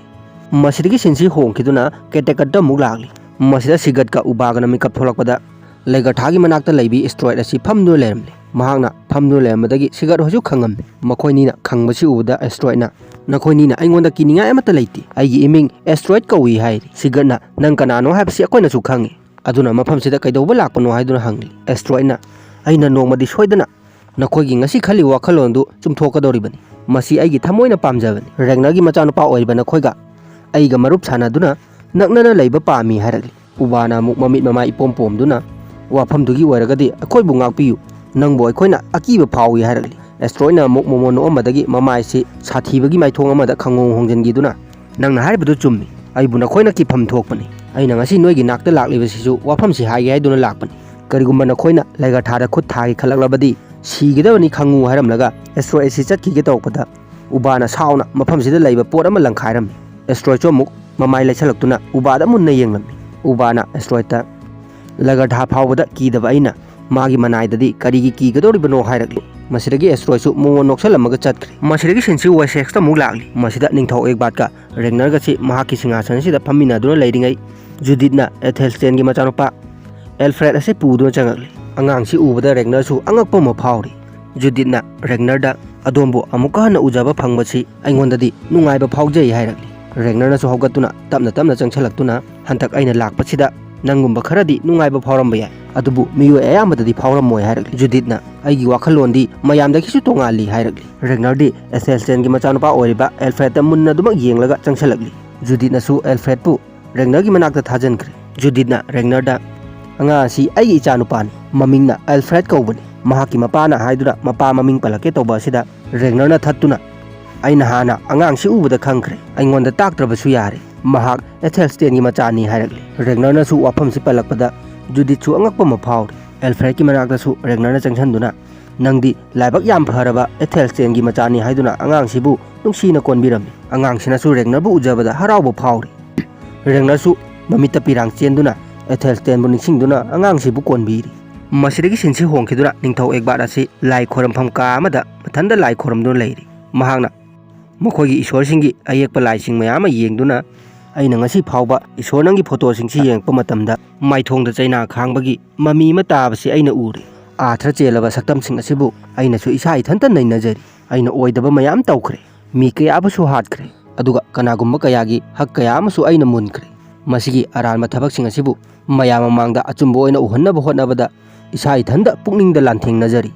ꯃꯁꯤꯗꯒꯤ ꯁꯤꯟꯁꯤ ꯍꯣꯡꯈꯤꯗꯨꯅ ꯀꯦꯇꯦꯀꯠꯇ ꯑꯃꯨꯛ ꯂꯥꯛꯂꯤ꯫ ꯃꯁꯤꯗ ꯁꯤꯒꯠꯀ ꯎꯕꯥꯒꯅ ꯃꯤꯀꯞ ꯊꯣꯛꯂꯛꯄꯗ ꯂꯩꯒꯊꯥꯒꯤ ꯃꯅꯥꯛꯇ ꯂꯩꯕꯤ ꯑꯦꯁꯇ꯭ꯔꯣꯏꯗ ꯑꯁꯤ ꯐꯝꯗꯨꯅ ꯂꯩꯔꯝꯂꯦ꯫ ꯃꯍꯥꯛꯅ ꯐꯝꯗꯨꯅ ꯂꯩꯔꯝꯕꯗꯒꯤ ꯁꯤꯒꯠ ꯍꯣꯏꯁꯨ ꯈꯪꯉꯝꯃꯤ꯫ ꯃꯈꯣꯏꯅꯤꯅ ꯈꯪꯕꯁꯤ ꯎꯕꯗ ꯑꯦꯁꯇ꯭ꯔꯣꯏꯗꯅ, "ꯅꯈꯣꯏꯅꯤꯅ ꯑꯩꯉꯣꯟꯗ ꯀꯤꯅꯤꯡꯉꯥꯏ ꯑꯃꯠꯇ ꯂꯩꯇꯦ꯫ ꯑꯩꯒꯤ ꯏꯃꯤꯡ ꯑꯦꯁꯇ꯭ꯔꯣꯏꯗ ꯀꯧꯏ" ꯍꯥꯏꯔꯤ꯫ ꯁꯤꯒꯠꯅ, "ꯅꯪ ꯀꯅꯥꯅꯣ ꯍꯥꯏꯕꯁꯤ ꯑꯩꯈꯣꯏꯅꯁꯨ ꯈꯪꯉꯤ꯫ ꯑꯗꯨꯅ ꯃꯐꯝꯁꯤꯗ ꯀꯩꯗꯧꯕ ꯂꯥꯛꯄꯅꯣ?" ꯍꯥꯏꯗꯨꯅ ꯍꯪꯂꯤ꯫ ꯑꯦꯁꯇ꯭ꯔꯣꯏꯗꯅ, "ꯑꯩꯅ ꯅꯣꯡꯃꯗꯤ ꯁꯣꯏꯗꯅ ꯅꯈꯣꯏꯒꯤ ꯉꯁꯤ ꯈꯜꯂꯤꯕ ꯋꯥꯈꯜꯂꯣꯟꯗꯨ ꯆꯨꯝꯊꯣꯛꯀꯗꯧꯔꯤꯕꯅꯤ꯫ ꯃꯁꯤ ꯑꯩꯒꯤ ꯊꯃꯣꯏꯅ ꯄꯥꯝꯖꯕꯅꯤ꯫ ꯔꯦꯒꯅꯔꯒꯤ ꯃꯆꯥꯅꯨꯄꯥ ꯑꯣꯏꯔꯤꯕ ꯅꯈꯣꯏꯒ ꯑꯩꯒ ꯃꯔꯨꯞ ꯁꯥꯟꯅꯗꯨꯅ ꯅꯛꯅꯅ ꯂꯩꯕ ꯄꯥꯝꯃꯤ" ꯍꯥꯏꯔꯛꯂꯤ꯫ ꯎꯕꯥꯅ ꯑꯃꯨꯛ ꯃꯃꯤꯠ ꯃꯃꯥꯏ ꯏꯄꯣꯝ ꯄꯣꯝꯗꯨꯅ, "ꯋꯥꯐꯝꯗꯨꯒꯤ ꯑꯣꯏꯔꯒꯗꯤ ꯑꯩꯈꯣꯏꯕꯨ ꯉꯥꯛꯄꯤꯌꯨ, ꯅꯪꯕꯨ ꯑꯩꯈꯣꯏꯅ ꯑꯀꯤꯕ ꯐꯥꯎꯏ" ꯍꯥꯏꯔꯛꯂꯤ꯫ ꯑꯦꯁꯇ꯭ꯔꯣꯏꯗꯅ ꯑꯃꯨꯛ ꯃꯣꯃꯣꯟ ꯅꯣꯛꯑꯝꯕꯗꯒꯤ ꯃꯃꯥꯏꯁꯤ ꯁꯥꯊꯤꯕꯒꯤ ꯃꯥꯏꯊꯣꯡ ꯑꯃꯗ ꯈꯪꯍꯣꯡ ꯍꯣꯡꯖꯤꯟꯈꯤꯗꯨꯅ, "ꯅꯪꯅ ꯍꯥꯏꯔꯤꯕꯗꯨ ꯆꯨꯝꯃꯤ꯫ ꯑꯩꯕꯨ ꯅꯈꯣꯏꯅ ꯀꯤꯐꯝ ꯊꯣꯛꯄꯅꯤ꯫ ꯑꯩꯅ ꯉꯁꯤ ꯅꯣꯏꯒꯤ ꯅꯥꯛꯇ ꯂꯥꯛꯂꯤꯕꯁꯤꯁꯨ ꯋꯥꯐꯝꯁꯤ ꯍꯥꯏꯒꯦ ꯍꯥꯏꯗꯨꯅ ꯂꯥꯛꯄꯅꯤ꯫ ꯀꯔꯤꯒꯨꯝꯕ ꯅꯈꯣꯏꯅ ꯂꯩꯒꯊꯥꯗ ꯈꯨꯠ ꯊꯥꯒꯦ ꯈꯜꯂꯛꯂꯕꯗꯤ ꯁꯤꯒꯗꯕꯅꯤ ꯈꯪꯉꯨ" ꯍꯥꯏꯔꯝꯂꯒ ꯑꯦꯁꯇ꯭ꯔꯣꯏꯗ ꯑꯁꯤ ꯆꯠꯈꯤꯒꯦ ꯇꯧꯔꯛꯄꯗ ꯎꯕꯥꯅ ꯁꯥꯎꯅ ꯃꯐꯝꯁꯤꯗ ꯂꯩꯕ ꯄꯣꯠ ꯑꯃ ꯂꯪꯈꯥꯏꯔꯝꯃꯤ꯫ ꯑꯦꯁꯇ꯭ꯔꯣꯏꯗꯁꯨ ꯑꯃꯨꯛ ꯃꯃꯥꯏ ꯂꯩꯁꯜꯂꯛꯇꯨꯅ ꯎꯕꯥꯗ ꯃꯨꯟꯅ ꯌꯦꯡꯂꯝꯃꯤ꯫ ꯎꯕꯥꯅ ꯑꯦꯁꯇ꯭ꯔꯣꯏꯗꯇ, "ꯂꯒꯔꯊꯥ ꯐꯥꯎꯕꯗ ꯀꯤꯗꯕ ꯑꯩꯅ ꯃꯥꯒꯤ ꯃꯅꯥꯏꯗꯗꯤ ꯀꯔꯤꯒꯤ ꯀꯤꯒꯗꯧꯔꯤꯕꯅꯣ?" ꯍꯥꯏꯔꯛꯂꯤ꯫ ꯃꯁꯤꯗꯒꯤ ꯑꯦꯁꯇ꯭ꯔꯣꯏꯗꯁꯨ ꯃꯣꯃꯣꯟ ꯅꯣꯛꯁꯜꯂꯝꯃꯒ ꯆꯠꯈ꯭ꯔꯦ꯫ ꯃꯁꯤꯗꯒꯤ ꯁꯤꯟꯁꯤ ꯋꯦꯁꯦꯛꯁꯇ ꯑꯃꯨꯛ ꯂꯥꯛꯂꯤ꯫ ꯃꯁꯤꯗ ꯅꯤꯡꯊꯧ ꯑꯦꯒꯕꯥꯠꯀ ꯔꯦꯒꯅꯔꯒꯁꯤ ꯃꯍꯥꯛꯀꯤ ꯁꯤꯡꯍꯥꯁꯟꯁꯤꯗ ꯐꯝꯃꯤꯟꯅꯗꯨꯅ ꯂꯩꯔꯤꯉꯩ, ꯖꯨꯗꯤꯠꯅ ꯑꯦꯊꯦꯜꯁꯇꯦꯟꯒꯤ ꯃꯆꯥꯅꯨꯄꯥ ꯑꯦꯜꯐ꯭ꯔꯦꯗ ꯑꯁꯤ ꯄꯨꯗꯨꯅ ꯆꯪꯉꯛꯂꯤ꯫ ꯑꯉꯥꯡꯁꯤ ꯎꯕꯗ ꯔꯦꯒꯅꯔꯁꯨ ꯑꯉꯛꯄ ꯑꯃ ꯐꯥꯎꯔꯤ꯫ ꯖꯨꯗꯤꯠꯅ ꯔꯦꯒꯅꯔꯗ "ꯑꯗꯣꯝꯕꯨ ꯑꯃꯨꯛꯀ ꯍꯟꯅ ꯎꯖꯕ ꯐꯪꯕꯁꯤ ꯑꯩꯉꯣꯟꯗꯗꯤ ꯅꯨꯡꯉꯥꯏꯕ ꯐꯥꯎꯖꯩ" ꯍꯥꯏꯔꯛꯂꯤ꯫ ꯔꯦꯒꯅꯔꯅꯁꯨ ꯍꯧꯒꯠꯇꯨꯅ ꯇꯞꯅ ꯇꯞꯅ ꯆꯪꯁꯤꯜꯂꯛꯇꯨꯅ, "ꯍꯟꯗꯛ ꯑꯩꯅ ꯂꯥꯛꯄꯁꯤꯗ ꯅꯪꯒꯨꯝꯕ ꯈꯔꯗꯤ ꯅꯨꯡꯉꯥꯏꯕ ꯐꯥꯎꯔꯝꯕ ꯌꯥꯏ, ꯑꯗꯨꯕꯨ ꯃꯤꯑꯣꯏ ꯑꯌꯥꯝꯕꯗꯗꯤ ꯐꯥꯎꯔꯝꯃꯣꯏ" ꯍꯥꯏꯔꯛꯂꯤ꯫ ꯖꯨꯗꯤꯠꯅ, "ꯑꯩꯒꯤ ꯋꯥꯈꯜꯂꯣꯟꯗꯤ ꯃꯌꯥꯝꯗꯒꯤꯁꯨ ꯇꯣꯉꯥꯜꯂꯤ" ꯍꯥꯏꯔꯛꯂꯤ꯫ ꯔꯦꯒꯅꯔꯗꯤ ꯑꯦꯊꯦꯜꯁꯇꯦꯟꯒꯤ ꯃꯆꯥꯅꯨꯄꯥ ꯑꯣꯏꯔꯤꯕ ꯑꯦꯜꯐ꯭ꯔꯦꯗꯇ ꯃꯨꯟꯅ ꯑꯗꯨꯃꯛ ꯌꯦꯡꯂꯒ ꯆꯪꯁꯤꯜꯂꯛꯂꯤ꯫ ꯖꯨꯗꯤꯠꯅꯁꯨ ꯑꯦꯜꯐ꯭ꯔꯦꯗꯄꯨ ꯔꯦꯒꯅꯔꯒꯤ ꯃꯅꯥꯛꯇ ꯊꯥꯖꯤꯟꯈ꯭ꯔꯦ꯫ ꯖꯨꯗꯤꯠꯅ ꯔꯦꯒꯅꯔꯗ, "ꯑꯉꯥꯡ ꯑꯁꯤ ꯑꯩꯒꯤ ꯏꯆꯥꯅꯨꯄꯥꯅꯤ, ꯃꯃꯤꯡꯅ ꯑꯦꯜꯐ꯭ꯔꯦꯗ ꯀꯧꯕꯅꯤ꯫ ꯃꯍꯥꯛꯀꯤ ꯃꯄꯥꯅ ꯍꯥꯏꯗꯨꯅ ꯃꯄꯥ ꯃꯃꯤꯡ ꯄꯜꯂꯛꯀꯦ ꯇꯧꯕ ꯑꯁꯤꯗ ꯔꯦꯒꯅꯔꯅ ꯊꯠꯇꯨꯅ, 'ꯑꯩꯅ ꯍꯥꯟꯅ ꯑꯉꯥꯡꯁꯤ ꯎꯕꯗ ꯈꯪꯈ꯭ꯔꯦ, ꯑꯩꯉꯣꯟꯗ ꯇꯥꯛꯇ꯭ꯔꯕꯁꯨ ꯌꯥꯔꯦ, ꯃꯍꯥꯛ ꯑꯦꯊꯦꯜꯁꯇꯦꯟꯒꯤ ꯃꯆꯥꯅꯤ' ꯍꯥꯏꯔꯛꯂꯤ꯫ ꯔꯦꯒꯅꯔꯅꯁꯨ ꯋꯥꯐꯝꯁꯤ ꯄꯜꯂꯛꯄꯗ ꯖꯨꯗꯤꯠꯁꯨ ꯑꯉꯛꯄ ꯑꯃ ꯐꯥꯎꯔꯤ꯫ ꯑꯦꯜꯐ꯭ꯔꯦꯗꯀꯤ ꯃꯅꯥꯛꯇꯁꯨ ꯔꯦꯒꯅꯔꯅ ꯆꯪꯁꯤꯟꯗꯨꯅ, "ꯅꯪꯗꯤ ꯂꯥꯏꯕꯛ ꯌꯥꯝ ꯐꯔꯕ ꯑꯦꯊꯦꯜꯁꯇꯦꯟꯒꯤ ꯃꯆꯥꯅꯤ ꯍꯥꯏꯗꯨꯅ ꯑꯉꯥꯡꯁꯤꯕꯨ ꯅꯨꯡꯁꯤꯅ ꯀꯣꯟꯕꯤꯔꯝꯃꯤ"꯫ ꯑꯉꯥꯡꯁꯤꯅꯁꯨ ꯔꯦꯒꯅꯔꯕꯨ ꯎꯖꯕꯗ ꯍꯔꯥꯎꯕ ꯐꯥꯎꯔꯤ꯫ ꯔꯦꯒꯅꯔꯁꯨ ꯃꯃꯤꯠꯇ ꯄꯤꯔꯥꯡ ꯆꯦꯟꯗꯨꯅ ꯑꯦꯊꯦꯜꯁꯇꯦꯟꯕꯨ ꯅꯤꯡꯁꯤꯡꯗꯨꯅ ꯑꯉꯥꯡꯁꯤꯕꯨ ꯀꯣꯟꯕꯤꯔꯤ꯫ ꯃꯁꯤꯗꯒꯤ ꯁꯤꯟꯁꯤ ꯍꯣꯡꯈꯤꯗꯨꯅ ꯅꯤꯡꯊꯧ ꯑꯦꯒꯕꯥꯔꯠ ꯑꯁꯤ ꯂꯥꯏ ꯈꯣꯏꯔꯝꯐꯝ ꯀꯥ ꯑꯃꯗ ꯃꯊꯟꯇ ꯂꯥꯏ ꯈꯣꯏꯔꯝꯗꯨꯅ ꯂꯩꯔꯤ꯫ ꯃꯍꯥꯛꯅ ꯃꯈꯣꯏꯒꯤ ꯏꯁꯣꯔꯁꯤꯡꯒꯤ ꯑꯌꯦꯛꯄ ꯂꯥꯏꯁꯤꯡ ꯃꯌꯥꯝ ꯑꯃ ꯌꯦꯡꯗꯨꯅ, "ꯑꯩꯅ ꯉꯁꯤ ꯐꯥꯎꯕ ꯏꯁꯣꯔ ꯅꯪꯒꯤ ꯐꯣꯇꯣꯁꯤꯡꯁꯤ ꯌꯦꯡꯉꯛꯄ ꯃꯇꯝꯗ ꯃꯥꯏꯊꯣꯡꯗ ꯆꯩꯅꯥ ꯈꯥꯡꯕꯒꯤ ꯃꯃꯤ ꯑꯃ ꯇꯥꯕꯁꯤ ꯑꯩꯅ ꯎꯔꯦ꯫ ꯑꯥꯔꯊ ꯆꯦꯜꯂꯕ ꯁꯛꯇꯝꯁꯤꯡ ꯑꯁꯤꯕꯨ ꯑꯩꯅꯁꯨ ꯏꯁꯥ ꯏꯊꯟꯇ ꯅꯩꯅꯖꯔꯤ꯫ ꯑꯩꯅ ꯑꯣꯏꯗꯕ ꯃꯌꯥꯝ ꯇꯧꯈ꯭ꯔꯦ, ꯃꯤ ꯀꯌꯥꯕꯨꯁꯨ ꯍꯥꯠꯈ꯭ꯔꯦ, ꯑꯗꯨꯒ ꯀꯅꯥꯒꯨꯝꯕ ꯀꯌꯥꯒꯤ ꯍꯛ ꯀꯌꯥ ꯑꯃꯁꯨ ꯑꯩꯅ ꯃꯨꯟꯈ꯭ꯔꯦ꯫ ꯃꯁꯤꯒꯤ ꯑꯔꯥꯟꯕ ꯊꯕꯛꯁꯤꯡ ꯑꯁꯤꯕꯨ ꯃꯌꯥꯝ ꯃꯃꯥꯡꯗ ꯑꯆꯨꯝꯕ ꯑꯣꯏꯅ ꯎꯍꯟꯅꯕ ꯍꯣꯠꯅꯕꯗ ꯏꯁꯥ ꯏꯊꯟꯇ ꯄꯨꯛꯅꯤꯡꯗ ꯂꯥꯟꯊꯦꯡꯅꯖꯔꯤ꯫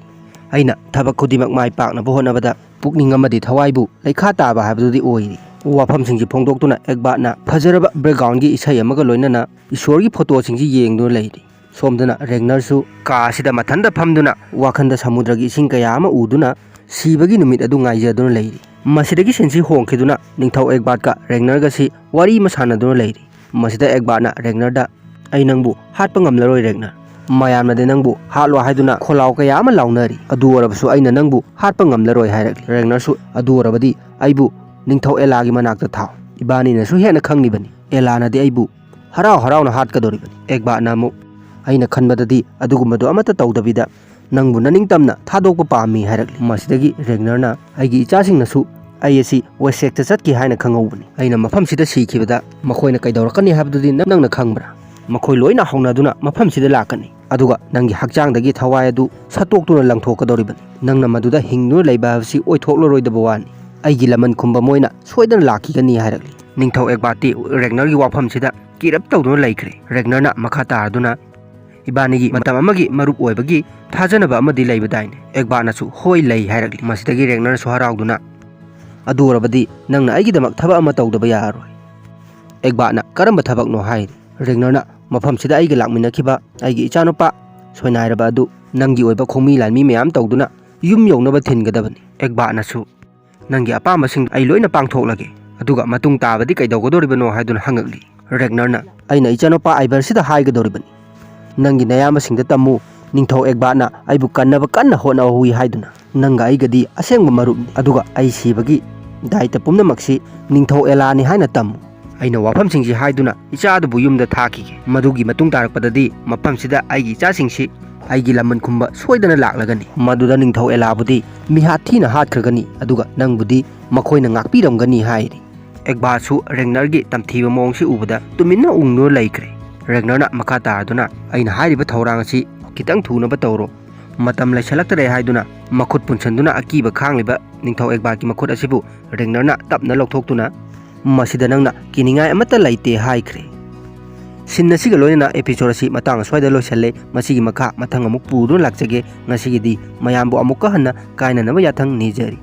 ꯑꯩꯅ ꯊꯕꯛ ꯈꯨꯗꯤꯡꯃꯛ ꯃꯥꯏ ꯄꯥꯛꯅꯕ ꯍꯣꯠꯅꯕꯗ ꯄꯨꯛꯅꯤꯡ ꯑꯃꯗꯤ ꯊꯋꯥꯏꯕꯨ ꯂꯩꯈꯥ ꯇꯥꯕ ꯍꯥꯏꯕꯗꯨꯗꯤ ꯑꯣꯏꯔꯤ"꯫ ꯋꯥꯐꯝꯁꯤꯡꯁꯤ ꯐꯣꯡꯗꯣꯛꯇꯨꯅ ꯑꯦꯒꯕꯥꯔꯠꯅ ꯐꯖꯔꯕ ꯕꯦꯛꯒ꯭ꯔꯥꯎꯟꯒꯤ ꯏꯁꯩ ꯑꯃꯒ ꯂꯣꯏꯅꯅ ꯏꯁꯣꯔꯒꯤ ꯐꯣꯇꯣꯁꯤꯡꯁꯤ ꯌꯦꯡꯗꯨꯅ ꯂꯩꯔꯤ꯫ ꯁꯣꯝꯗꯅ ꯔꯦꯒꯅꯔꯁꯨ ꯀꯥ ꯑꯁꯤꯗ ꯃꯊꯟꯇ ꯐꯝꯗꯨꯅ ꯋꯥꯈꯟꯗ ꯁꯃꯨꯗ꯭ꯔꯒꯤ ꯏꯁꯤꯡ ꯀꯌꯥ ꯑꯃ ꯎꯗꯨꯅ ꯁꯤꯕꯒꯤ ꯅꯨꯃꯤꯠ ꯑꯗꯨ ꯉꯥꯏꯖꯗꯨꯅ ꯂꯩꯔꯤ꯫ ꯃꯁꯤꯗꯒꯤ ꯁꯤꯟꯁꯤ ꯍꯣꯡꯈꯤꯗꯨꯅ ꯅꯤꯡꯊꯧ ꯑꯦꯒꯕꯥꯔꯠꯀ ꯔꯦꯒꯅꯔꯒꯁꯤ ꯋꯥꯔꯤ ꯑꯃ ꯁꯥꯟꯅꯗꯨꯅ ꯂꯩꯔꯤ꯫ ꯃꯁꯤꯗ ꯑꯦꯒꯕꯥꯔꯠꯅ ꯔꯦꯒꯅꯔꯗ, "ꯑꯩ ꯅꯪꯕꯨ ꯍꯥꯠꯄ ꯉꯝꯂꯔꯣꯏ ꯔꯦꯒꯅꯔ꯫ ꯃꯌꯥꯝꯅꯗꯤ ꯅꯪꯕꯨ ꯍꯥꯠꯂꯣ ꯍꯥꯏꯗꯨꯅ ꯈꯣꯜꯂꯥꯎ ꯀꯌꯥ ꯑꯃ ꯂꯥꯎꯅꯔꯤ꯫ ꯑꯗꯨ ꯑꯣꯏꯔꯕꯁꯨ ꯑꯩꯅ ꯅꯪꯕꯨ ꯍꯥꯠꯄ ꯉꯝꯂꯔꯣꯏ" ꯍꯥꯏꯔꯛꯂꯤ꯫ ꯔꯦꯒꯅꯔꯁꯨ, "ꯑꯗꯨ ꯑꯣꯏꯔꯕꯗꯤ ꯑꯩꯕꯨ ꯅꯤꯡꯊꯧ ꯑꯦꯂꯥꯒꯤ ꯃꯅꯥꯛꯇ ꯊꯥꯎ꯫ ꯏꯕꯥꯅꯤꯅꯁꯨ ꯍꯦꯟꯅ ꯈꯪꯂꯤꯕꯅꯤ꯫ ꯑꯦꯂꯥꯅꯗꯤ ꯑꯩꯕꯨ ꯍꯔꯥꯎ ꯍꯔꯥꯎꯅ ꯍꯥꯠꯀꯗꯧꯔꯤꯕꯅꯤ"꯫ ꯑꯦꯒꯕꯥꯔꯠꯅ ꯑꯃꯨꯛ, "ꯑꯩꯅ ꯈꯟꯕꯗꯗꯤ ꯑꯗꯨꯒꯨꯝꯕꯗꯨ ꯑꯃꯠꯇ ꯇꯧꯗꯕꯤꯗ ꯅꯪꯕꯨ ꯅꯅꯤꯡꯇꯝꯅ ꯊꯥꯗꯣꯛꯄ ꯄꯥꯝꯃꯤ" ꯍꯥꯏꯔꯛꯂꯤ꯫ ꯃꯁꯤꯗꯒꯤ ꯔꯦꯒꯅꯔꯅ, "ꯑꯩꯒꯤ ꯏꯆꯥꯁꯤꯡꯅꯁꯨ ꯑꯩ ꯑꯁꯤ ꯋꯦꯁꯦꯛꯇ ꯆꯠꯈꯤ ꯍꯥꯏꯅ ꯈꯪꯍꯧꯕꯅꯤ꯫ ꯑꯩꯅ ꯃꯐꯝꯁꯤꯗ ꯁꯤꯈꯤꯕꯗ ꯃꯈꯣꯏꯅ ꯀꯩꯗꯧꯔꯛꯀꯅꯤ ꯍꯥꯏꯕꯗꯨꯗꯤ ꯅꯪ-, ꯅꯪꯅ ꯈꯪꯕ꯭ꯔꯥ? ꯃꯈꯣꯏ ꯂꯣꯏꯅ ꯍꯧꯅꯗꯨꯅ ꯃꯐꯝꯁꯤꯗ ꯂꯥꯛꯀꯅꯤ꯫ ꯑꯗꯨꯒ ꯅꯪꯒꯤ ꯍꯛꯆꯥꯡꯗꯒꯤ ꯊꯋꯥꯏ ꯑꯗꯨ ꯁꯠꯇꯣꯛꯇꯨꯅ ꯂꯪꯊꯣꯛꯀꯗꯧꯔꯤꯕꯅꯤ꯫ ꯅꯪꯅ ꯃꯗꯨꯗ ꯍꯤꯡꯗꯨꯅ ꯂꯩꯕ ꯍꯥꯏꯕꯁꯤ ꯑꯣꯏꯊꯣꯛꯂꯔꯣꯏꯗꯕ ꯋꯥꯅꯤ꯫ ꯑꯩꯒꯤ ꯂꯃꯟ ꯈꯨꯝꯕ ꯃꯣꯏꯅ ꯁꯣꯏꯗꯅ ꯂꯥꯛꯈꯤꯒꯅꯤ ꯍꯥꯏꯔꯛꯂꯤ꯫ ꯅꯤꯡꯊꯧ ꯑꯦꯒꯕꯥꯇꯤ ꯔꯦꯒꯅꯔꯒꯤ ꯋꯥꯐꯝꯁꯤꯗ ꯀꯤꯔꯞ ꯇꯧꯗꯨꯅ ꯂꯩꯈ꯭ꯔꯦ꯫ ꯔꯦꯒꯅꯔꯅ ꯃꯈꯥ ꯇꯥꯔꯗꯨꯅ, "ꯏꯕꯥꯅꯤꯒꯤ ꯃꯇꯝ ꯑꯃꯒꯤ ꯃꯔꯨꯞ ꯑꯣꯏꯕꯒꯤ ꯊꯥꯖꯅꯕ ꯑꯃꯗꯤ ꯂꯩꯕꯗꯥꯏꯅꯦ?" ꯑꯦꯒꯕꯥꯠꯅꯁꯨ, "ꯍꯣꯏ, ꯂꯩ" ꯍꯥꯏꯔꯛꯂꯤ꯫ ꯃꯁꯤꯗꯒꯤ ꯔꯦꯒꯅꯔꯁꯨ ꯍꯔꯥꯎꯗꯨꯅ, "ꯑꯗꯨ ꯑꯣꯏꯔꯕꯗꯤ ꯅꯪꯅ ꯑꯩꯒꯤꯗꯃꯛ ꯊꯕꯛ ꯑꯃ ꯇꯧꯗꯕ ꯌꯥꯔꯔꯣꯏ꯫" ꯑꯦꯒꯕꯥꯠꯅ, "ꯀꯔꯝꯕ ꯊꯕꯛꯅꯣ?" ꯍꯥꯏꯔꯤ꯫ ꯔꯦꯒꯅꯔꯅ, "ꯃꯐꯝꯁꯤꯗ ꯑꯩꯒ ꯂꯥꯛꯃꯤꯟꯅꯈꯤꯕ ꯑꯩꯒꯤ ꯏꯆꯥꯅꯨꯄꯥ ꯁꯣꯏꯅꯥꯏꯔꯕ ꯑꯗꯨ ꯅꯪꯒꯤ ꯑꯣꯏꯕ ꯈꯣꯡꯃꯤ ꯂꯥꯟꯃꯤ ꯃꯌꯥꯝ ꯇꯧꯗꯨꯅ ꯌꯨꯝ ꯌꯧꯅꯕ ꯊꯤꯟꯒꯗꯕꯅꯤ꯫" ꯑꯦꯒꯕꯥꯠꯅꯁꯨ, "ꯅꯪꯒꯤ ꯑꯄꯥꯝꯕꯁꯤꯡ ꯑꯩ ꯂꯣꯏꯅ ꯄꯥꯡꯊꯣꯛꯂꯒꯦ꯫ ꯑꯗꯨꯒ ꯃꯇꯨꯡ ꯇꯥꯕꯗꯤ ꯀꯩꯗꯧꯒꯗꯧꯔꯤꯕꯅꯣ?" ꯍꯥꯏꯗꯨꯅ ꯍꯪꯉꯛꯂꯤ꯫ ꯔꯦꯒꯅꯔꯅ, "ꯑꯩꯅ ꯏꯆꯥꯅꯨꯄꯥ ꯑꯥꯏꯕꯔꯁꯤꯗ ꯍꯥꯏꯒꯗꯧꯔꯤꯕꯅꯤ꯫ ꯅꯪꯒꯤ ꯅꯌꯥꯝꯕꯁꯤꯡꯗ ꯇꯝꯃꯨ, ꯅꯤꯡꯊꯧ ꯑꯦꯒꯕꯥꯠꯅ ꯑꯩꯕꯨ ꯀꯟꯅꯕ ꯀꯟꯅ ꯍꯣꯠꯅꯍꯧꯏ ꯍꯥꯏꯗꯨꯅ꯫ ꯅꯪꯒ ꯑꯩꯒꯗꯤ ꯑꯁꯦꯡꯕ ꯃꯔꯨꯞꯅꯤ꯫ ꯑꯗꯨꯒ ꯑꯩ ꯁꯤꯕꯒꯤ ꯗꯥꯏꯇ ꯄꯨꯝꯅꯃꯛꯁꯤ ꯅꯤꯡꯊꯧ ꯑꯦꯂꯥꯅꯤ ꯍꯥꯏꯅ ꯇꯝꯃꯨ꯫" ꯑꯩꯅ ꯋꯥꯐꯝꯁꯤꯡꯁꯤ ꯍꯥꯏꯗꯨꯅ ꯏꯆꯥ ꯑꯗꯨꯕꯨ ꯌꯨꯝꯗ ꯊꯥꯈꯤꯒꯦ꯫ ꯃꯗꯨꯒꯤ ꯃꯇꯨꯡ ꯇꯥꯔꯛꯄꯗꯗꯤ ꯃꯐꯝꯁꯤꯗ ꯑꯩꯒꯤ ꯏꯆꯥꯁꯤꯡꯁꯤ ꯑꯩꯒꯤ ꯂꯃꯟ ꯈꯨꯝꯕ ꯁꯣꯏꯗꯅ ꯂꯥꯛꯂꯒꯅꯤ꯫ ꯃꯗꯨꯗ ꯅꯤꯡꯊꯧ ꯑꯦꯂꯥꯕꯨꯗꯤ ꯃꯤꯍꯥꯠ ꯊꯤꯅ ꯍꯥꯠꯈ꯭ꯔꯒꯅꯤ, ꯑꯗꯨꯒ ꯅꯪꯕꯨꯗꯤ ꯃꯈꯣꯏꯅ ꯉꯥꯛꯄꯤꯔꯝꯒꯅꯤ ꯍꯥꯏꯔꯤ꯫ ꯑꯦꯒꯕꯥꯠꯁꯨ ꯔꯦꯒꯅꯔꯒꯤ ꯇꯝꯊꯤꯕ ꯃꯑꯣꯡꯁꯤ ꯎꯕꯗ ꯇꯨꯃꯤꯟꯅ ꯎꯪꯗꯨꯅ ꯂꯩꯈ꯭ꯔꯦ꯫ ꯔꯦꯒꯅꯔꯅ ꯃꯈꯥ ꯇꯥꯔꯗꯨꯅ, "ꯑꯩꯅ ꯍꯥꯏꯔꯤꯕ ꯊꯧꯔꯥꯡ ꯑꯁꯤ ꯈꯤꯇꯪ ꯊꯨꯅꯕ ꯇꯧꯔꯣ꯫ ꯃꯇꯝ ꯂꯩꯁꯜꯂꯛꯇ꯭ꯔꯦ" ꯍꯥꯏꯗꯨꯅ ꯃꯈꯨꯠ ꯄꯨꯟꯁꯤꯟꯗꯨꯅ ꯑꯀꯤꯕ ꯈꯥꯡꯂꯤꯕ ꯅꯤꯡꯊꯧ ꯑꯦꯒꯕꯥꯠꯀꯤ ꯃꯈꯨꯠ ꯑꯁꯤꯕꯨ ꯔꯦꯒꯅꯔꯅ ꯇꯞꯅ ꯂꯧꯊꯣꯛꯇꯨꯅ, "ꯃꯁꯤꯗ ꯅꯪꯅ ꯀꯤꯅꯤꯡꯉꯥꯏ ꯑꯃꯠꯇ ꯂꯩꯇꯦ" ꯍꯥꯏꯈ꯭ꯔꯦ꯫ ꯁꯤꯟ ꯑꯁꯤꯒ ꯂꯣꯏꯅꯅ episode ꯑꯁꯤ ꯃꯇꯥꯡ ꯑꯁ꯭ꯋꯥꯏꯗ ꯂꯣꯏꯁꯜꯂꯦ꯫ ꯃꯁꯤꯒꯤ ꯃꯈꯥ ꯃꯊꯪ ꯑꯃꯨꯛ ꯄꯨꯗꯨꯅ ꯂꯥꯛꯆꯒꯦ꯫ ꯉꯁꯤꯒꯤꯗꯤ ꯃꯌꯥꯝꯕꯨ ꯑꯃꯨꯛꯀ ꯍꯟꯅ ꯀꯥꯏꯅꯅꯕ ꯌꯥꯊꯪ ꯅꯤꯖꯔꯤ꯫